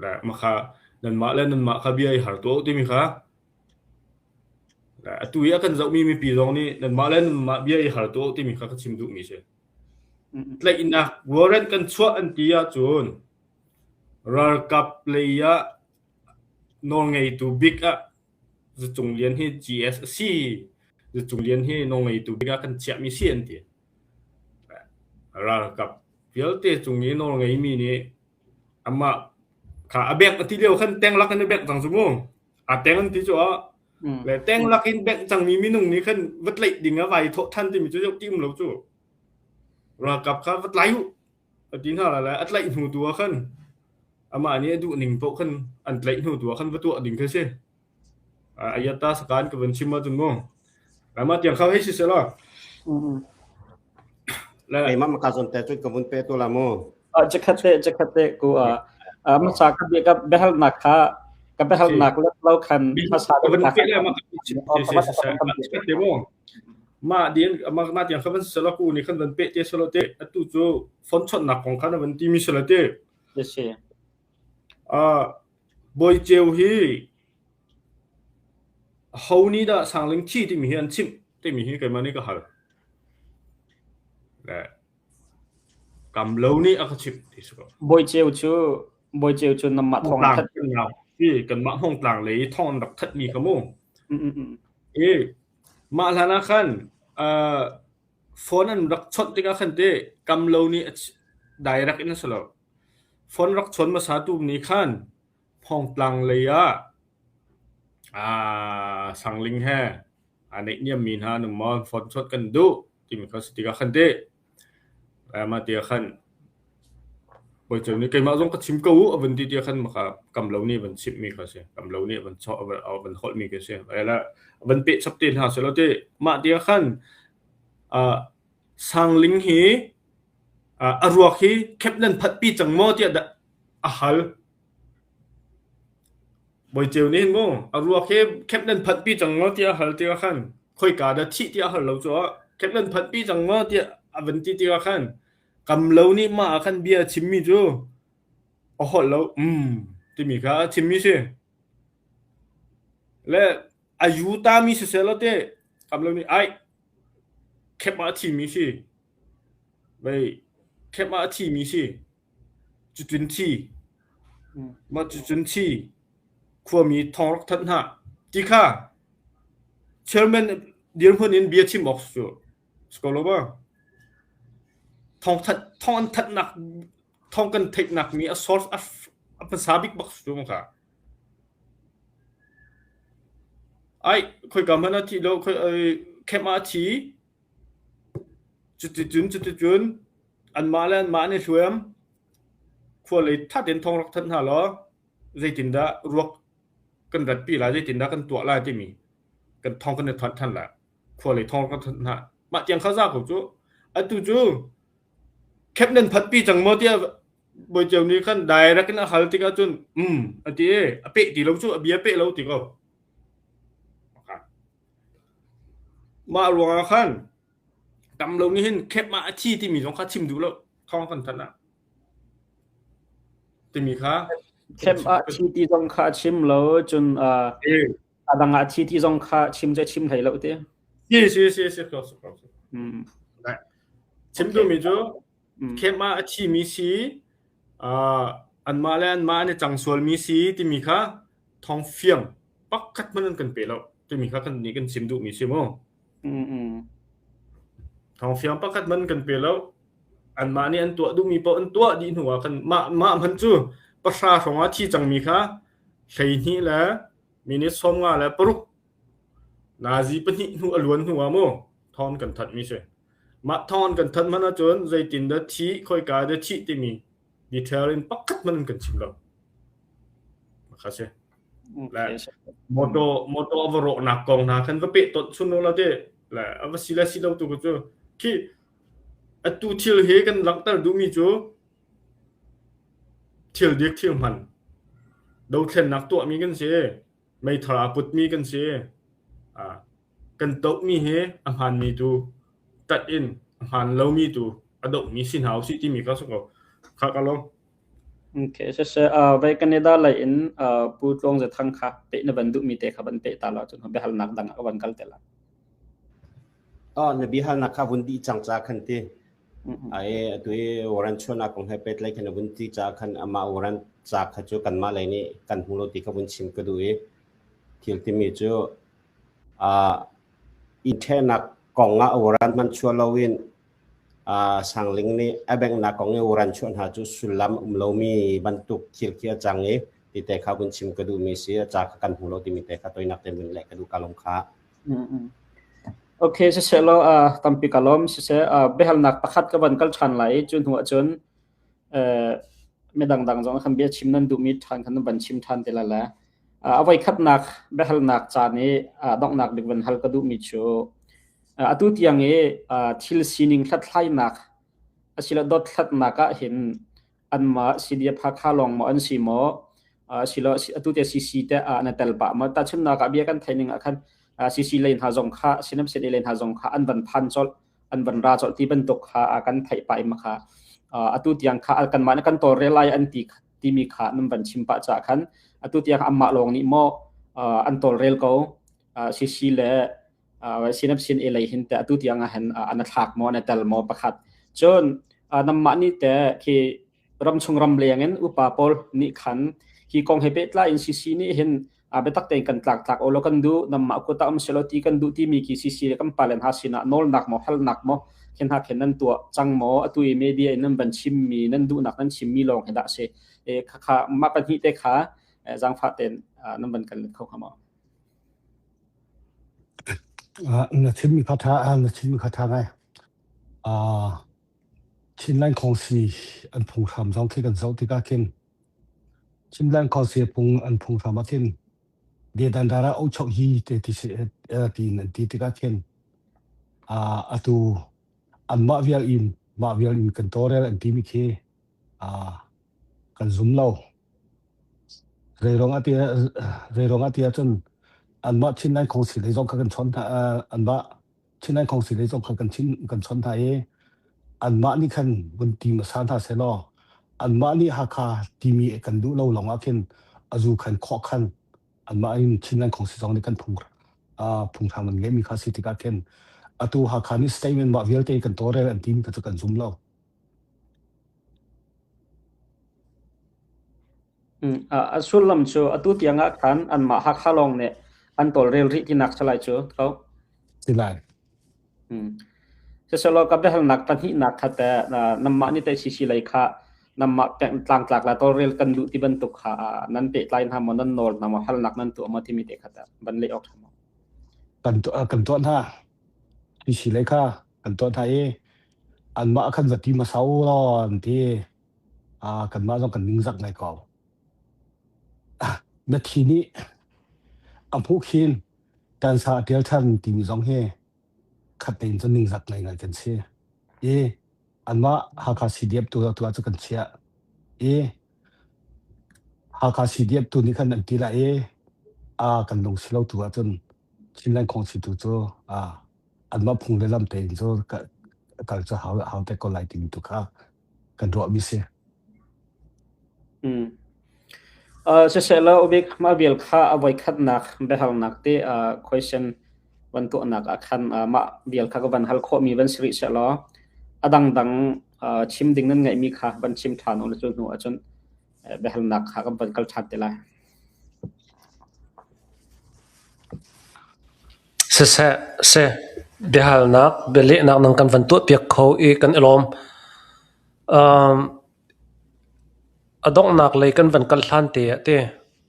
Le mah kha nanmah le nanmah kha bia i har tuah u timi kha le atu i a kan zohmi mipi zong nih nanmah le nanmah bia i har tuah u timi kha ka chim duhmi si. Tlaihnak warrant kan chuah an ti ahcun ralkap lei ah nawlngeitu bik ah Zacung Lian hi GS a si. Zacung Lian hi nawlngeitu bik ah kan chiahmi si an ti. Ralkap vialte cung i nawlngeimi nih amah kha a bengh a ti lio khan teng lak in a bengh cang cu mu. A teng an ti cu ah le teng lak in bengh cangmi minung nih khan va tlaih ding ah vai thawh than timi cu ti um lo cu. Ralkap kha va tlai u a ti hna la le a tlaih hnu tu ah khan amah nih a duh ning paoh khan an tlaih hnu tu ah khan va tuah ding khi si. Ayata sakan ka van chim ahcun mu. Mah tiang kha hei si selaw. Keimah maka zon te cun ka vun pe tu la mu. Jakhat te jakhat te ku a hmasa ka bia ka biahalnak kha ka biahalnak let lo khan hmasa ka vun pe le ma ka mu. Ma din ma ma tiang kha van selaw ku ni khan van pe te selaw te atu cu phone chonnak kong khan van ti mi selaw te. Si. Bawi Ceu hi Ho nih dah Sangling thi timi hi an chimh timi hi keimah nih ka hal. Le Kamlo nih a ka chimh ti si ko. Bawi Ceu cu Bawi Ceu cu namah thawng an that. Si kanmah Hmongtlang lei i thawng an rak thatmi kha mu. I mah hlan ah khan uh, phone an rak chawnh tikah khan te Kamlo nih direct in a si lo. Phone rak chawn hmasa tu nih khan Hmongtlang lei ah Sangling he aa neihniammi hna an um maw phone chawnh kan duh timi kha si tikah khan teh mah ti ah khan Bawi Ceu nih keimah zong ka chim ko u a vun ti tiah khan maka Kamlo nih a van chimhmi kha a si. Kamlo nih a van chawh a van holhmi khi a si. A van peh chap te hna selaw teh mah ti ah khan Sangling hi a ruak hi khep nan phatpi cang maw tiah dah a hal. Bawi Ceu nih hin mu a ruak hi khep nan phanhpi cang maw tiah a hal tikah khan khoika dah thih tiah a hal lo cu khep nan phanhpi cang maw tiah a van ti tikah khan Kamlo nih mah ah khan bia a chimmi cu a holh lo um timi kha a chimmi si. Le a yu tami siseh law teh Kamlo nih ai khep ah a thimi si. Vei khep ah a thimi si. Cucun thi, mah cucun thi, khuami thawng rak thanh hna ti kha chairman dirhmun in bia chim awk cu si ko lo ma? Thawng thanh thawng an thanhnak thawng kan theihnak mi a source a a hmasa bik bak cu kha. Ai khoika hmanh ah thih lo khoi camp ah a thi Cuticun cuticun anmah le anmah an i hluam. Khua lei ṭha tein thawng rak thanh hna law zeitindah ruak kan ratpi lai, zeitindah kan tuah lai timi kan thawng kan i thanh ṭhan lai. Khua lei thawng rak thanh hna. Mah tiang kha za ko cu. Atu cu khep nan phatpi cang maw tiah Bawi Ceu nih khan direct in a hal tikah cun um a ti i a peh ti lo cu a bia peh lo ti ko. Mah ruangah khan tam lo nih hin khep ah a thi timi zong kha chim duh lo thawng kan thanh ah timi kha Khep ah thi ti zong kha a chim lo cun a dang ah thi ti zong kha chim cu chim hlei lo te. Si si si si ko si ko. Chim duhmi cu khep ah a thimi si anmah le anmah an i cang sualmi si timi kha thawng fiang pakhat hmanh an kan pe lo timi kha kan nih kan chim duhmi si mu. Thawng fiang pakhat hmanh kan pe lo. Anmah nih an tuah duhmi paoh an tuah dih hnu ah kan mah mah hmanh cu pahra hrawng ah thi cangmi kha 12 le minute 56 nazi pahnih hnu a luan hnu ah mu thawng kan thanh mi si. Mah thawng kan thanh hmanh ahcun zeitin dah thi khoika dah thih timi detail in pakhat hmanh an kan chim lo. Kha si. Le motor motor a va rawhnak kong hna khan va peh tonh chun la te le a va si le si lo tu cu khi atu thil hi kan langhter duhmi cu thil dik thil hman dothlennak tuahmi kan si meithal aa putmi kan si kan tohmi hi a hmaanmi tu tat in a hmaan lomi tu a dohmi si hna usih timi kha si ko kha ka lawm. Okay, siseh vai Canada lei in Pu Tluang Za Thang kha peh na van duhmi te kha van peh ta la cun biahalnak dang ah van kal te la. Oh, na biahalnak kha vun dih cang ca khan ti. Ai atu i warrant chuahnak kong he pehtlai khan a vun ti ca khan amah warrant ca kha cu kanmah lei nih kan hmu lo ti kha vun chim ka duh i thil timi cu uh, i ṭhenak kong ah warrant hmanh chuah loin uh, Sangling nih a benghnak kong i warrant chuah hna cu sullam um lomi bantuk thil khi a cang i ti te kha vun chim ka duhmi si a ca kha kan hmu lo timi te kha toinak te vun leh ka duh ka lung kha. Okay, siseh law uh, tampi ka lawm siseh uh, biahalnak pakhat ka van kal ṭhan lai i cu hnu ahcun uh, midang dang zong khan bia chim nan duhmi ṭhan khan nan van chim ṭhan te la le uh, a voikhatnak biahalnak caan i uh, donghnak bik van hal ka duhmi cu uh, atu tiang i uh, thil sining hlathlainak asilo dothlatnak ah hin anmah CDF Hakha lawng maw an si maw silo atu te CC te na tel pah maw tahchunhnak ah bia kan theih ning ah khan CC lei hna zong kha Sinam City lei hna zong kha an van phan colh an van ra colh ti bantuk kha kan theih pah i kha atu tiang kha kanmah nih kan tawlrel lai an ti timi kha nan van chim pah caah khan atu tiang anmah lawng nih maw an tawlrel ko CC le Sinap sin e lei hin te atu tiang ah hin an thlak maw an tel maw pakhat cun namah nih te khi ramchung ram leng in upa pawl nih khan hi kong he pehtlai in CC nih hin biatak tein kan tlak tlak olo kan duh namah kut ah um selaw ti kan duh timi khi CC le kan palen ha sinah nawlnak maw halnak maw khin ha khin nan tuah cang maw atu i media in nan van chimmi nan duhnak nan chimmi lawng hi dah si e kha kha mah pahnih te kha zaangfah ten nan van kan let kho hnga maw Na chimmi kha ṭha na chimmi kha ṭha ngai. Chinland Council an phunghram zong khi kan zoh tikah khin Chinland Council phung an phunghram ah khin Dedandara Ochok hi te ti si tiin an ti tikah khin atu anmah vial in mah vial in kan tawlrel an timi khi kan zum lo. Zeiruang ah tiah zeiruang ah tiah cun anmah Chinland Council lei zong kha kan chawnh hna anmah Chinland Council lei zong kha kan chin kan chawnh hna i anmah nih khan vun ti hmasa hna sehlaw anmah nih Hakha timi kan duh lo lawng ah khin azu khan khawh khan anmah in Chinland Council zong nih kan phung phunghram an ngeihmi kha si tikah khin atu Hakha nih statement mah vialte kan tawlrel an timi kha cu kan zum lo. A sullam cu atu tiang ah khan anmah Hakha lawng nih an tawlrel rih tinak si lai cu tho. Si lai. Siselaw ka biahalnak pahnihnak kha teh nanmah nih teh CC lei kha nanmah tlangtlak la tawlrel kan duh ti bantuk kha nan pehtlai hna maw nan nawl hna maw halnak nan tuah maw timi te kha teh van leh awk ṭha maw? Kan tuah kan tuah hna. CC lei kha kan tuah hna i anmah khan va ti hmasa u law an ti. Kanmah zong kan ningzak ngai ko. Na thi nih a hmuh khin cancer a ṭial ṭhan timi zong hi khat tein cun ningzak ngaingai kan si. I anmah Hakha CDF tu tu ah cu kan chiah. I Hakha CDF tu nih khan an ti lai i a kan lung si lo tu ahcun Chinland Council tu cu anmah phung le lam tein cu kal cu hau hau te ko lai timi tu kha kan ruahmi si. Mm. Uh, siselaw ubik mah vial kha a voikhatnak biahalnak te uh, question van tuahnak ah khan uh, mah vial kha ka van hal khawhmi van si rih sehlaw a dangdang uh, chim ding nan ngeihmi kha van chim ṭhan u cu hnu ahcun biahalnak kha kan van kal ṭhan te lai. Siseh, seh, biahalnak, bialehnak nan kan van tuahpiak kho i kan i lawm. Um, a donghnak lei kan van kal hlan te ah te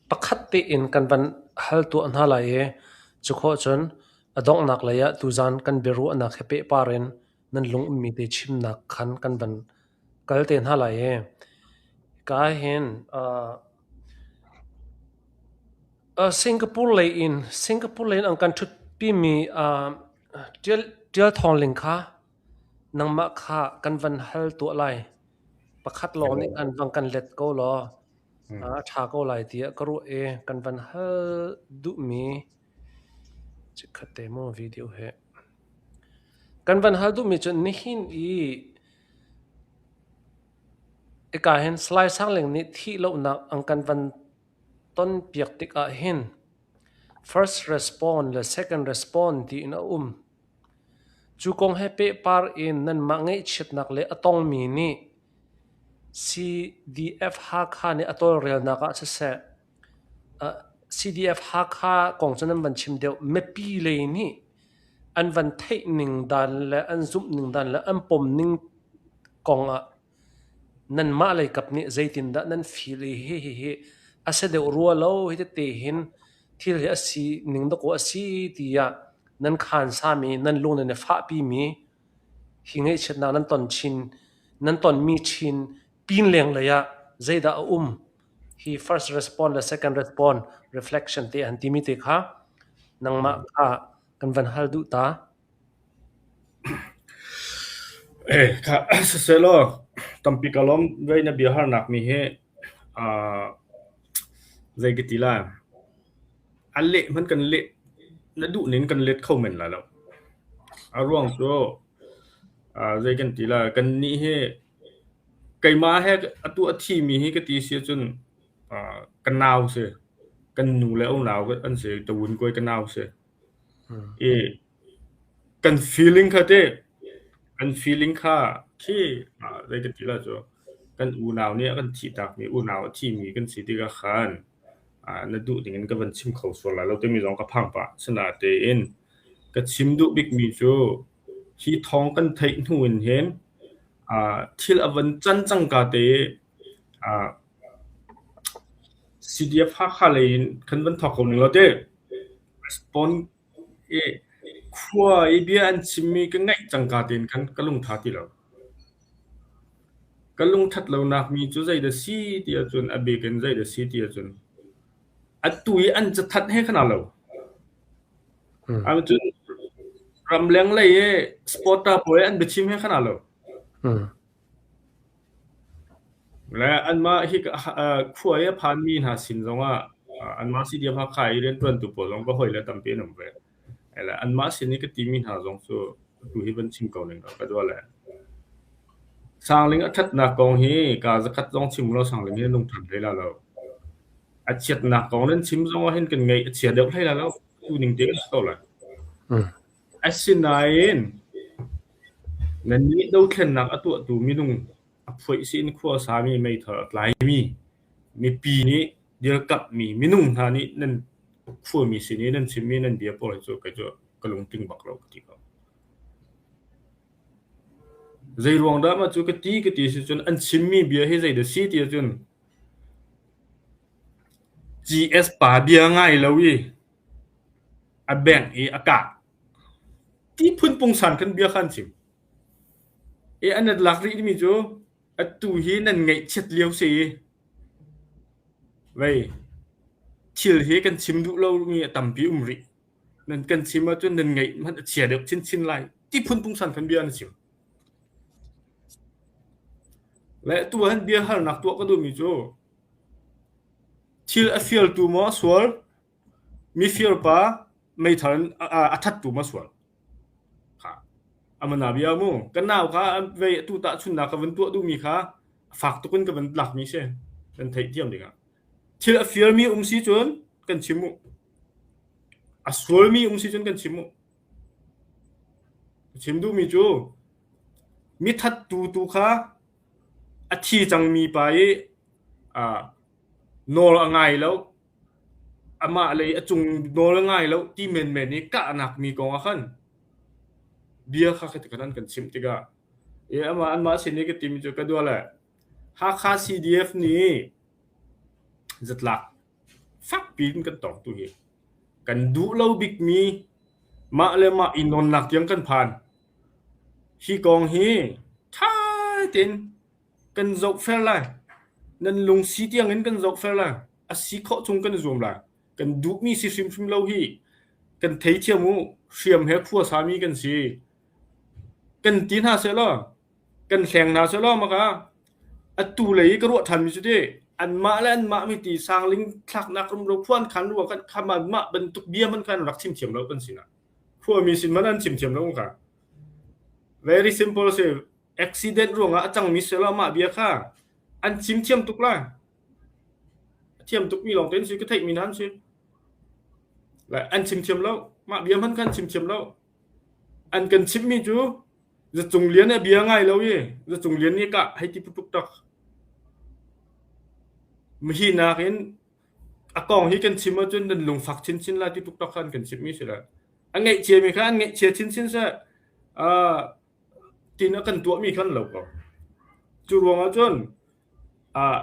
pakhat tein kan van hal tuah hna lai i cu khawh cun a donghnak lei ah tuzaan kan biaruahnak he pehpar in nan lung ummi te chimnak khan kan van kal te hna lai i ka hin uh, Singapore lei in Singapore lei in an kan ṭhutpimi Ṭial Thawng Ling kha nangmah kha kan van hal tuah lai. Pakhat lawng nih kan van kan let ko law a ṭha ko lai tiah ka ruah i kan van hal duhmi chikkhat te maw video he. Kan van hal duhmi cu nihin i hika hin Salai Sang Ling nih thih lonak an kan van tonpiak tikah hin first response le second response tiin a um. Cu kong he pehpar in nanmah ngaihchiatnak le a tongmi nih CDF Hakha nih a tawlrelnak ah siseh, CDF Hakha kong cu nan van chim deuh. Mipi lei nih an van theih ning dan le an zumh ning dan le an pom ning kong ah nanmah lei kap nih zeitindah nan feel i hihihi a si deuh rua lo hi tete hin thil hi a si ning dakaw a si tiah nan khaan sami nan lung nan i fahpimi hi ngaihchiatnak nan ton chin nan tonmi chin pin lenglei ah zeidah a um hi first response le second response reflection te an timi te kha nangmah kha kan van hal duh ta. Eh, kha siselaw tampi ka lawm vei na bia harnak mi hi uh, zei ka ti lai a leh hmanh kan leh na duh ning kan let kho men lai lo. A ruang cu uh, zei kan ti lai kan nih hi keimah he atu a thi mi hi ka ti si ahcun uh, ka nau si kan nu le unau an si tawun kuai ka nau si. I kan feeling kha teh kan feeling kha khi zei kan ti lai cu kan unau nih a kan thihtakmi unau a thimi kan si tikah khan na duh ding in ka van chim kho sual lai lo timi zong ka phang pah. Asinain ka chim duh bikmi cu hi thawng kan theih hnu in hin thil a van can cangka te CDF Hakha lei in kan van thawk ko ning law teh. Respond i khua i bia an chimmi ka ngaih cangka tein khan ka lungtha ti lo. Ka lungthat lonak mi cu zeidah si ti ahcun a bik in zeidah si ti ahcun atu i an cathanh he khan aa lo. Cun ramleng lei i supporter pawl i an biachim he khan aa lo. Le anmah hi khua i a phanmi hna sin zongah anmah CDF Hakha i rianṭuantu pawl zong ka hawile tampi an um ve. Le anmah sin i ka timi hna zong cu atu hi van chim ko ning law ka dua le. Sangling a ṭhatnak kong hi kaa zakhat zong chim law Sangling hi lungṭhan hlei la lo. A chiatnak kong nan chim zong ah hin kan ngaih a chia deuh hlei la lo. Tu ning te ko lai. Asinain nannih dothlennak a tuahtu minung a phoih sin khua a sami meithal a tlaimi mipi nih dirkamhmi minung hna nih nan khuami sin i nan chimmi nan bia pawl hi cu kei cu ka lungtling bak lo ka ti ko. Zeiruang dah mah cu ka ti ka ti si cun an chimmi bia hi zeidah si ti ahcun GS pa bia ngai lo i a bengh i a kah. Ti phun pungsan khan bia kha an chim. I an lak rihmi cu atu hi nan ngaihchiat lio si i vei thil hi kan chim duh lomi a tampi um rih. Nan kan chim ahcun nan ngaih hmanh a chia deuh chinchin lai. Ti phun pungsan khan bia an chim. Le tu han bia halnak tuah ka duhmi cu thil a fialtu maw sual Mifir pa meithal in a thattu ma sual. Kha. Amana bia mu. Kan nau kha vei atu tahchunnak ka van tuah duhmi kha fak tuk in ka van lakmi si. Kan theih thiam dingah. Thil a firmi um si cun kan chim mu. A sualmi um si cun kan chim mu. Ka chim duhmi cu mi thattu tu kha a thi cangmi pa i nawl a ngai lo. Amah lei a cung nawl a ngai lo ti menmen i kahnak mi kong ah khan bia kha khi tikhan an kan chimh tikah i amah anmah sin i ka timi cu ka dua le Hakha CDF nih zatlak fakpi in kan tong tu hi kan duh lo bikmi mah le mah i nawnnak tiang kan phan. Hi kong hi ṭha tein kan zohfel lai. Nan lungsi tiangin kan zohfel lai. A si khawh chung kan i zuam lai. Kan duhmi si hrimhrim lo hi. Kan theithiam u. Hriam he khua sami kan si. Kan ti hna sehlaw, kan hleng hna sehlaw maka atu lei i ka ruah ṭhanmi cu ti anmah le anmah mi ti sangling thlaknak rumro khuan khan ruang kan kham anmah bantuk bia hmanh khan rak chim thiam lo kan sinah. Khuami sin hmanh an chim thiam lo kha. Very simple si. Accident ruangah a cangmi selaw mah bia kha an chim thiam tuk lai. A thiam tukmi lawng te an si ka theihmi hna an si. Lai an chim thiam lo. Mah bia hmanh kha an chim thiam lo. An kan chimhmi cu Zacung Lian a bia ngai lo i Zacung Lian nih kah hei ti putuk tak. Mihi nakin a kong hi kan chim ahcun nan lungfak chinchin lai ti tuk tak khan kan chimhmi si lai. A ngaihchiami kha an ngaihchia chinchin seh. Uh, tin a kan tuahmi khan lo ko. Cu ruangah cun uh,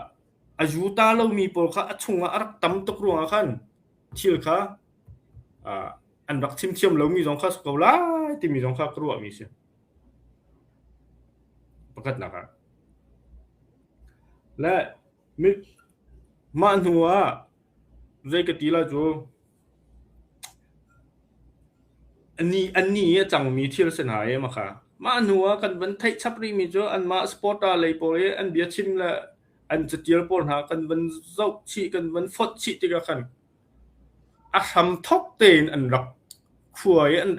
a yuta lomi pawl kha a chungah a rak tam tuk ruangah khan thil kha uh, an rak chim thiam lomi zong kha si ko lai timi zong kha ka ruahmi si. Pakhatnak ah. Le mah hnu ah zei ka ti lai cu Annih i a cangmi thil si hna i makha. Mah hnu ah kan van theih chap rihmi cu anmah supporter lei pawl i an biachim le an catial pawl hna kan van zoh chih, kan van fonh chih tikah khan a hramthok tein an rak khua i an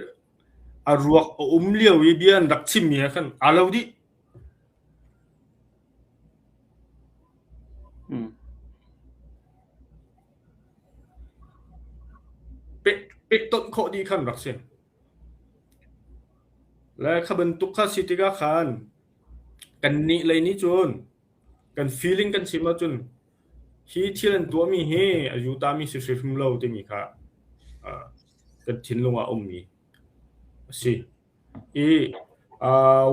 a ruak a um lio i bia an rak chimmi he khan aa lo dih. Pehtonh khawh dih khan rak si. Le kha bantuk kha si tikah khan kannih lei nih cun kan feeling kan chim ahcun hi thil an tuahmi hi a yutami si hrimhrim lo timi kha kan thinlung ah a ummi a si. I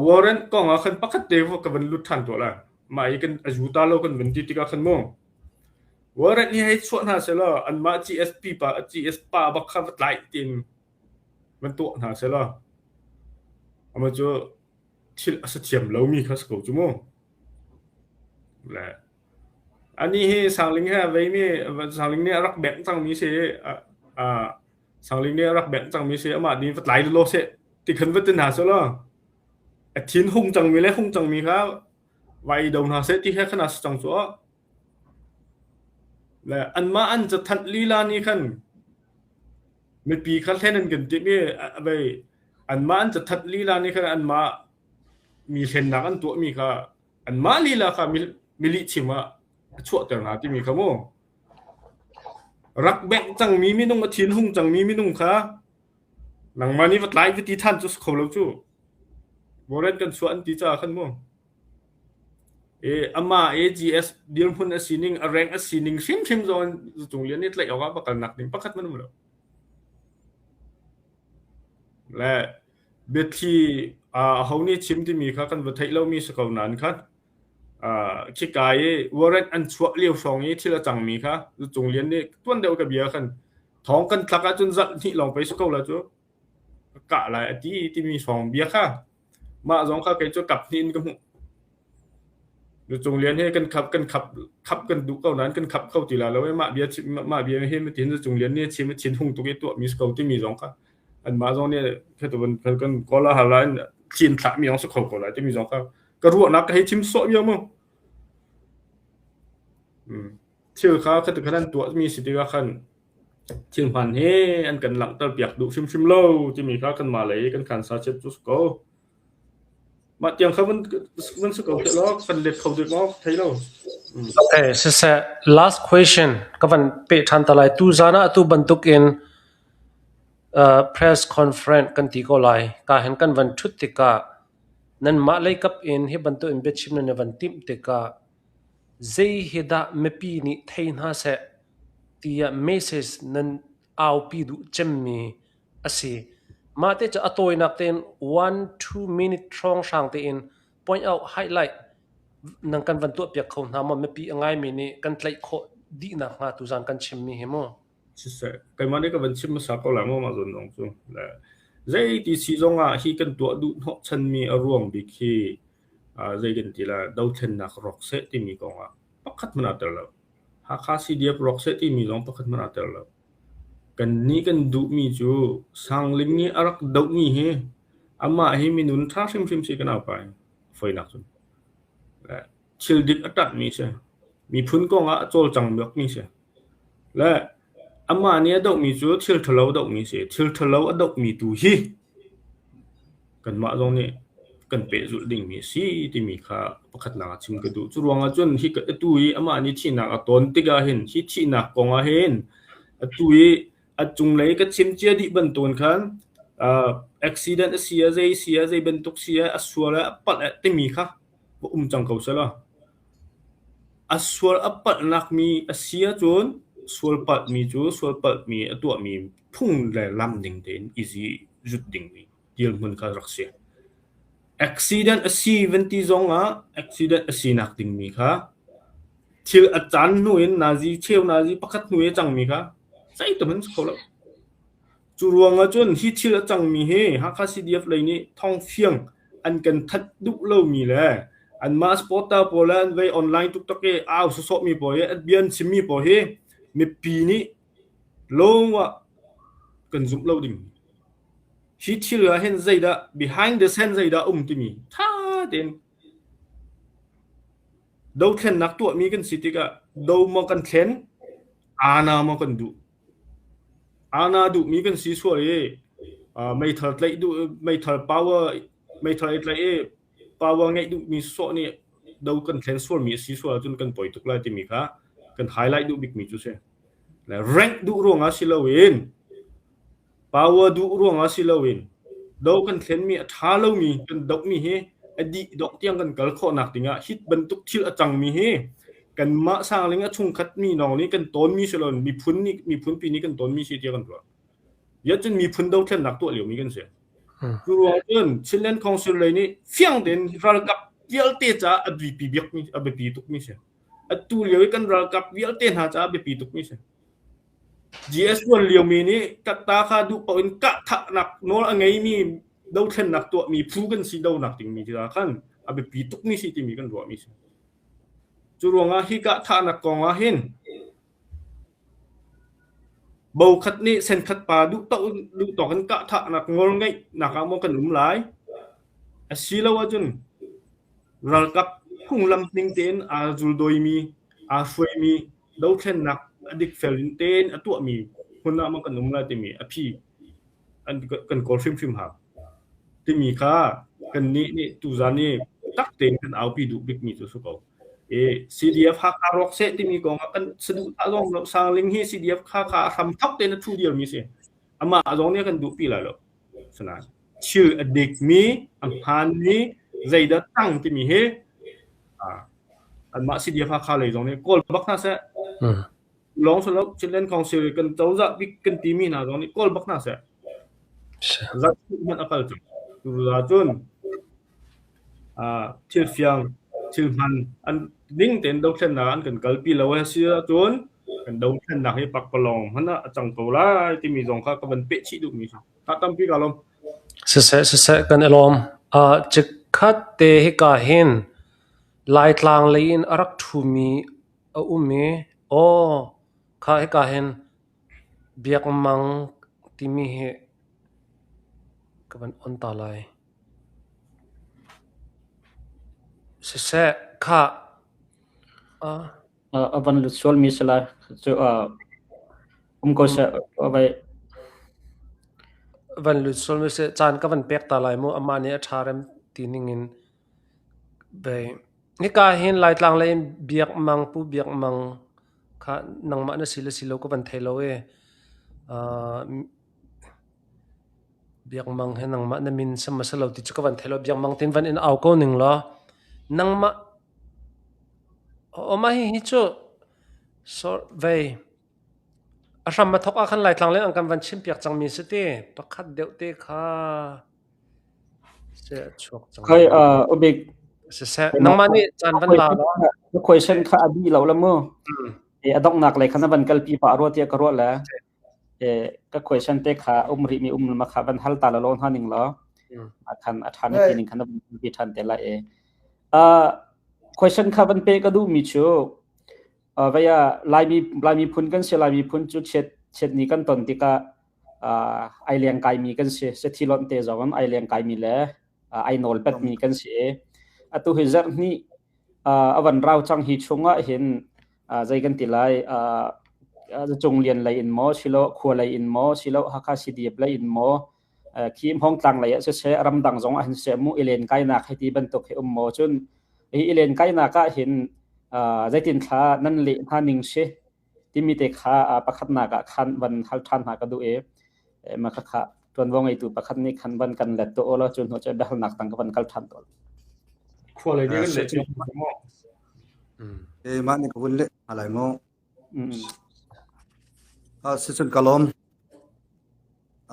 warrant kong ah khan pakhat te ka van lut ṭhan tuah lai. Mah hi kan a yuta lo kan van ti tikah khan mu Warrant hi hei chuah hna sehlaw anmah GSP pa GS pa bak kha va tlaih tiin van tuah hna sehlaw amah cu thil a si thiam lomi kha si ko cu mu. Le anih hi Sangling he a veimi Sangling nih a rak bengh cangmi si uh, Sangling nih a rak bengh cangmi si amah nih va tlai law seh ti khan va ti hna sehlaw a thin hung cangmi le hung cangmi kha va i do hna seh ti kha khan a si cang cu. Le anmah an cathanh lila nih khan mipi kha hlen an kan timh i vei anmah an cathanh lila nih khan anmah mi hlennak an tuahmi kha anmah lila kha mi lihchim ah a chuahter hna timi kha mu. Rak bengh cangmi minung a thin hung cangmi minung kha nangmah nih va tlai va ti than cu si kho lo cu. Warrant kan chuah an ti caah khan mu. Amah AGS dirhmun a sining, a rank a sining hrimhrim zong in Zacung Lian nih tlaih awk ah va kalnak ding pakhat hmanh um lo. Le biathli aho nih chim timi kha kan va theih lomi si ko nain khan khika i warrant an chuah lio hrawng i thil a cangmi kha Zacung Lian nih tuan deuh ka bia khan thawng kan thlak ahcun zarh hnih lawng pei si ko la cu ka kah lai a ti timi hrawng bia kha Mah zong kha kei cu kap hnih in ka hmuh. Nucung lian he kan khap kan khap khap kan duh ko nain kan khap kho ti la lo i mah bia chim mah bia hi matin nucung lian nih chim thin hung tuk i tuah mi si ko timi zong kha anmah zong nih kha tu kan kan kawl hal lai thin thlah mi zong si kho ko lai timi zong kha ka ruahnak ka hei chim sawh mi mu. Thil kha kha tu khan an tuah mi si tikah khan Thil hmaan hi an kan langhter piak duh hrimhrim lo timi kha kanmah lei kan khansa chiat cu si ko. Mah tiang kha van, van si ko seh law kan let kho dek maw thei lo. Mm. Okay, siseh last question ka van peh ṭhan ta lai. Tu zan ah atu bantuk in uh, press conference kan ti ko lai. Ka hen kan van ṭhut tikah nanmah lei kap in hi bantuk in biachim nan i van timh tikah zei hi dah mipi nih thei hna seh tiah message nan aupi duh cemmi a si. Mah te cu a tawinak tein one two minute hrawnghrang tein point out highlight nan kan van tuahpiak kho hna maw mipi a ngaimi nih kan tlaih khawh dihnak hnga tuzaan kan chimmi hi mu. Siseh, keimah nih ka van chim hmasa ko lai maw mah zawn zong cu. Le zeiti si zong ah hi kan tuah duh hnawhchanmi a ruang bik hi zei kan ti la dothlennak rawk seh timi kong ah pakhat hmanh aa tel lo. Hakha CDF rawk seh timi zong pakhat hmanh aa tel lo. Kannih kan duhmi cu Sangling nih a rak dohmi hi amah hi minun ṭha hrimhrim si kan aupa hi fawinak cun. Thil dik a ṭanhmi si. Miphun kong ah a cawlcang bakmi si. Le amah nih a dohmi cu thil ṭhalo a dohmi si. Thil ṭhalo a dohmi tu hi kanmah zong nih kan pehzulh dingmi a si timi kha pakhatnak ah chim ka duh. Cu ruangah cun hi atu i amah nih thihnak a tawn tikah hin hi thihnak kong ah hin atu i a cunglei ka chim cia dih bantukin khan uh, accident a si ah zei si ah zei bantuk si ah a sual ah a palh ah timi kha va um cang ko selaw a sual a palhnak mi a si ahcun sual palhmi cu sual palhmi a tuahmi phung le lam ning tein i zi zut dingmi dirhmun kha rak si. Accident a si van ti zong ah accident a sinak dingmi kha thil a caan hnu in nazi cheu nazi pakhat hnu i a cangmi kha zeitum an si kho lo. Cu ruangah cun hi thil a cangmi hi Hakha CDF lei nih thawngfiang an kan thanh duh lomi le anmah supporter pawl le an vei online tuktak i au sawsawhmi pawl hi an bia an chimmi pawl hi mipi nih lawng ah kan zumh lo ding. Hi thil ah hin zeidah behind the scene zeidah um timi tha tein dothlennak tuahmi kan si tikah do maw kan thlen ana maw kan duh Ana duhmi kan si sual i meithal tlaih duh meithal power meithal i tlaih i power ngeih duhmi sawh nih do kan thlen sualmi a si sual ahcun kan poi tuk lai timi kha kan highlight duh bikmi cu si. Le rank duh ruangah si loin Power duh ruangah si loin do kan thlenmi a ṭha lomi kan dohmi hi a dih dawk tiang kan kal khawhnak dingah hit bantuk thil a cangmi hi kanmah sangling a chungkhat mi lawng nih kan tawnmi si loin miphun nih miphunpi nih kan tawnmi si tiah kan ruah. Yet cun miphun dothlennak tuah liomi kan si. Cu ruang cun Chinland Council lei nih fiang tein ralkap vialte caah a biapi bikmi a biapi tukmi si. Atu lio i kan ralkap vialte hna caah a biapi tukmi si. GS tuan liomi nih katta kha duh paoh in kahthahnak nawl a ngeimi dothlennak tuahmi phu kan si donak dingmi tikah khan a biapi tukmi si timi kan ruahmi si. Cu ruangah hi kahthahnak kong ah hin bokhat nih senkhat pa duh duh tawk in kahthahnak ngol ngeihnak ah maw kan um lai asilo ahcun ralkap phunglam ning tein aa zuldawimi aa hruaimi dothlennak a dikfel in tein a tuahmi hmun ah maw kan um lai timi a phi an kan kawl hrimhrim hau timi kha kannih nih tuzan i tak tein kan aupi duh bikmi cu si ko. E CDF Hakha rawk seh timi kong ah kan saduhthah zong lo Sangling hi CDF Hakha a hram thok tein a thu dirmi si. Amah zong nih a kan duhpi lai lo. Sanain thil a dikmi a hmaanmi zeidah tang timi hi anmah CDF Hakha lei zong nih kawl bak hna seh. Lawng si lo Chinland Council kan cozah bik kan timi hna zong nih kawl bak hna seh. Zat hmanh a kal cang. Cu cun thil fiang thil hman an ning tein dothlennak an kan kalpi lo a si ahcun kan dothlennak hi pakpalawng hmanh ah a cang ko lai timi zong kha ka van peh chih duhmi si. Ka tampi ka lawm. Siseh siseh kan i lawm. Uh, chikkhat te hika hin Laitlang lei in a rak ṭhumi a um i aw kha hika hin Biakmang timi hi ka van on ta lai. Siseh khah uh, A van lut sualmi si lai. Cu um ko seh vai. Van lut sualmi si caan ka van pek ta lai mu amah nih a ṭha rem ti ning in bei. Hika hin Laitlang lei in Biakmang Pu Biakmang kha nangmah na si le si lo ka van thei lo i uh, Biakmang he nangmah na min sam ma si lo ti cu ka van thei lo. Biakmang tin van in au ko ning law nangmah Mah hihi cu vei a hram a thawk ah khan Laitlang lei an kan van chimpiak cangmi si ti. Pakhat deuh te kha seh a chuak cang. Khoi ubik Siseh nangmah nih caan van la law. Na question kha a dih lo la mu. E a donghnak lei kha na van kalpi pah rua tiah ka ruah le. E ka question te kha um rih mi um ma kha van hal ta la lo hna ning law. A khan a than ti ning khan na van kalpi than te la e. Uh, question kha van pe ka duh mi cu uh, vaya Laimi Laimi phun kan si Laimi phun cu chiat Chiatni kan ton tikah ai leng kaimi kan si. Sathi lonh te zong in ai leng kaimi le ai nawl petmi kan si. Atu hi zarh hnih a van rau cang hi chungah hin zei kan ti lai Cung Lian lei in maw silo khua lei in maw silo Hakha CDF lei in maw khi Hmawngtlang lei ah siseh ramdang zong ah hin siseh mu i len kainak hei ti bantuk hi um maw cun hi i len kainak ah hin zeitin thla nan leh hna ning si timi te kha pakhatnak ah khan van hal ṭhan hna ka duh i ma kha kha ṭuanvo ngeitu pakhat nih khan van kan let tuah ulaw cu hnu cu biahalnak tang ka van kal ṭhan tawn. Khua lei nih kan leh cio maw? Eh mah nih ka vun leh hna lai maw? Ah sicun ka lawm.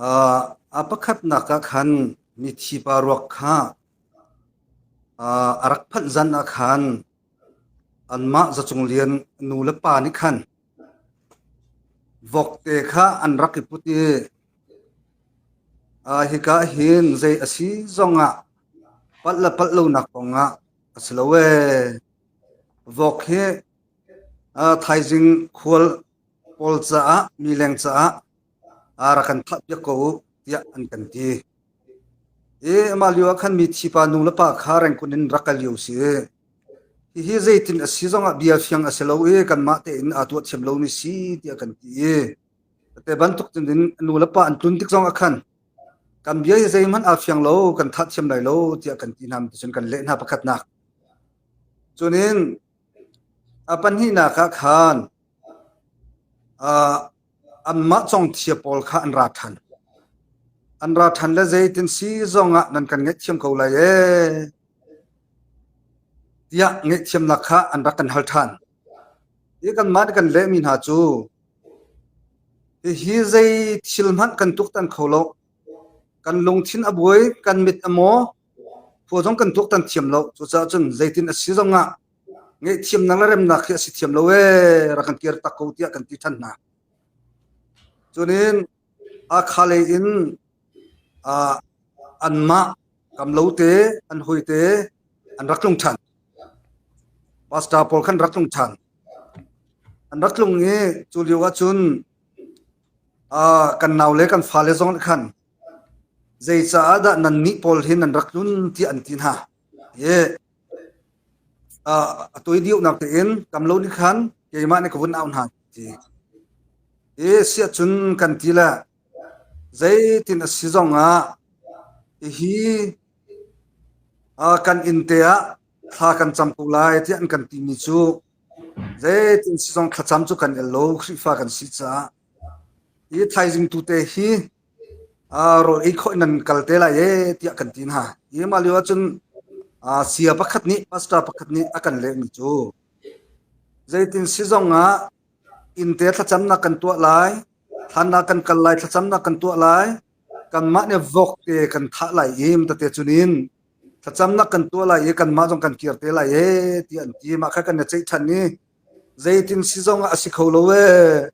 Ah a pakhatnak ah khan mithi pa ruak kha a rak phanh zan ah khan anmah Zacung Lian nu le pa nih khan vokte kha an rak i put i hika hin zei a si zongah palh le palh lonak kongah a si lo ee. Vok hi thaizing khual pawl caah mileng caah rak kan thah piak ko u tiah an kan ti. I mah lio ah khan mithi pa nu le pa kha rengkun in rak kal lio si. Hihi zeitin a si zongah bia fiang a si lo i kanmah tein aa tuah thiam lomi si tiah kan ti i te bantuk in nu le pa an tlun tik zong ah khan kan bia hi zeihmanh aa fiang lo kan thah thiam lai lo tiah kan ti hna ticun kan leh hna pakhatnak. Cunin a pahnihnak ah khan anmah congthia pawl kha an ra ṭhan. An ra ṭhan le zeitin si zongah nan kan ngaihthiam ko lai ee tiah ngaihthiamnak kha an rak kan hal ṭhan. Hi kanmah nih kan lehmi hna cu hihi zei thil hmanh kan tuktan kho lo. Kan lungthin a buai, kan mit a maw, khua zong kan tuaktan thiam lo. Cucaah cun zeitin a si zongah ngaihthiamnak le remnak hi a si thiam lo ee rak kan kir tak ko tiah kan ti ṭhan hna. Cunin Hakha lei in uh, anmah kamlo te an hoi te an rak tlung ṭhan. Pastor pawl khan rak tlung ṭhan. An rak tlung i cu lio ahcun uh, kan nau le kan fale zong nih khan zeicaah dah nannih pawl hi nan rak tlun tiah an ti hna. I a toi deuhnak tein kamlo nih khan keimah nih ka vun au hna ti. I siah cun kan ti le zeitin a si zong ah hihi kan inn te ah thla kan cam ko lai tiah an kan timi cu zeitin si zong thlacam cu kan el lo Khrihfa kan si caah hi thaizing tu te hi rawl ei khawh in nan kal te lai ee tiah kan ti hna. Hi mah lio ahcun sia pakhat nih pastor pakhat nih a kan lehmi cu zeitin si zong ah innte thlacamnak kan tuah lai, thlannak kan kal lai, thlacamnak kan tuah lai, kanmah nih vok te kan thah lai i tete cunin thlacamnak kan tuah lai i kanmah zong kan kir te lai ee tiah an ti. Mah kha kan i ceih ṭhan i zeitin si zong ah a si kho lo ee.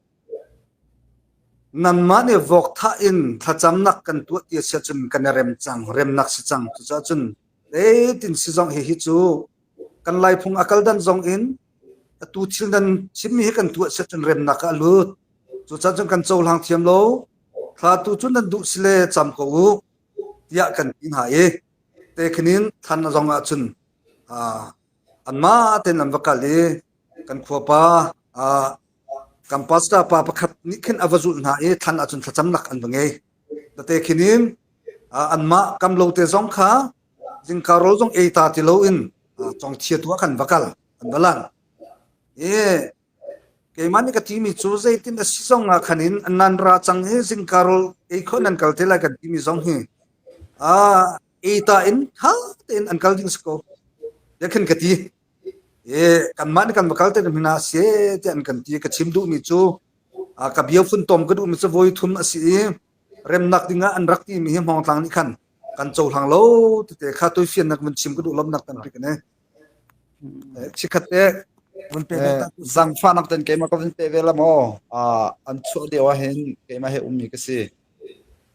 Nanmah nih vok thah in thlacamnak kan tuah ti a si ahcun kan i rem cang, remnak si cang. Cucaah cun zeitin si zong hihi cu kan Laiphung a kal dan zong in atu thil nan chimmi hi kan tuah si ahcun remnak ah a lut. Cucaah cun kan cohlang thiam lo. Thla tu cu nan duh si le cam ko u tiah kan ti hna i te khin thlan zong ah cun anmah tein an va kal i kan khuapa kan pastor pa pakhat nih khin a va zulh hna i thlan ahcun thlacamnak an va ngei. Tete khin in anmah kam lo te zong kha zingka rawl zong ei ta ti loin congthia tu ah khan va kal an va lan. I keimah nih ka timi cu zeitin a si zong ah khan in nan ra cang i zingka rawl ei kho nan kal te lai kan timi zong hi ei ta in tha tein an kal ding si ko. Ya khin ka ti. E kanmah nih kan va kal te hna se tiah an kan ti ka chim duhmi cu ka bia funtom ka duhmi cu voi thum a si i remnak dingah an rak timi hi Hmawngtlang nih khan kan cohlang lo tete kha toifiannak vun chim ka duh lomnak tampi ka nei. Chikhat te vun pe ve ta. Zangfahnak ten keimah ka vun pe ve la maw? An chuah lio ah hin keimah he ummi ka si.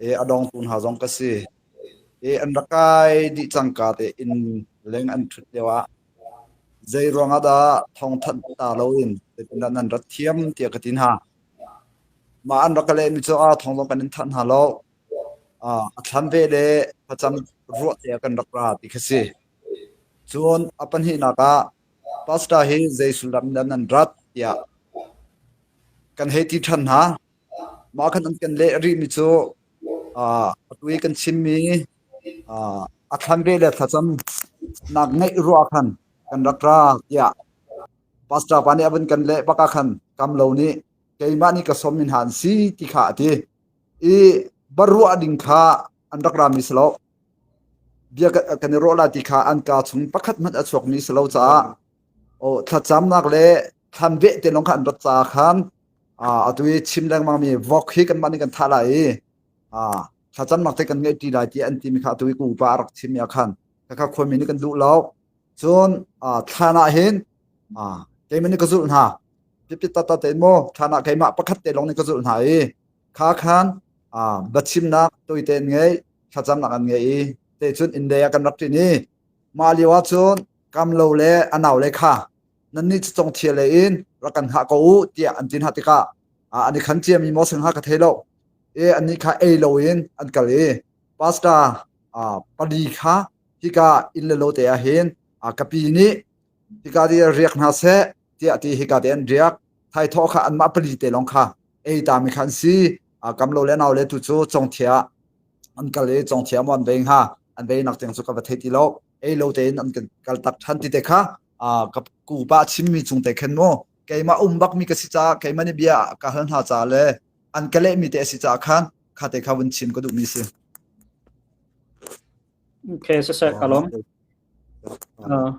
E a dongtu hna zong ka si. E an rak kai dih cangka te inn leng an ṭhut lio ah zei ruangah dah thawngthanh ta loin zeitindah nan rat thiam tiah ka ti hna. Mah an rak ka lehmi cu ah thawng zong kan in thanh hna lo. A thlan ve le thlacam ruah te ah kan rak ra ti kha si. Cun a pahnihnak ah pastor hi zei sullam dah nan rat tiah kan hei ti ṭhan hna. Mah khan an kan leh rihmi cu atu i kan chimmi a thlan ve le thlacam nak ngeih ruah khan kan rak ra tiah pastor pa nih a vun kan leh bak ah khan kam lo nih keimah nih ka sawmmi hna an si ti kha a ti. I baruah ding kha an rak rami si lo. Bia kan i ruah lai ti kha an kaa chung pakhat hmanh a chuakmi si lo caah oh, thlacamnak le thlan veh te lawng kha an rat caah khan atu i chim lengmangmi vok hi kanmah nih kan thah lai i thlacamnak te kan ngeih ṭi lai ti an timi kha atu i ka upa a rak chimmi ah khan khakha khuami nih kan duh lo. Cun thlan ah hin keimah nih ka zulh hna. Pipit tata tein maw thlan ah keimah pakhat te lawng nih ka zulh hna i kha khan biachimnak tawite an ngei, thlacamnak an ngei i te cun inn lei ah kan rak ṭin i mah lio ah cun kam lo le a nau le kha nannih cu congthia lei in rak kan hngah ko u tiah an ti hna tikah an i khan ciami maw si hnga ka thei lo. I annih kha ei loin an kal i pastor pali kha hika inn le lo te ah hin ka pi nih hika ti riak hna seh tiah ti hika te an riak. Thaithawh kha anmah pali te lawng kha ei tami kha an si. Kam lo le nau le tu cu congthia an kal i congthia maw an vei hnga an vei nak tiang cu ka va thei ti lo. Ei lo tein an kan kal tak ṭhan ti te kha ka kupa chimmi chung te khan mu keimah um bakmi ka si caah keimah nih bia ka hal hna caah le an ka lehmi te a si caah khan kha te kha vun chim ka duhmi si. Okay, siseh ka lawm. Uh,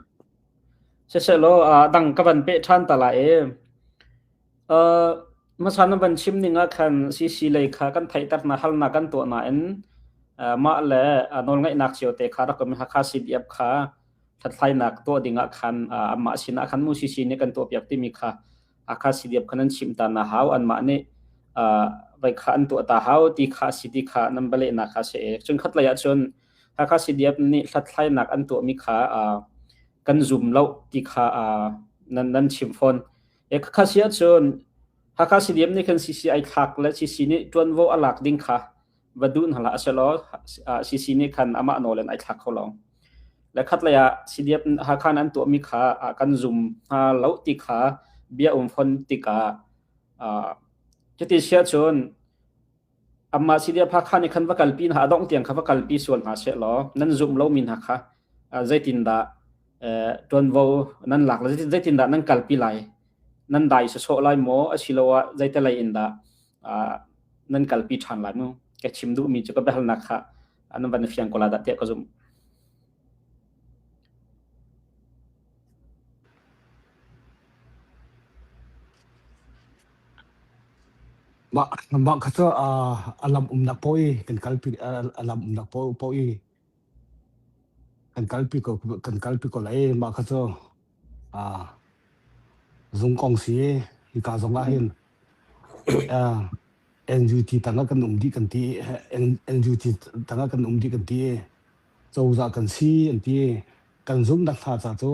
siseh law uh, dang ka van pe ṭhan ta lai e. Uh, hmasa na van chim ning ah khan CC lei kha kan theihter na halnak kan tuah nain uh, mah le uh, nawlngaihnak cio te kha rak um Hakha CDF kha hlathlainak tuah ding ah khan uh, amah sinah khan mu CC nih kan tuahpiak timi kha Hakha CDF kha nan chim ta na hau anmah nih uh, vai kha an tuah ta hau ti kha si ti kha nan va lehnak kha si e cun khat lei ah cun Hakha CDF nih hlathlainak an tuahmi kha uh, kan zum lo ti kha uh, nan nan chim fawn E khakha si ahcun Hakha CDM nih khan CC ai thlak le CC nih ṭuanvo a lak ding kha va duh hna hlah sehlaw CC nih khan amah nawl in ai thlak kho lo. Le khat lei ah CDF Hakha an tuahmi kha kan zum hna lo ti kha bia um fon tikah cuti si ahcun Amah CDF Hakha nih khan va kalpi hna a dongh tiang kha va kalpi sual hna sehlaw nan zumh lomi hna kha zeitindah ṭuanvo nan lak lai zeitindah nan kalpi lai nan dai sawsawh lai maw asiloah zeitelei in dah nan kalpi ṭhan lai mu ka chim duhmi cu ka biahalnak kha nan van i fiang ko lai dah tiah ka zumh. Mah mah kha cu a lam umnak paoh i kan kalpi a lam umnak paoh i kan kalpi ko kan kalpi ko lai. Mah kha cu zung kong si hika zong ah hin NUT tangah kan um dih kan ti NUT tangah kan um dih kan ti cozah kan si an ti kan zumhnak hna ca cu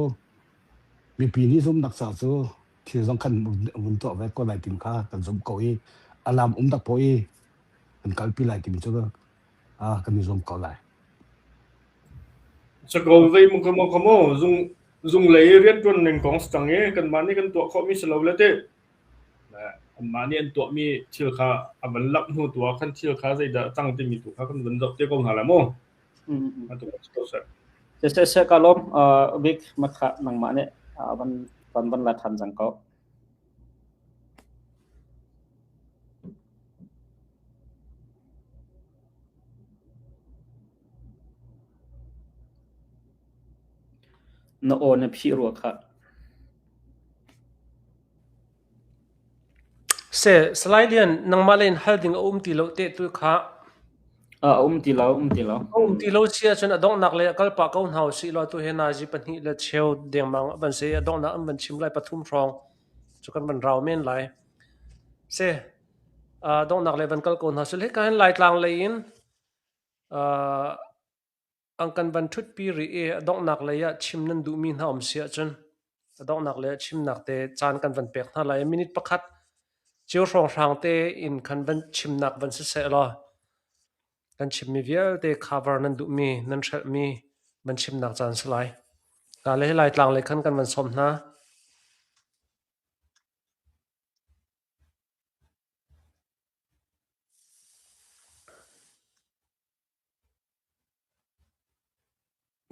mipi nih zumhnak ca cu thil zong khan vun tuah ve ko lai tim kha kan zumh ko i a lam um tak po i kan kalpi lai timi cu kan i zuam ko lai. Sako vei mu kamo kamo zung zung lei riantuan ning kong stang i kanmah nih kan tuah khawhmi si lo le ti anmah nih an tuahmi thil kha a van lak hnu tu ah khan thil kha zeidah cang timi tu kha kan vun zoh te ko hna lai mu. Atu ko seh. Seh seh ka lawm bik makha nangmah nih van van van la than cang ko. Na aw na phih rua khah. Seh, Salai Lian, nangmah lei in hal ding a um ti lo te tu kha. A um ti lo, um ti lo. A um ti lo si ahcun a donghnak lei ah kal pah ko hna usih law tu hi nazi pahnih le cheu dengmang a van si i a donghnak an van chim lai pathum hrawng cu kan van rau men lai. Seh, donghnak lei van kal ko hna sih. Hika hin Laitlang lei in An kan van ṭhutpi rih i a donghnak lei ah chim nan duhmi hna um si ahcun a donghnak lei ah chimnak te caan kan van pek hna lai i minute pakhat. Cio hrawnghrang te in khan van chimnak van siseh law kan chimmi vialte cover nan duhmi nan hrelhmi van chimnak caan si lai. Ka le hi Laitlang lei khan kan van sawm hna.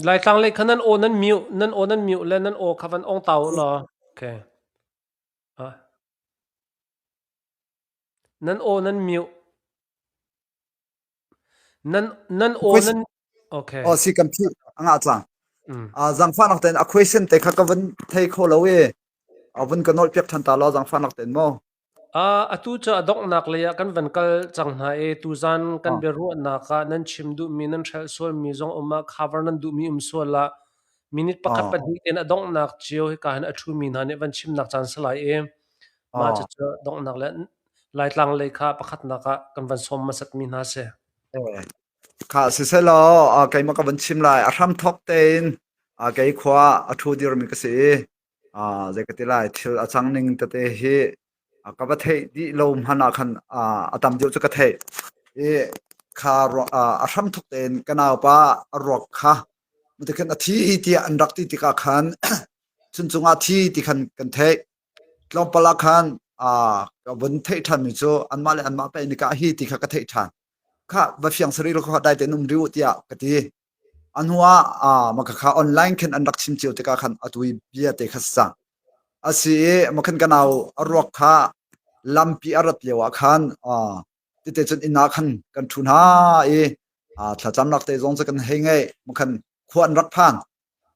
Laitlang lei khan nan aw nan mute, nan aw nan mute le nan aw kha van ong ta u law. Okay. Ah. Nan aw nan mute. Nan nan aw nan okay. Oh si kan phi anga tlang. Mm. Ah zangfa nak ten a question te kha ka van thei kho lo e. A vun ka nol piak than ta lo zangfa nak ten mo. Atu cu a donghnak lei ah kan van kal cang hna i tuzaan kan biaruahnak ah nan chim duhmi, nan hrelh sualmi zong um ah cover nan duhmi um sual ah minute pakhat pahnih tein a donghnak cio hika hin a ṭhumi hna nih van chimnak caan si lai i mah cucu donghnak le Laitlang lei kha pakhatnak ah kan van sawm hmasatmi hna si. Kha siselaw keimah ka van chim lai. A hramthawk tein kei khua a ṭhu dirmi ka si i zei ka ti lai thil a cang ning tete hi ka va theih dih lo hmanh ah khan a tam deuh cu ka theih i kha a hramthawk tein ka naupa a ruak kha mutikhan a thi tiah an rak ti tikah khan chuncung ah thi ti khan kan theih tlawmpal ah khan ka vun theih ṭhan mi cu anmah le anmah pei ni ka hi ti kha ka theih ṭhan kha va fiang sari lo kha dai tein um riu tiah ka ti A hnu ah maka kha online khin an rak chim cio tikah khan atu i bia te kha si cang. A si i makhan ka nau a ruak kha lampi a rat lio ah khan tite cun inn ah khan kan ṭhu hna i thlacamnak te zong cu kan hei ngei. Makhan khua an rak phan.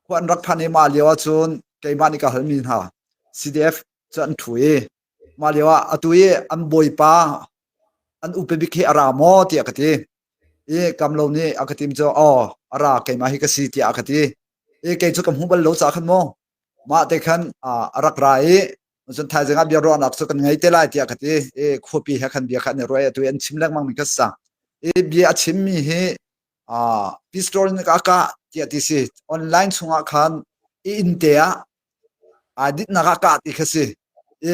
Khua an rak phan i mah lio ahcun keimah nih ka halmi hna CDF cu an ṭhu i mah lio ah atu i an bawipa an upa bik hi a ra maw tiah ka ti. I kamlo nih a ka tim cu aw a ra keimah hi ka si tiah a ka ti. I kei cu ka hmu bal lo caah khan maw mah te khan a rak ra i cun thaizing ah bia ruahnak cu kan ngei te lai tiah ka ti. I khuapi he khan bia kha an i ruah i atu i an chim lengmang mi kha si cang. I bia a chimmi hi pistol in ka kah tiah ti si. Online chungah khan i inn te ah aa dinhnak ah kah ti kha si. I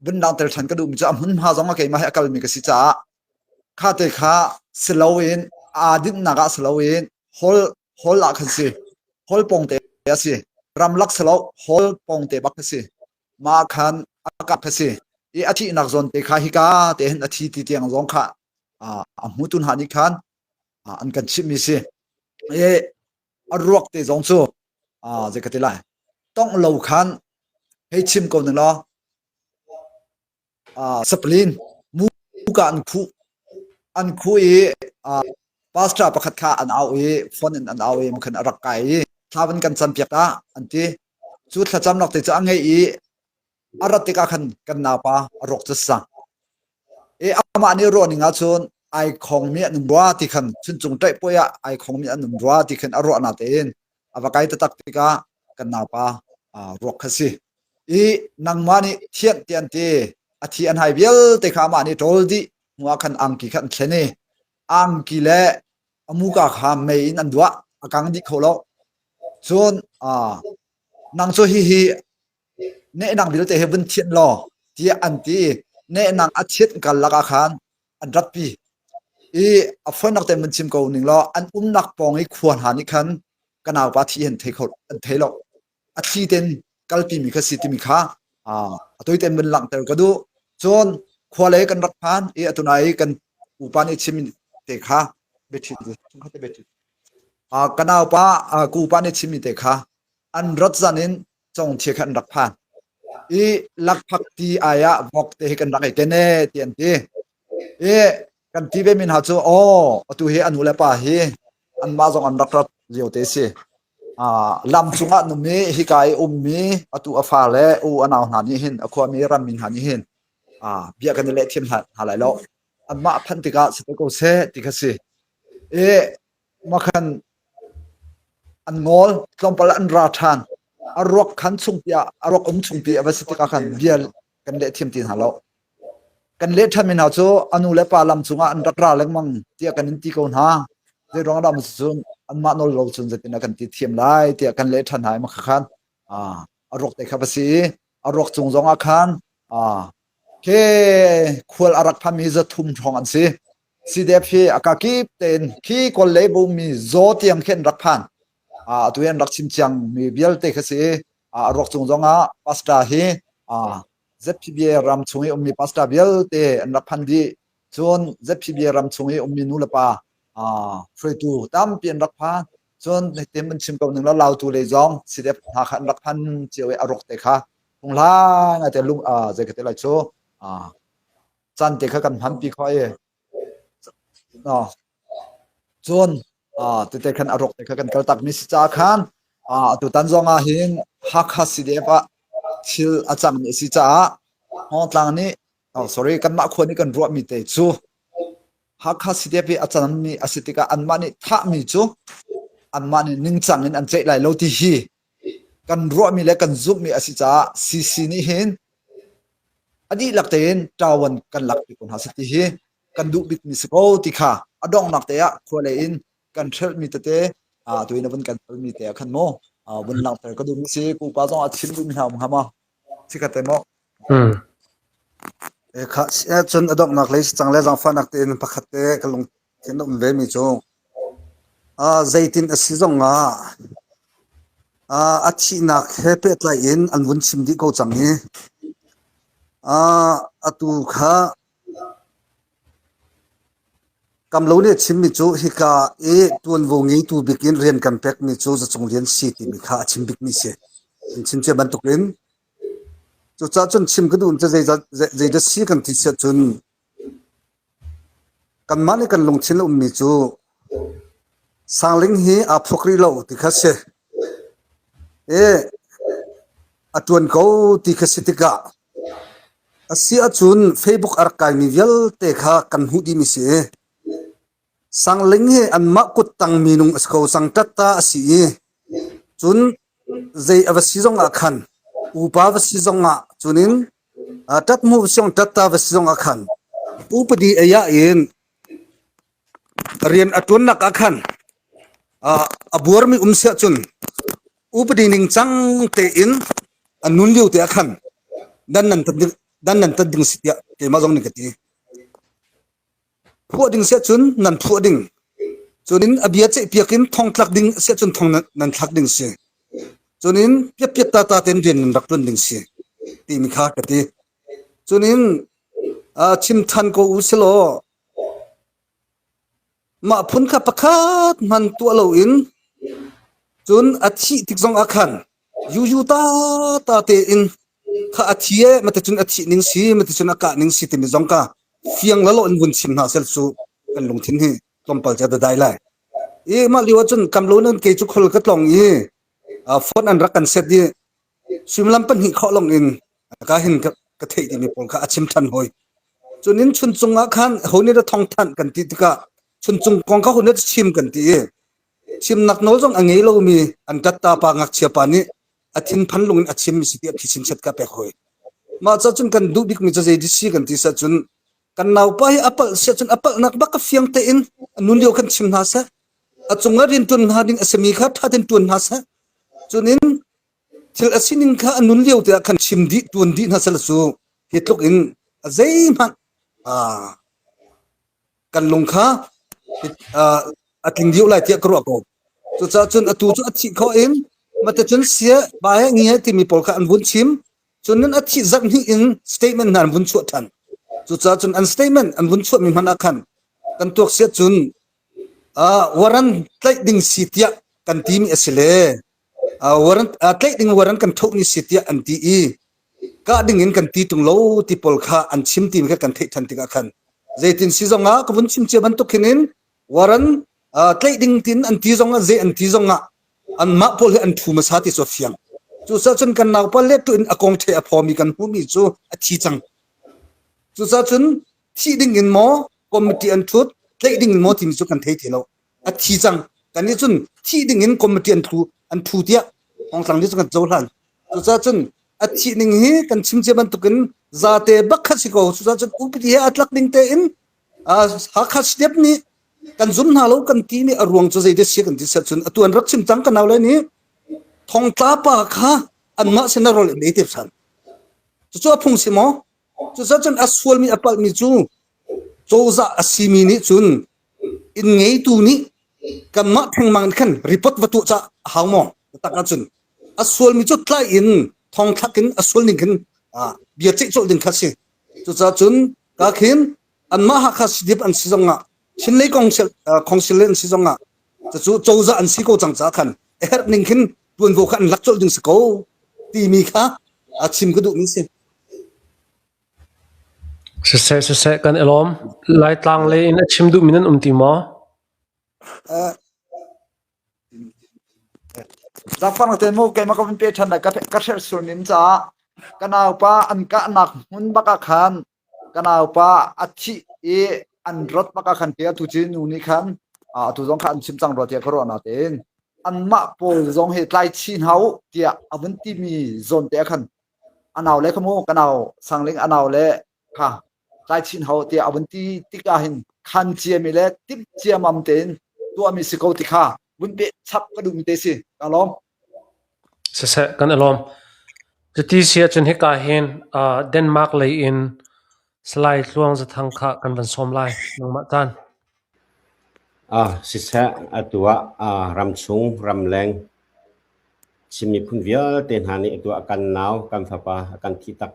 vun langhter ṭhan ka duhmi cu a hmunhma zong ah keimah hi a kalmi ka si caah kha te kha si loin aa dinhnak ah si loin hall hall ah khan si. Hall pawng te a si. Ramlak si lo hall pawng te bak kha si. Mah khan a kah kha si. I a thihnak zawn te kha hika te hin a thi ti tiang zong kha a hmutu hna nih khan an kan chimhmi si. I a ruak te zong cu zei ka ti lai tongh lo khan hei chim ko ning law saplin muka an khuh an khuh i pastor pakhat kha an au i phone in an au i khan a rak kai i thla van kan cam piak ta an ti cu thlacam nak te cu a ngei i a rat tikah khan kan naupa a rawk cu sang i amah nih ruah ning ahcun ai khongmi an um rua ti khan chuncung ṭaih puai ah ai khongmi an um rua ti khan a ruah na tein a va kai taktak tikah kan naupa ruak kha si i nangmah nih thianh ti an ti a thi an hai vialte kha amah nih ṭawl dih hnu ah khan angki kha an thlen i angki le a muka kha mei in an duah a kang dih kho lo cun nang cu hihi nehnang vialte hi vun thianh law tiah an ti i nehnang a thianh karlak ah khan an ratpi i a fawinak tein vun chim ko ning law an umnak pawng i khua hna nih khan ka naupa thi an thei kho an thei lo a thli ten kalpi mi kha si timi kha a toi ten vun langhter ka duh cun khua lei kan rak phan i atunai i kan upa nih chim te kha biaṭhi ka naupa ku upa nih chimmi te kha an rat zan in congthia kha an rak phan i lakphak ti ai ah vok te hi kan rak ei ken e ti an ti i kan ti ve min ha cu aw atu hi anu le pa hi anmah zong an rak rat lio te si lam cungah numi hika i ummi atu a fa le u a nau hna nih hin a khuami rammi hna nih hin bia kan i leh thiam hna lai lo anmah phanh tikah si te ko seh ti kha si i makhan an ngawl tlawmpal an ra ṭhan a ruak khan chungpi ah a ruak um chungpi a va si tikah khan bia kan leh thiam ti hna lo kan leh ṭhan mi hna cu a nu le pa lam cungah an rak ra lengmang tiah kan in ti ko hna zei ruang dah cun anmah nawl lo cun zeitin kan ti thiam lai tiah kan leh ṭhan hna i makha khan a ruak te kha va si i a ruak cung zong ah khan. Ke khual a rak phami 300 hrawng an si. CDF hi a kakip tein khi kawl lei bumi zaw tiang khin rak phan. Atu hi an rak chim ciang mi vialte kha si. A ruak cung zong ah pastor hi ZPBA ram chung i ummi pastor vialte an rak phan dih. Cun ZPBA ram chung i ummi nu le pa hruaitu tampi an rak phan. Cun hitin an chim ko ning la lautu lei zong CDF hna kha an rak phan cio i a ruak te kha phunghlang te lung zei ka te lai cu caan te kha kan hmanpi kho i cun tete khan a rawk te kha kan kal takmi si ca khan tutan zong ah hin Hakha CDF ah thil a cangmi a si caah Hngawngtlang nih oh sorry kanmah khua nih kan ruahmi te cu Hakha CDF i a cangmi a si tikah anmah nih thahmi cu anmah nih ningcang in an ceih lai lo ti hi kan ruahmi le kan zumhmi a si caah CC nih hin a dihlak tein ṭawan kan lak pi ko hna seh ti hi kan duh bikmi si ko ti kha a donghnak te ah khua lei in kan hrelhmi tete tu in a vun kan halmi te ah khan mu vun langhter ka duhmi si pupa zong a chim duhmi hna um hnga maw sikhat te maw E kha cun a donghnak lei si cang le zaangfahnak tein pakhat te ka lungthin a um ve mi cu zeitin a si zong ah a thihnak he pehtlai in an vun chim dih ko cang i atu kha Kamlo nih a chimmi cu hika i ṭuanvo ngeitu bik in rian kan pekmi cu Zacung Lian si timi kha a chim bikmi si. An chim cia bantukin cucaah cun chim ka duh cu zeidah si kan ti siah cun Kanmah nih kan lungthin a ummi cu Sangling hi aa phuak rih lo ti kha si. I a ṭuan ko ti kha si tikah a si ahcun Facebook a rak kaimi vialte kha kan hmuh dihmi si i Sangling hi anmah kuttang minung a si ko cang ṭatta a si i cun zei a va si zong ah khan upa va si zong ah cunin Ṭathmu siang ṭatta va si zong ah khan upadi ei ah in rian a ṭuannak ah khan a buarmi um siah cun upadi ningcang tein a nun lio te ah khan dan nan tat ding dan nan tat ding si tiah keimah zong nih ka ti. Phuah ding siah cun nan phuah ding. Cunin a bia ceihpiak in thong tlak ding siah cun thong nan thlak ding si. Cunin piatpiat tata tein rian nan rak ṭuan ding si timi kha ka ti. Cunin chim ṭhan ko u silaw mah phun kha pakhat hman tuah loin cun a thih tik zong ah khan yuyu ta ta tein kha a thi e mate cun a thih ning si mate cun a kah ning si timi zong ka fiang lalo in vun chim hna sel cu kan lungthin hi tlawmpal ca da dai lai i mah lio ahcun kam lo nan kei cu khol ka tlong i phone an rak kan set i suimilam pahnih khawh long in ka hin ka theih timi pawl kha a chim than hoi cunin chuncung ah khan ho nih da thong thanh kan ti tikah chuncung kong kha ho nih chim kan ti i Chimnak nawl zong a ngei lomi an ṭatta pa ngakchia pa nih a thinphan lung in a chimmi si tiah phisin chiat ka pek hoi. Mah ca cun kan duh bikmi cu zei si kan ti sah cun kan naupa hi a palh siah cun a palhnak bak ka fiang tein a nun lio kan chim hna seh. A cungah rian ṭuan hna ding a simi kha ṭha tein ṭuan hna seh. Cunin thil a sining kha a nun lio te ah khan chim dih ṭuan dih hna seh cu hi tluk in a zeihmanh kan lung kha a tling dih lai tiah ka ruah ko. Cucaah cun atu cu a thih khawh in mate cun sia ba he ngi he timi pawl kha an vun chim. Cun nan a thih zarh hnih in statement hna an vun chuah ṭhan. Cucaah cun an statement an vun chuahmi hmanh ah khan kan tuak siah cun waran tlaih ding si tiah kan timi a si le waran tlaih ding waran kan thoh ni si tiah an ti i kah ding in kan ti tung lo ti pawl kha an chim ti kha kan theih than tikah khan zeitin si zong ah ka vun chim cia bantuk hin in waran tlaih ding tin an ti zong ah zei an ti zong ah anmah pawl hi an thu hmasa ti cu a fiang cucaah cun kan naupa let tu in a kong the a phawmi kan hmuhmi cu a thi cang cucaah cun thih ding in maw committee an thut tlaih ding in maw timi cu kan thei ti lo a thi cang kan nih cun thih ding in committee an thu an thu tiah thongtlang nih cun kan cohlan cucaah cun a thih ning hi kan chim cia bantukin zate bak kha si ko cucaah cun upadi he a tlak ding tein Hakha step nih kan zum hna lo kan ti nih a ruang cu zei si kan ti set cun atu an rak chim cang kan nau le nih thongtla pa kha anmah sin a rol in ei te san cucu a phung si maw? Cucaah cun a sualmi a palhmi cu cozah a simi nih cun inn ngeitu nih kanmah thengmang in khan report va tuah ca a hau maw? Tak ahcun a sualmi cu tlai in thongthlak in a sual ning khin bia ceih colh ding kha si. Cucaah cun ka khin anmah Hakha CDF an si zongah Chinlei Council an si zongah cucu cozah an si ko cang caah khan a herh ning khin tuanvo kha an lak colh ding si ko timi kha a chim ka duhmi si. Siseh siseh kan i lawm. Laitlang lei in a chim duhmi nan um ti maw? Zaangfang te mu keimah ka vun pe ṭhan lai ka hrelh sur nin caah ka naupa an kahnak hmun bak ah khan ka naupa a thih i an rat bak ah khan ke atu ci nu nih khan atu zong kha an chim cang rua tiah ka ruah natein anmah pawl zong hi tlai chi hna u tiah a vun timi zawn te ah khan a nau le kha mu ka nau sangling a nau le kha tlai chin ho tiah a vun ti tik ah hin khan ciami le timh ciamam tein tuahmi si ko ti kha vun peh chap ka duhmi te si ka lawm. Siseh kan i lawm. Cuti si ahcun hika hin uh, Denmark lei in Salai Tluang Zathang kha kan van sawm lai. Nangmah caan. Ah, siseh atu ah ah ramchung ramleng Chin miphun vialte hna nih atu ah kan nau, kan fapa a kan thih tak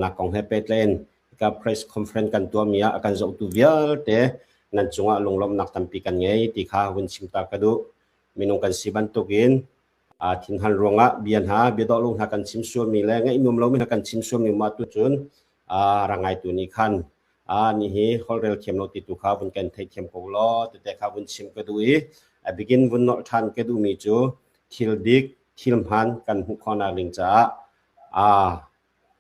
nak kong he pehtlai in hika press conference kan tuahmi ah a kan zohtu vialte nan cungah lunglawmhnak tampi kan ngei ti kha vun chim ta ka duh. Minung kan si bantukin thinhan ruangah bia hna, bia dawh lo hna kan chim sualmi le ngaih nuam lomi hna kan chim sualmi um ah tucun rangaitu nih khan nih hi holhrel thiam lo ti tu kha vun kan theithiam ko law tete kha vun chim ka duh i a bikin vun nolh ṭhan ka duhmi cu thil dik thil hmaan kan hmuh khawhnak ding caah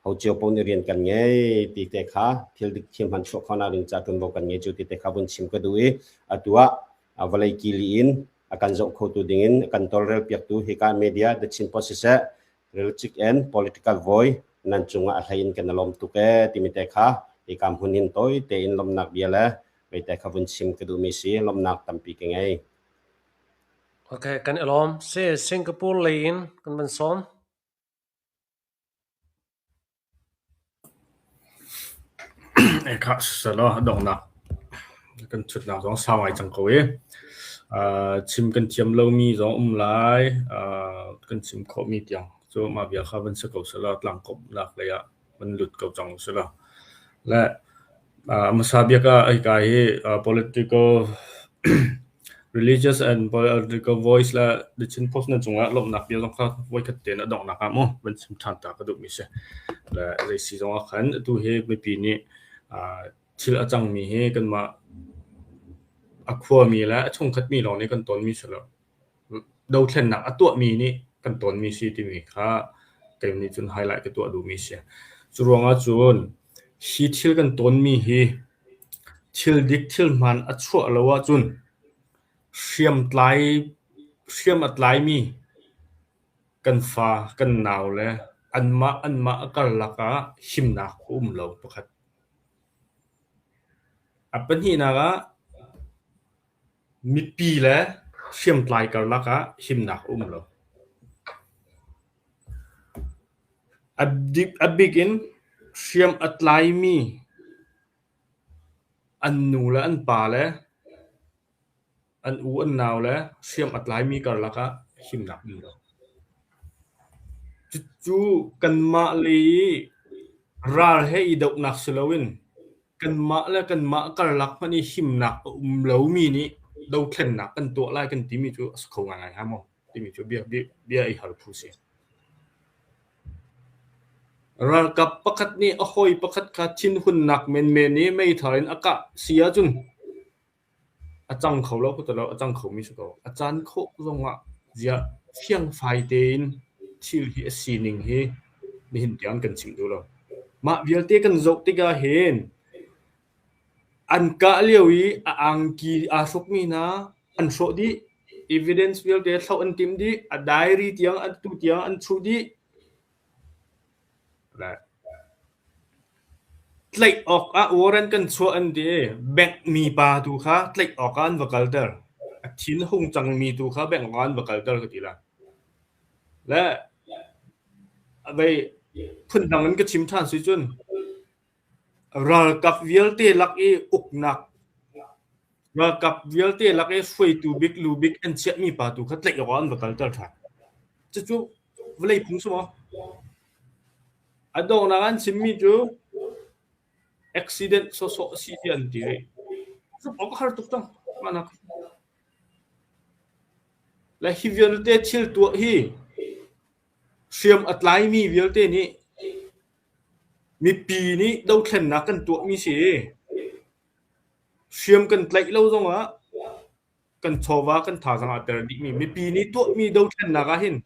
ho cio paoh nih rian kan ngei ti te kha thil dik thil hmaan chuah khawhnak ding caah ṭuanvo kan ngei cu ti te kha vun chim ka duh i atu ah vawlei kili in a kan zoh khotu dingin a kan tawlrel piaktu hika media The Chin Post siseh Religic and political voi nan cungah a hlei in kan i lawm tuk ee timi te kha hika hmun hin tawi tein lawmhnak bia le meite kha vun chim ka duhmi si lawmhnak tampi ka ngei. Okay, kan i lawm. Si Singapore lei in kan van sawm. Eka siselaw donghnak kan ṭhutnak zong sau ngai cang ko i chim kan thiam lomi zong um lai. Kan chim khawhmi tiang cu mah bia kha van si ko selaw tlangkawmhnak lei ah van lut ko cang usih Le hmasa bik ah hika hi political Religious and political voice le The Chin Post na cungah lawmhnak bia zong kha voikhat tein a donghnak ah mu van chim ṭhan ta ka duhmi si. Le zei si zong ah khan atu hi mipi nih thil a cangmi hi kanmah a khuami le a chungkhatmi lawng nih kan tawnmi si lo. Dothlennak a tuahmi nih kan tawnmi si timi kha kei nih cun highlight ka tuah duhmi si. Cu ruangah cun hi thil kan tawnmi hi Thil dik thil hmaan a chuah lo ahcun hriam a tlaimi kan fa kan nau le anmah anmah a karlak ah himnak a um lo pakhat. A pahnihnak ah mipi le hriamtlai karlak ah himnak a um lo. A bik in hriam a tlaimi an nu le an pa le an u an nau le hriam a tlaimi karlak ah himnak um lo. Cucu kanmah lei i ral he i dohnak si loin kanmah le kanmah karlak hmanh i himnak a um lomi nih dothlennak kan tuah lai kan timi cu a si kho ngaingai hnga maw timi cu bia i hal phu si. Ralkap pakhat nih a hawi pakhat kha thinhunnak menmen i meithal in a kah si ahcun a cang kho lo ka ti lo, a cang khomi si ko. A caan khawh zongah ziah fiangfai tein thil hi a sining hi nihin tiang kan chim duh lo. Mah vialte kan zoh tikah hin An kah lio i a angki aa hrukmi hna an hrawh dih. Evidence vialte hloh an timh dih. A diary tiang atu tiang an chuh dih. Tlaih awkah warrant kan chuah an ti i bank mi pa tu kha tlaih awkah an va kalter. A thin a hung cangmi tu kha bank awkah an va kalter ka ti lai. Le vei phundang in ka chim ṭhan si cun. Ralkap vialte lak i uknak ralkap vialte lak i hruaitu bik lu bik an chiahmi pa tu kha tlaih awkah an va kalter ṭhan. Cucu vawlei phung si maw? A donghnak an chimmi cu accident sawhsawh a si tiah an ti rih. Zumh awk a har tuk cang. Mahnak. Le hi vialte thil tuah hi hriam a tlaimi vialte nih mipi nih dothlennak kan tuahmi si. Hriam kan tlaih lo zongah kan chawva kan thazaang aa ter dihmi mipi nih tuahmi dothlennak ah hin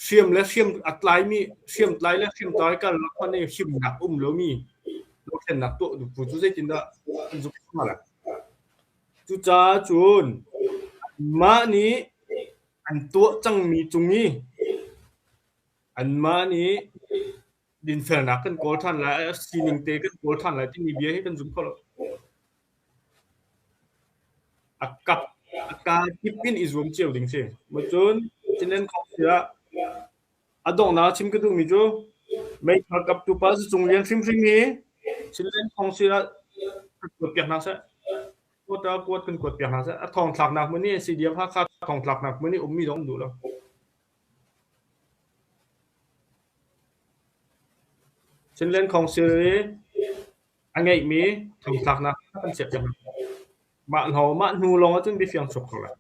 hriam le hriam a tlaimi hriamtlai le hriamtlai karlak hmanh i himnak um lomi dothlennak tuah phu cu zeitindah an zumh hnga lai? Cucaah cun anmah nih an tuah cangmi cung i anmah nih dinfelnak kan kawl ṭhan lai, a sining te kan kawl ṭhan lai timi bia hi kan zum kho lo. A kap a kaa kip in i zuam cio ding si. Cun Chinland Council ah a donghnak chim ka duhmi cu meithal kaptu pa Cung Lian hrimhrim hi Chinland Council ah kan kuat piak hna seh. Kuat ah kuat kan kuat piak hna seh. A thongthlaknak hmun hi CDF Hakha thongthlaknak hmun i ummi zong um duh lo. Chinland Council i a ngeihmi thongtlaknak kan chiah piak hna. Mah hnu mah hnu lawng ahcun biafiang chuak kho lai.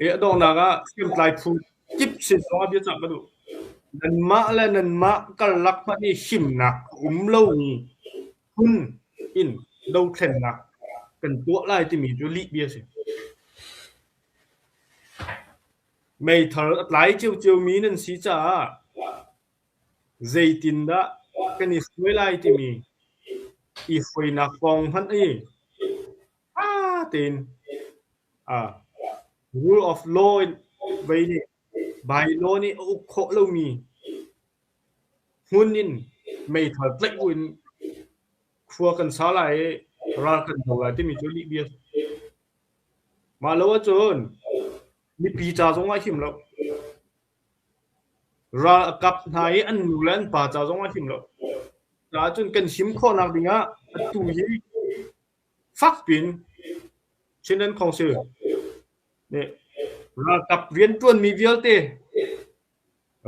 I a donghnak ah hriamtlai phu kip sin zong ah biacah ka duh. Nanmah le nanmah karlak hmanh i himnak a um lomi phun in dothlennak kan tuah lai timi cu lih bia a si. Meithal a tlai ciocio mi nan si caah Zeitindah kan i hruai lai timi i hruainak kong hmanh hi ṭha tein rule of law in vei nih bylaw nih a uk khawh lomi hmun in meithal tlaih buin khua kan sa lai i ral kan do lai timi cu lihbia a si. Mah lo ahcun mipi ca zong ah him lo. Ral a kap hna i an nu le an pa ca zong a him lo. Caah cun kan him khawhnak dingah atu hi fak piin Chinland Council nih ralkap rianṭuanmi vialte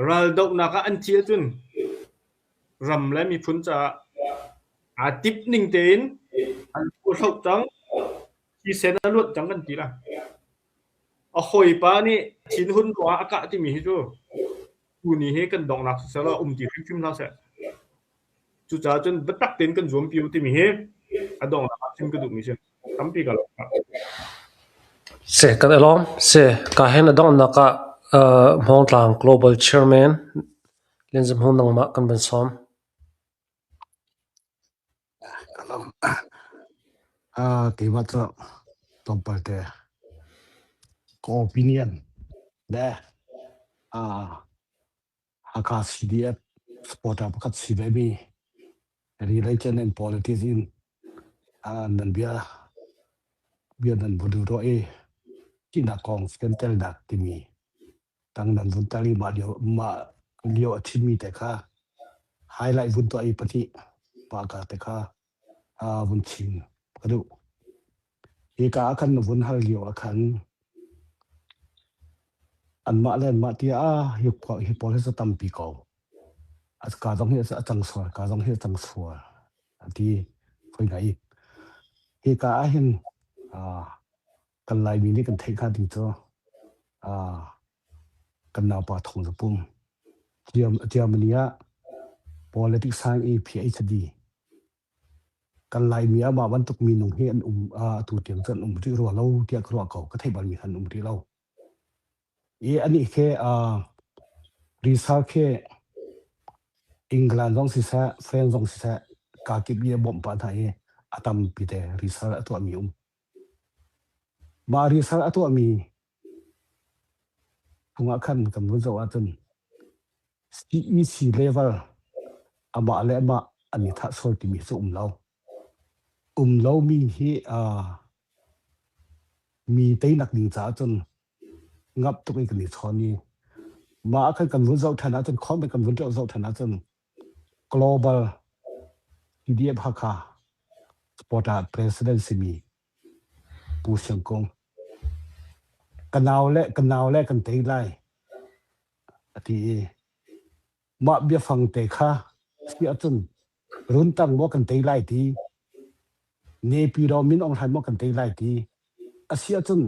raldohnak ah an thih ahcun ram le miphun caah aa tip ning tein an hloh cang, thisen a luanh cang kan ti lai. A hawipa nih thinhun ruangah a kah timi hi cu tuni hi kan donghnak siseh law um ti hrimhrim hlah seh. Cucaah cun biatak tein kan zuampi u timi hi a donghnak ah chim ka duhmi si. Tampi ka lawm. Si, kan i lawm. Si, ka hen a donghnak ah Hmawngtlang Global Chairman Lian Zam Hung nangmah kan van sawm. Ka lawm. Keimah cu tlawmpal te ka opinion le Hakha CDF supporter pakhat si ve mi religion and politics in nan bia bia nan va duh ruah i thihnak kong kan telnak timi tang nan vun tar i mah lio mah lio a thimmi te kha highlight vun tuah i pahnih pa ka te kha vun chim ka duh. Hika ah khan na vun hal lio ah khan anmah le anmah tiah ah hi hi pawl hi cu tampi ko. Ka zong hi a cang sual, ka zong hi a cang sual a ti hoi hna i hika ah hin kan Laimi nih kan theih hnga ding cu kan naupa Thawng Za Pum Germany ah politics science i PhD kan Laimi ah mah bantuk minung hi an um atu tiang cu an um rih rua lo tiah ka ruah ko ka theih balmi an um rih lo i anih khi research khi England zong siseh France zong siseh kakip i a bawmh pah hna i a tampi te research a tuahmi um Mah research a tuahmi chungah khan kan vun zoh ahcun CEC level amah le amah an i thah sual timi cu um lo. Um lomi hi mi teinak ding caah cun ngamh tuk in kan i chawn i Mah ah khan kan vun zoh ṭhan ahcun comment kan vun zoh ṭhan ahcun Global PDF Hakha supporter president simi Pu Siang Kung ka nau le ka nau le kan tei lai a ti i mah biafang te kha si ahcun runtang maw kan tei lai ti Nepyidaw Min Aung Hlaing maw kan tei lai ti a si ahcun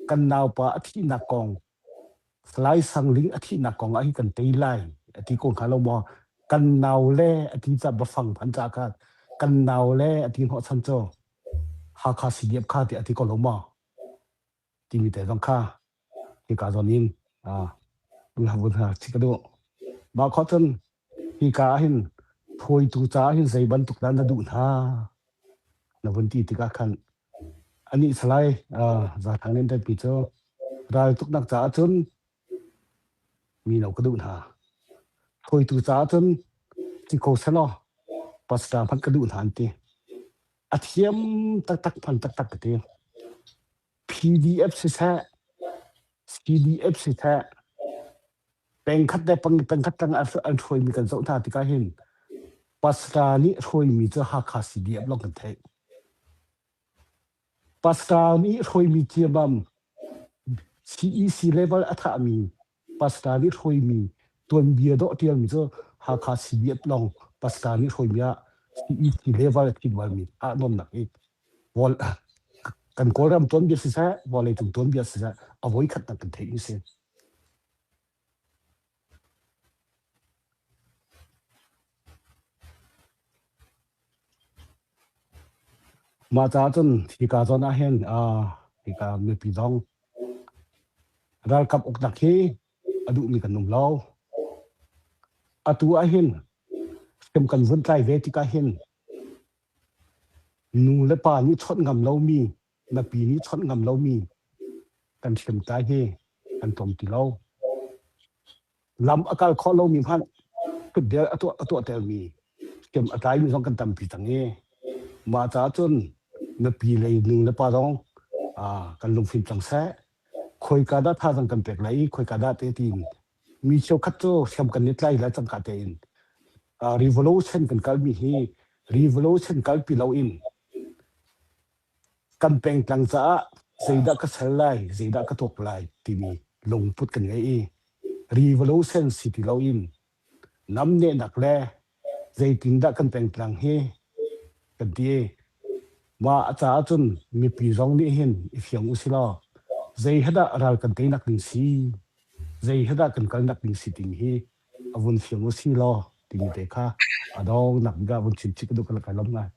kan naupa a thihnak kong Salai Sang Ling a thihnak kong ah hi kan tei lai a ti ko hnga lo maw? Kan nau le a ti ca biafang hman ca kha kan nau le a ti hnawhchan cu Hakha CDF kha ti a ti ko lo maw? Timi te zong kha hika zawn in vun ha chih ka duh. Mah khawh cun hika ah hin hruaitu caah hin zei bantuk dah na duh hna na vun ti tikah khan anih Salai Zathang Lian Pi cu raltuknak caah cun mino ka duh hna. Hruaitu caah cun si ko selaw pastor hmanh ka duh hna an ti. A thiam taktak hman taktak ka ti. PDF siseh, CDF siseh, pengkhat le pengkhat tang an hruaimi kan zoh hna tikah hin pastor nih hruaimi cu Hakha CDF lawng kan theih. Pastor nih hruaimi ciammam CEC level a thahmi pastor nih hruaimi tuanbia dawh ṭialmi cu Hakha CDF lawng pastor nih hruaimi ah CEC level a thin balmi thah nawnnak hi kan Kawlram tuanbia siseh vawleicung tuanbia siseh a voikhatnak kan theihmi si. Mah caah cun hika zawn ah hin hika mipi zong ralkap uknak hi a duhmi kan um lo. Atu ah hin hriam kan vun tlai ve tikah hin nu le pa nih chawnh ngam lomi, mipi nih chawnh ngam lomi kan hriamtlai hi kan tlawm ti lo. Lam a kal khawh lomi hmanh kutdel a tuah a tuahtermi hriam a tlaimi zong kan tampi cang i mah caah cun mipi lei nu le pa zong kan lungfim cang seh. Khoika dah thazaang kan pek lai i khoika dah te tiin mi cheukhat cu hriam kan i tlai lai cangka tein revolution kan kalmi hi revolution kalpi loin Kan pengtlang caah zeidah ka ser lai, zeidah ka tuak lai timi lungput kan ngei i revolution si ti loin namnehnak le zeitindah kan pengtlang hi kan ti i mah a caah cun mipi zong nih hin i fiang u silaw zei he dah ral kan teinak ding si, zei he dah kan kalnak ding si timi hi a vun fiang u si law timi te kha a dongnak bik ah vun chim chih ka duh ka kai lawm ngai.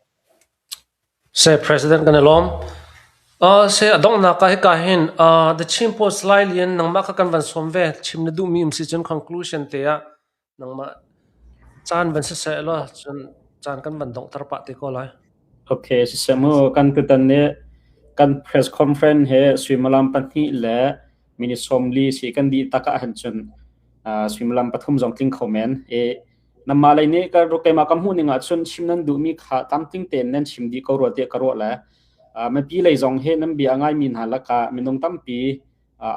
Seh President kan i lawm. Seh a donghnak ah hika hin The Chin Post Lai Lian nangmah kha kan van sawm ve. Chim na duhmi um si cun conclusion te ah nangmah caan van siseh law cun caan kan van donghter pah te ko lai. Okay, siseh mu kan tutan nih kan press conference he suimilam pahnih le minute 40 si kan dih tak ah hin cun suimilam pathum zong tling kho men. E Nanmah lei nih keimah ka hmuh ning ahcun chim nan duhmi kha tlamtling tein nan chim dih ko rua tiah ka ruah le mipi lei zong hi nan bia a ngaimi hna lakah minung tampi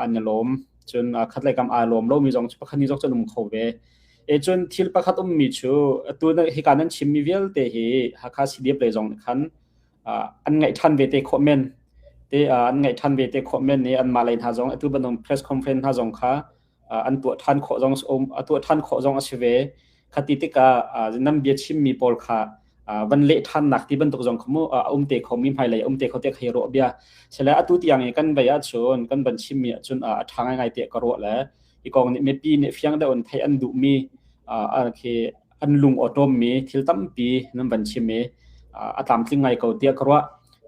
an i lawm. Cun khatlei kam aa lawm lomi zong cu pakhat nih zong cu an um kho ve. E cun thil pakhat ummi cu atu hika nan chimmi vialte hi Hakha CDF lei zong nih khan an ngaih ṭhan ve te khawh men. Te an ngaih ṭhan ve te khawh men i anmah lei hna zong atu bantuk press conference hna zong kha an tuah ṭhan khawh zong um a tuah ṭhan khawh zong a si ve. Khati tikah nan bia chimmi pawl kha van leh ṭhannak ti bantuk zong kha mu a um te kho mi hmailei a um te kho te kha ruah bia. Sile atu tiang i kan vei ahcun kan van chimmi ahcun a ṭha ngaingai tiah ka ruah le hi kong nih mipi nih fiang deuh in theih an duhmi khi an lung awṭawmmi thil tampi nan van chim i a tlamtling ngai ko tiah ka ruah.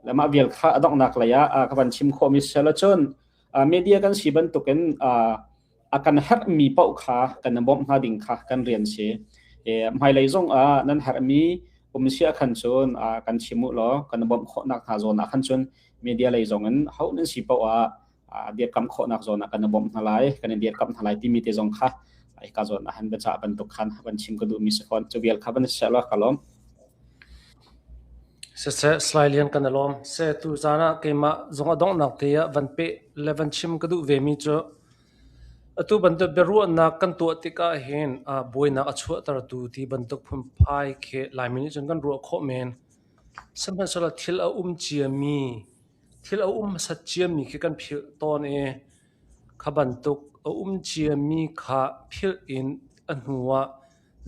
Le mah vial kha a donghnak lei ah ka van chim khawhmi sel ahcun Media kan si bantukin a kan herhmi paoh kha kan i bawmh hna ding kha kan rian si. Hmailei zong ah nan herhmi um si ah khan cun kan chim u law kan i bawmh khawhnak hna zawn ah khan cun media lei zong in ho nan si paoh ah dirkamh khawhnak zawn ah kan i bawmh hna lai, kan i dirkamh hna lai timi te zong kha hika zawn ah han biacah bantuk khan van chim ka duhmi si fawn. Cu vial kha van si law ka lawm. Siseh, Salai Lian kan i lawm. Seh, tuzaan ah keimah zong a donghnak te ah van peh le van chim ka duh vemi cu. Atu bantuk biaruahnak kan tuah tikah hin buainak a chuahtertu ti bantuk phunphai khi Laimi nih cun kan ruah khawh men. Sihmanhsehlaw thil a um ciami, thil a um hmasat ciami khi kan philh tawn i kha bantuk a um ciami kha philh in a hnu ah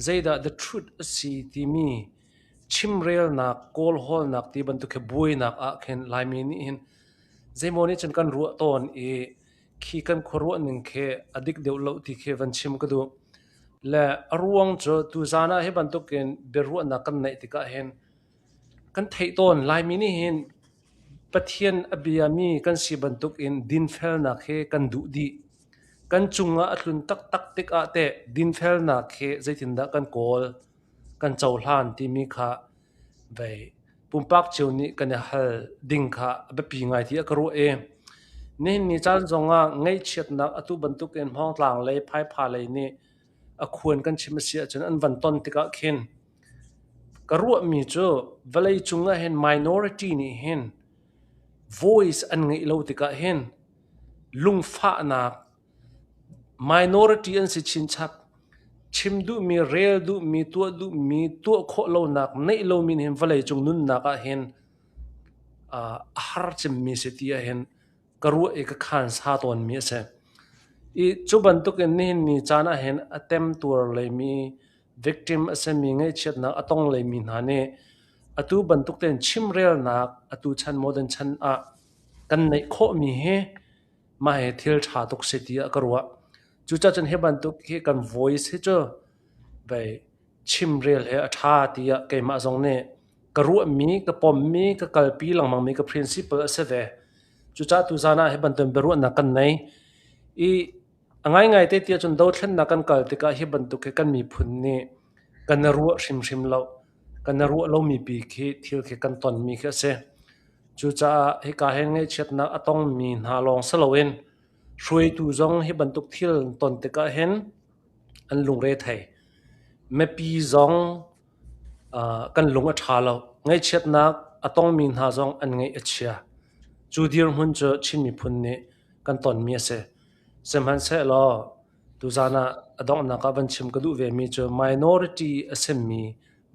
zeidah the truth a si timi chimrelnak, kawlhawlnak ti bantuk khi buainak ah khin Laimi nih hin zeimaw nih cun kan ruah tawn i khi kan khuaruah ning khi a dik deuh lo ti khi van chim ka duh. Le a ruang cu tuzaan ah hi bantukin biaruahnak kan neih tikah hin kan theih tawn Laimi nih hin Pathian a biami kan si bantukin dinfelnak hi kan duh dih. Kan cungah a tlun taktak tikah teh dinfelnak hi zeitindah kan kawl, kan cohlan timi kha vei pumpak cio nih kan i hal ding kha a biapi ngai tiah ka ruah i nihin ni caan zongah ngaihchiatnak atu bantukin Hmawngtlang lei Phaipha lei nih a khuan kan chim a si ahcun an van ton tikah khin ka ruahmi cu vawlei cung ah hin minority nih hin voice an ngeih lo tikah hin lungfahnak Minority an si chinchap. Chim duhmi, rel duhmi, tuah duhmi, tuah khawh lonak, neih lomi nih hin vawleicung nunnak ah hin a har cemmi si ti ahhin ka ruah i ka khansa tawnmi a si. I cu bantukin nihin ni caan ahhin a temtuar leimi, victim a simi, ngaihchiatnak a tong leimi hna nih atu bantuk tein chimrelnak atu chan modern chan ah kan neih khawhmi hi Mah hi thil ṭha tuk si tiah ka ruah. Cucaah cun hi bantuk hi kan voice hi cu vei chimrel hi a ṭha tiah keimah zong nih ka ruahmi, ka pommi, ka kalpi lengmangmi ka principle a si ve. Cucaah tuzaan ah hi bantuk biaruahnak kan nei. I a ngaingai te tiah cun dothlennak kan kal tikah hi bantuk hi kan miphun nih kan i ruah hrimhrim lo. Kan i ruah lomi pi khi thil khi kan tonmi khi a si. Cucaah hika hin ngaihchiatnak a tongmi hna lawng si loin hruaitu zong hi bantuk thil an ton tikah hin an lungre thei. Mipi zong kan lung a ṭha lo. Ngaihchiatnak a tongmi hna zong an ngaih a chia. Cu dirhmun cu Chin miphun nih kan tonmi a si. Sihmanhsehlaw tuzaan ah a donghnak ah van chim ka duh vemi cu minority a simi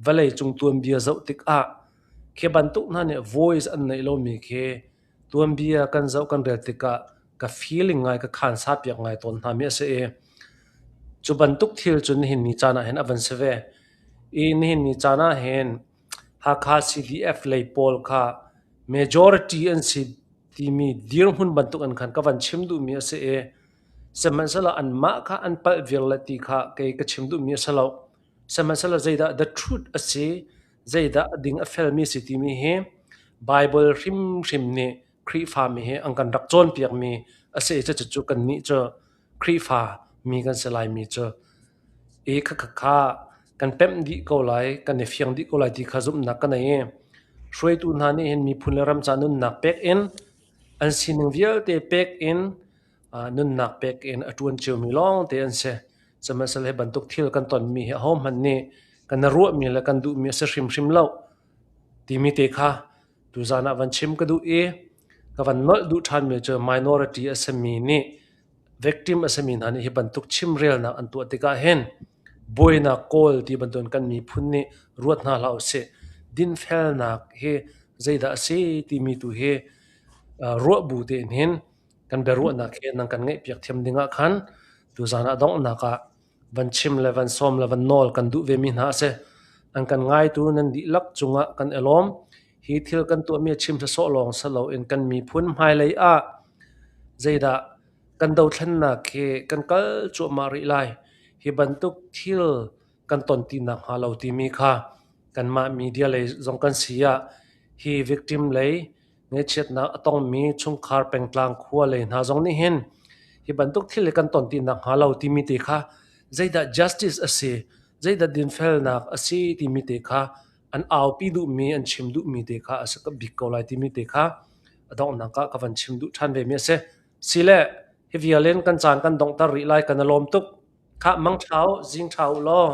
vawleicung tuanbia zoh tikah Khi bantuk hna nih voice an neih lomi khi tuanbia kan zoh kan rel tikah ka feeling ngai ka khansa piak ngai tawn hna mi a si i cu bantuk thil cu nihin ni caan ah hin a van si ve. I nihin ni caan ah hin Hakha CDF lei pawl kha majority an si timi dirhmun bantuk in khan ka van chim duhmi a si i sihmanhsehlaw anmah kha an palh viar le ti kha kei ka chim duhmi a si lo. Sihmanhsehlaw zeidah the truth a si zeidah a ding a felmi si timi hi Baibal hrimhrim nih Khrihfami hi an kan rak cawnpiakmi a si i cucu kannih cu Khrihfa mi kan si laimi cu i khakha kha kan pemh dih ko lai, kan i fiang dih ko lai ti kha zumhnak ka nei i hruaitu hna nih hin miphun le ram ca nunnak pek in an sining vialte pek in nunnak pek in a ṭuan ciomi lawngte an si. Sihmanhsehlaw hi bantuk thil kan tonmi hi ahohmanh nih kan i ruahmi le kan duhmi a si hrimhrim lo timi te kha tuzaan ah van chim ka duh i ka van nolh duh ṭhanmi cu minority a simi nih victim a simi hna nih hi bantuk chimrelnak an tuah tikah hin buainak kawl ti bantukin kan miphun nih ruat hna hlah usih. Dinfelnak hi zeidah a si timi tu hi ruah bu tein hin kan biaruahnak hi nan kan ngaihpiak thiam ding ah khan tuzaan ah donghnak ah van chim le van sawm le van nawl kan duh vemi hna a si. An kan ngaitu nan dihlak cungah kan i lawm. Hi thil kan tuahmi a chim sawsawh lawng si loin kan miphun hmailei ah zeidah kan dothlennak hi kan kal cuahmah rih lai. Hi bantuk thil kan ton ti nakhnga lo timi kha kanmah media lei zong kan si ah hi victim lei Ngaihchiatnak a tongmi chungkhar pengtlang khua lei hna zong nih hin hi bantuk thil hi kan ton ti nakhnga lo timi te kha zeidah justice a si, zeidah dinfelnak a si timi te kha an aupi duhmi, an chim duhmi te kha a si bik ko lai timi te kha a donghnak ah ka van chim duh ṭhan vemi a si. Sile, hi vial in kan caan kan donghter rih lai, kan i lawm tuk. Khah, mang ṭha u, zing ṭha u law.